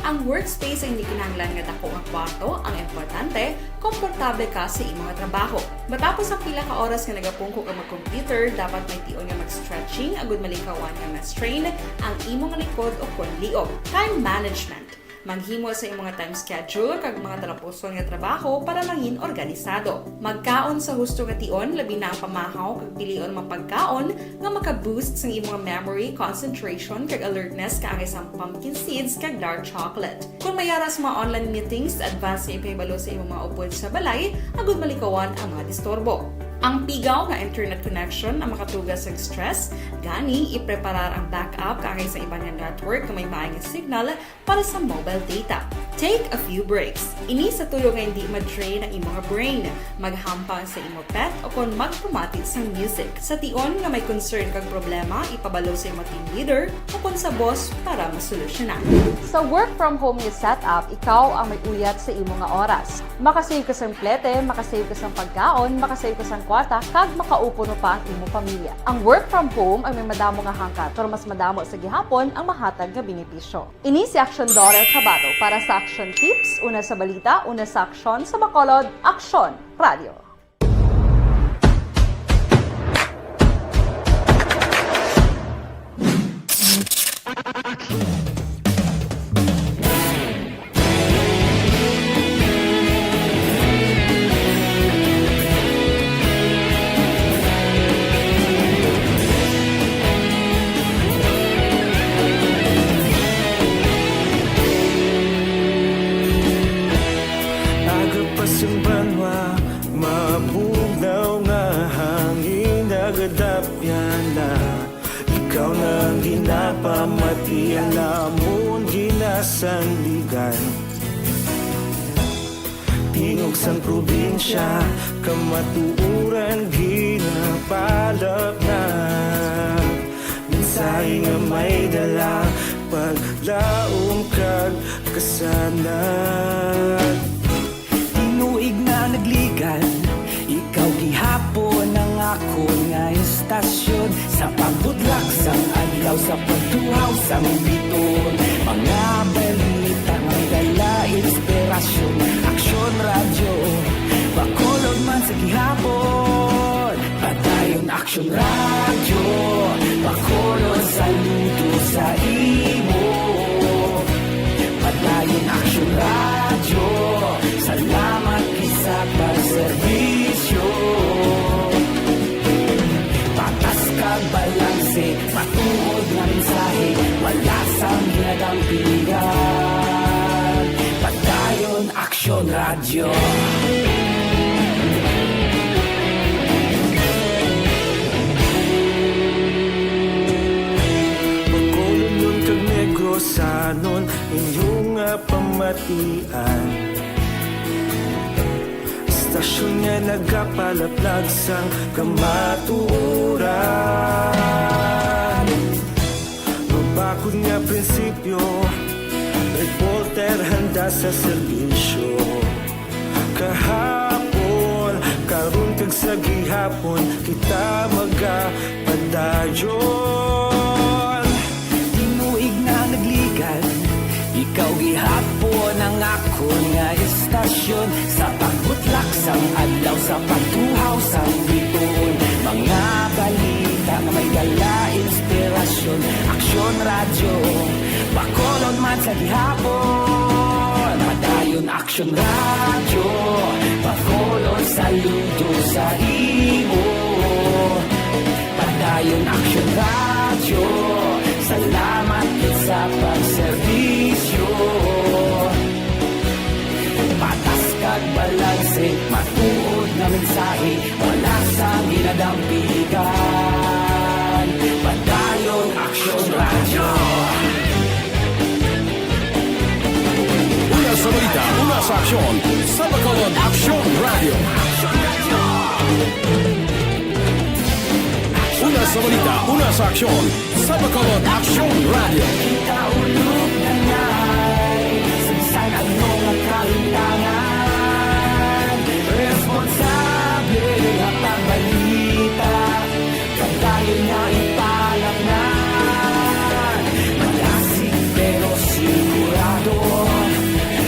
Ang workspace ay hindi kinahanglan nga dako nga kwarto, ang importante, komportable ka sa imo nga trabaho. Matapos ang pila ka oras nga nagapungko ka mag-computer, dapat may tion nga mag-stretching agud malikawan nga ma-strain ang imo nga likod o kon liog. Time management. Maghimo sa imo nga time schedule kag mga talapuson nga trabaho para mangin organisado. Magkaon sa husto nga tion, labi na ang pamahaw kag pilion mga pagkaon nga maka-boost sang imo nga memory, concentration, kag alertness kaangay sang pumpkin seeds kag dark chocolate. Kung may ara sa mga online meetings, advance nga ipahibalo sa imo mga upod sa balay agud malikawan ang mga disturbo. Ang pigaw nga internet connection ang makatuga sang stress, gani ipreparar ang backup kaangay sa iban nga network nga may maay nga signal para sa mobile data. Take a few breaks. Ini sa tuyo nga hindi ma-drain ang imo nga brain, maghampang sa imo pet, o kon magpamati sang music. Sa tion nga may concern kag problema, ipabalo sa imo team leader o kon sa boss para masolusyonan. Sa work from home nga setup, ikaw ang may uyat sa imo nga oras. Makasave ka sang plete, makasave ka sang pagkaon, makasave ka sang kwarta, kag makaupo pa ang imo pamilya. Ang work from home ang may madamo nga hangkat, pero mas madamo sa gihapon ang mahatag nga benepisyo. Ini si Action Daughter Tabato para sa Action Tips, una sa balita, una sa aksyon, sa Bacolod, Aksyon Radio. Aga pa sing banwa, mabugnaw nga hangin, nagadapyan na. Ikaw na ang ginapamati, ang lamon ginasandigan. Tingog sang probinsya, kamatuoran ginapalapnag. Mensahe nga may dala, paglaom kag kasanag. Tinuig na nagligan, ikaw gihapon ang akon nga istasyon. Sa pagbutlak sang adlaw, sa pagtuhaw sang biton, mga balita nga may dala inspirasyon. Aksyon Radyo, Bacolod man sa gihapon. Padayon Aksyon Radyo, Bacolod, saludo sa imo. Padayon Aksyon Radyo, salamat gid sa pagserbisyo. Patas kag balanse, matuod nga mensahe, wala sang ginadampigan. Padayon Aksyon Radyo. Bacolodnon kag Negrosanon, inyo nga pamatian. Istasyon nga nagapalaplag sang kamatuoran. Mabakod nga prinsipyo, reporter handa sa serbisyo. Kahapon, karon kag sa gihapon, kita magapadayon. Tinuig na nagligan, ikaw gihapon ang akon nga istasyon. Sa pagbutlak sang adlaw, sa pagtuhaw sang bituon, mga balita nga may dala inspirasyon. Aksyon Radyo, Bacolod man sa gihapon. Padayon Aksyon Radyo, Bacolod, saludo sa imo. Padayon Aksyon Radyo, salamat gid sa pagserbisyo. Patas kag balanse, matuod nga mensahe, wala sang ginadampigan. Padayon Aksyon Radyo. Una sa balita, una sa aksyon, sa Bacolod, Aksyon Radyo. Una sa balita, una sa aksyon, sa Bacolod, Aksyon Radyo. Kita ulog na ngay, sa bisan ano nga kahitangan, responsable nga pagbalita. Padayon nga ipalapnan, malasig pero sigurado.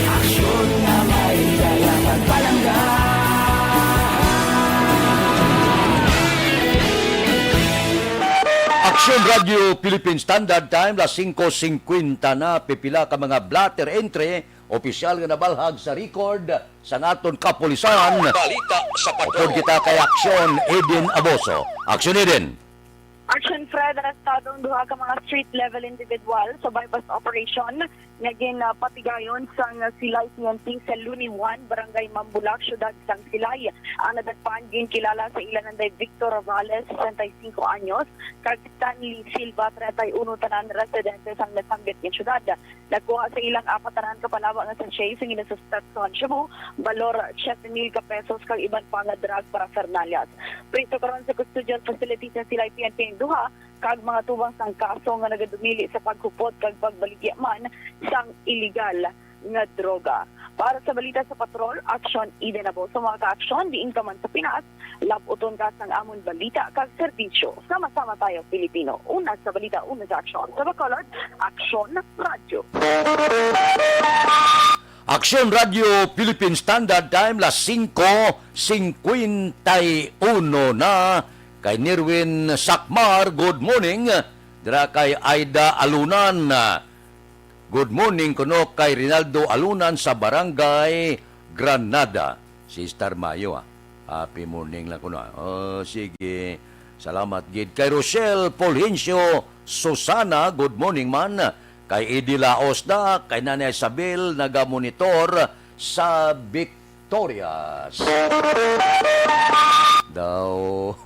Aksyon nga may dala pagpalangga. Aksyon Radyo Philippine Standard Time, las singko singkwenta na, pipila ka mga blotter entry, opisyal nga nabalhag sa record sang aton kapulisan. Balita sa Patrol. Upod kita kay Aksyon Eden Aboso. Aksyon Eden. Action Fred, arestado ang duha ka mga street level individual sa buy-bust operation nga ginapatigayon sang Silay P N P sa Luniwan, Barangay Mambulak, Siyudad sang Silay. Ang nadakpan ginkilala sa ila nanday Victor Ravales, sesenta y cinco anyos, kag Stanley Silva, treinta y uno, tanan residente sang nasanggit nga siyudad. Nakuha sa ilang apat tanan ka palawa nga sachet sang ginasuspetsohan shabu, balor siyete mil ka pesos, kag iban pa nga drug paraphernalias. Priso karon sa custodial facility sa Silay P N P ang duha, kag mga tubang sang kaso nga nagadumili sa paghupot kag pagbaligya man sang iligal nga droga. Para sa balita sa Patrol, Aksyon Eden Abuso, mga ka-aksyon, diin ka man sa Pinas, lab-uton ka sang amon balita kag serbisyo. Sama-sama tayo, Pilipino. Una sa balita, una sa aksyon. Sa Bacolod, Aksyon Radyo. Aksyon Radyo Philippine Standard Time, las singko singkwenta y uno na. Kay Nirwin Sakmar, good morning. Dira kay Aida Alunan, good morning kuno kay Rinaldo Alunan sa Barangay Granada. Sister Mayo, ah. Happy morning lang kuno, ah. Oh, sige. Salamat gid. Kay Rochelle Fulgencio Susana, good morning man. Kay Eddie Laos da, kay Nanay Isabel, nagamonitor sa Victorias. Daw,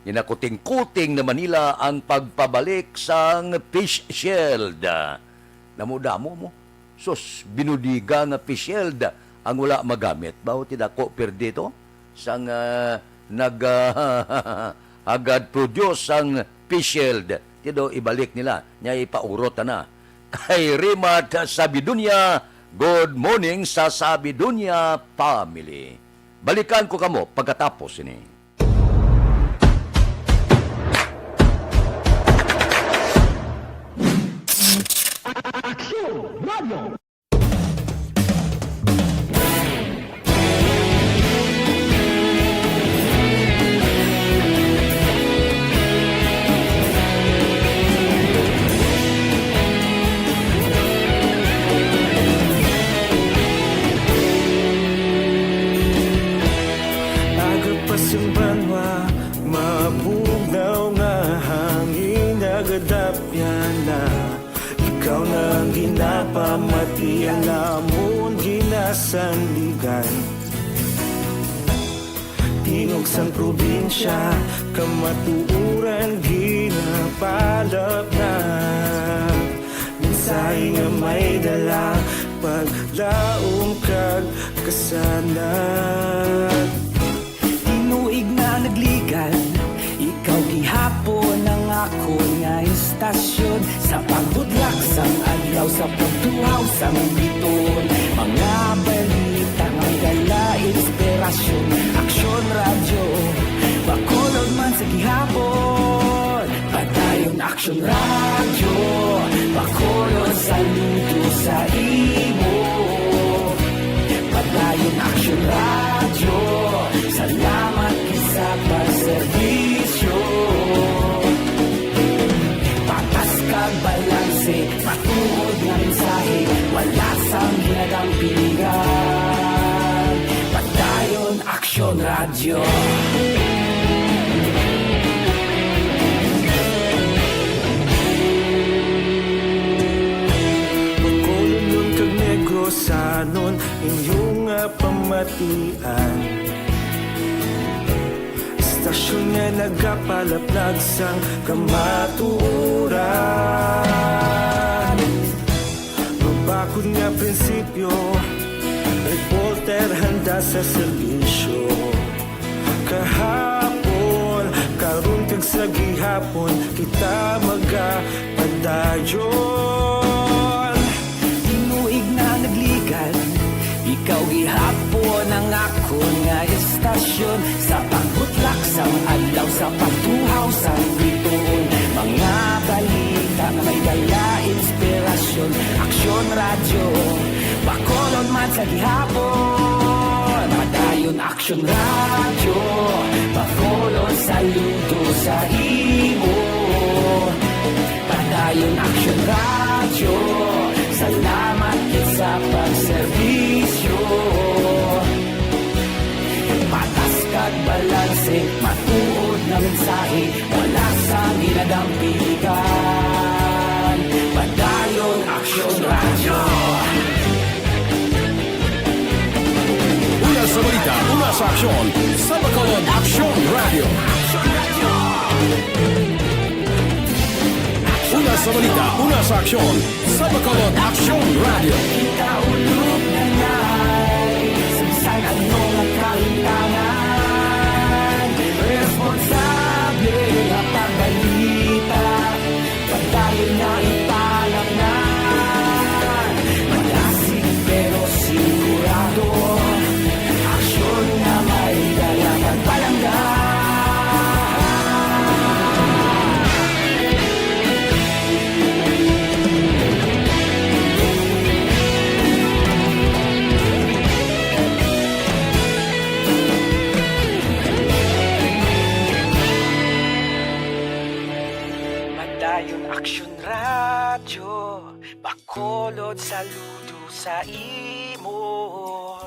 ginakuting-kuting naman nila ang pagpabalik sang face shield. Damo-damo mo. Sus, binudiga nga face shield ang wala magamit. Bawo ti dako pirdi to sang, ah, nag, ah, agad produce sang face shield. Ti daw ibalik nila, nya ipaurot na. Kay Rimat Sabidunya, good morning sa Sabidunya family. Balikan ko kamo pagkatapos ini. Aksyon Radio. Aga pa sing banwa, mabugnaw nga hangin, nagadapyan na. Ikaw na ang ginapamati, ang amon ginasandigan. Tingog sang probinsya, kamatuoran ginapalapnag. Mensahe nga may dala, paglaom kag kasanag. Tinuig na nagligan, ikaw gihapon ang akon nga istasyon. Sa pagbutlak sang adlaw, sa pagtuhaw sang bituon, mga balita nga may dala inspirasyon. Aksyon Radyo, Bacolod man sa gihapon. Padayon Aksyon Radyo, Bacolod, saludo sa imo. Padayon Aksyon Radyo, salamat gid sa pagserbisyo. Patas kag balanse, matuod nga mensahe, wala sang ginadampigan. Padayon Aksyon Radyo. Bacolodnon kag Negrosanon, inyo nga pamatian. Istasyon nga nagapalaplag sang kamatuoran. Mabakod nga prinsipyo, reporter handa sa serbisyo. Kahapon, karon kag sa gihapon, kita magapadayon. Tinuig na nagligan, ikaw gihapon ang akon nga istasyon. Sa pagbutlak sang adlaw, sa pagtuhaw sang bituon, mga balita nga may dala inspirasyon. Aksyon Radyo, Bacolod man sa gihapon. Padayon Aksyon Radyo, Bacolod, saludo sa imo. Padayon Aksyon Radyo, salamat gid sa pagserbisyo. Patas kag balanse, matuod nga mensahe, wala sang ginadampigan. Padayon Aksyon Radyo. Sa aksyon, sa Bacolod Aksyon Radio. Una sa balita, una sa aksyon, sa Bacolod Aksyon Radio. Kita ulog na ngay, sa bisan ano nga kahitangan, responsable nga pagbalita. Padayon na ipalaknan. Malasig pero sigurado. Aksyon nga may dala kag palangga. Padayon Aksyon Radyo, Bacolod, saludo sa imo.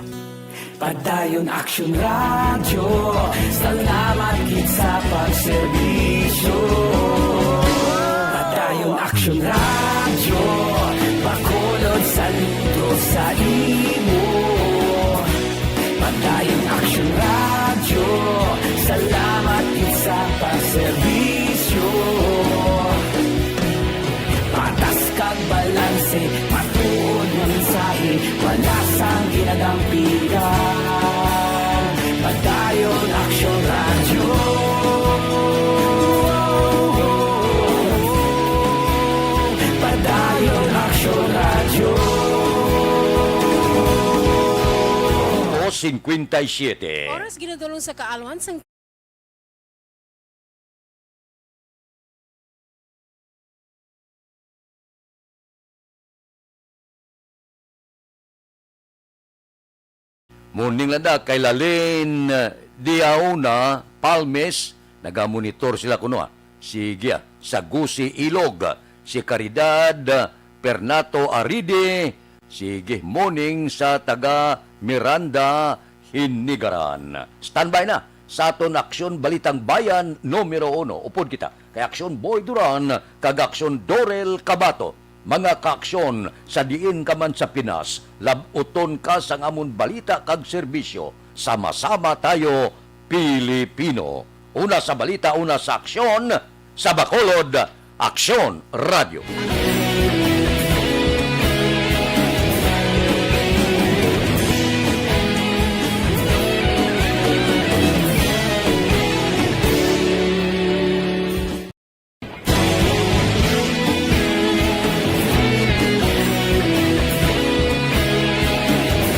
Padayon Aksyon Radyo, salamat gid sa pagserbisyo. Padayon Aksyon Radyo, Bacolod, saludo sa imo. Padayon Aksyon Radyo, salamat gid sa pagserbisyo. Patas kag balanse, matuod nga mensahe, wala sang ginadampigan. Padayon Aksyon Radyo. Padayon Aksyon Radyo. O cincuenta y siete. Oras ginadulong sa kaalwan sang Morning lang da kay Lalin Diauna Palmes, nagamonitor sila kuno, ha. Sige, ah, sa Gusi Ilog, si Caridad, ah, Pernato Aride, sige, morning sa taga Miranda, Hinigaran. Standby na sa aton Aksyon Balitang Bayan numero uno. Upod kita kay Aksyon Boy Duran kag Aksyon Dorel Cabato. Mga kaaksyon, sa diin ka man sa Pinas, lab-uton ka sang amon balita kag serbisyo. Sama-sama tayo, Pilipino. Una sa balita, una sa aksyon, sa Bacolod, Aksyon Radio.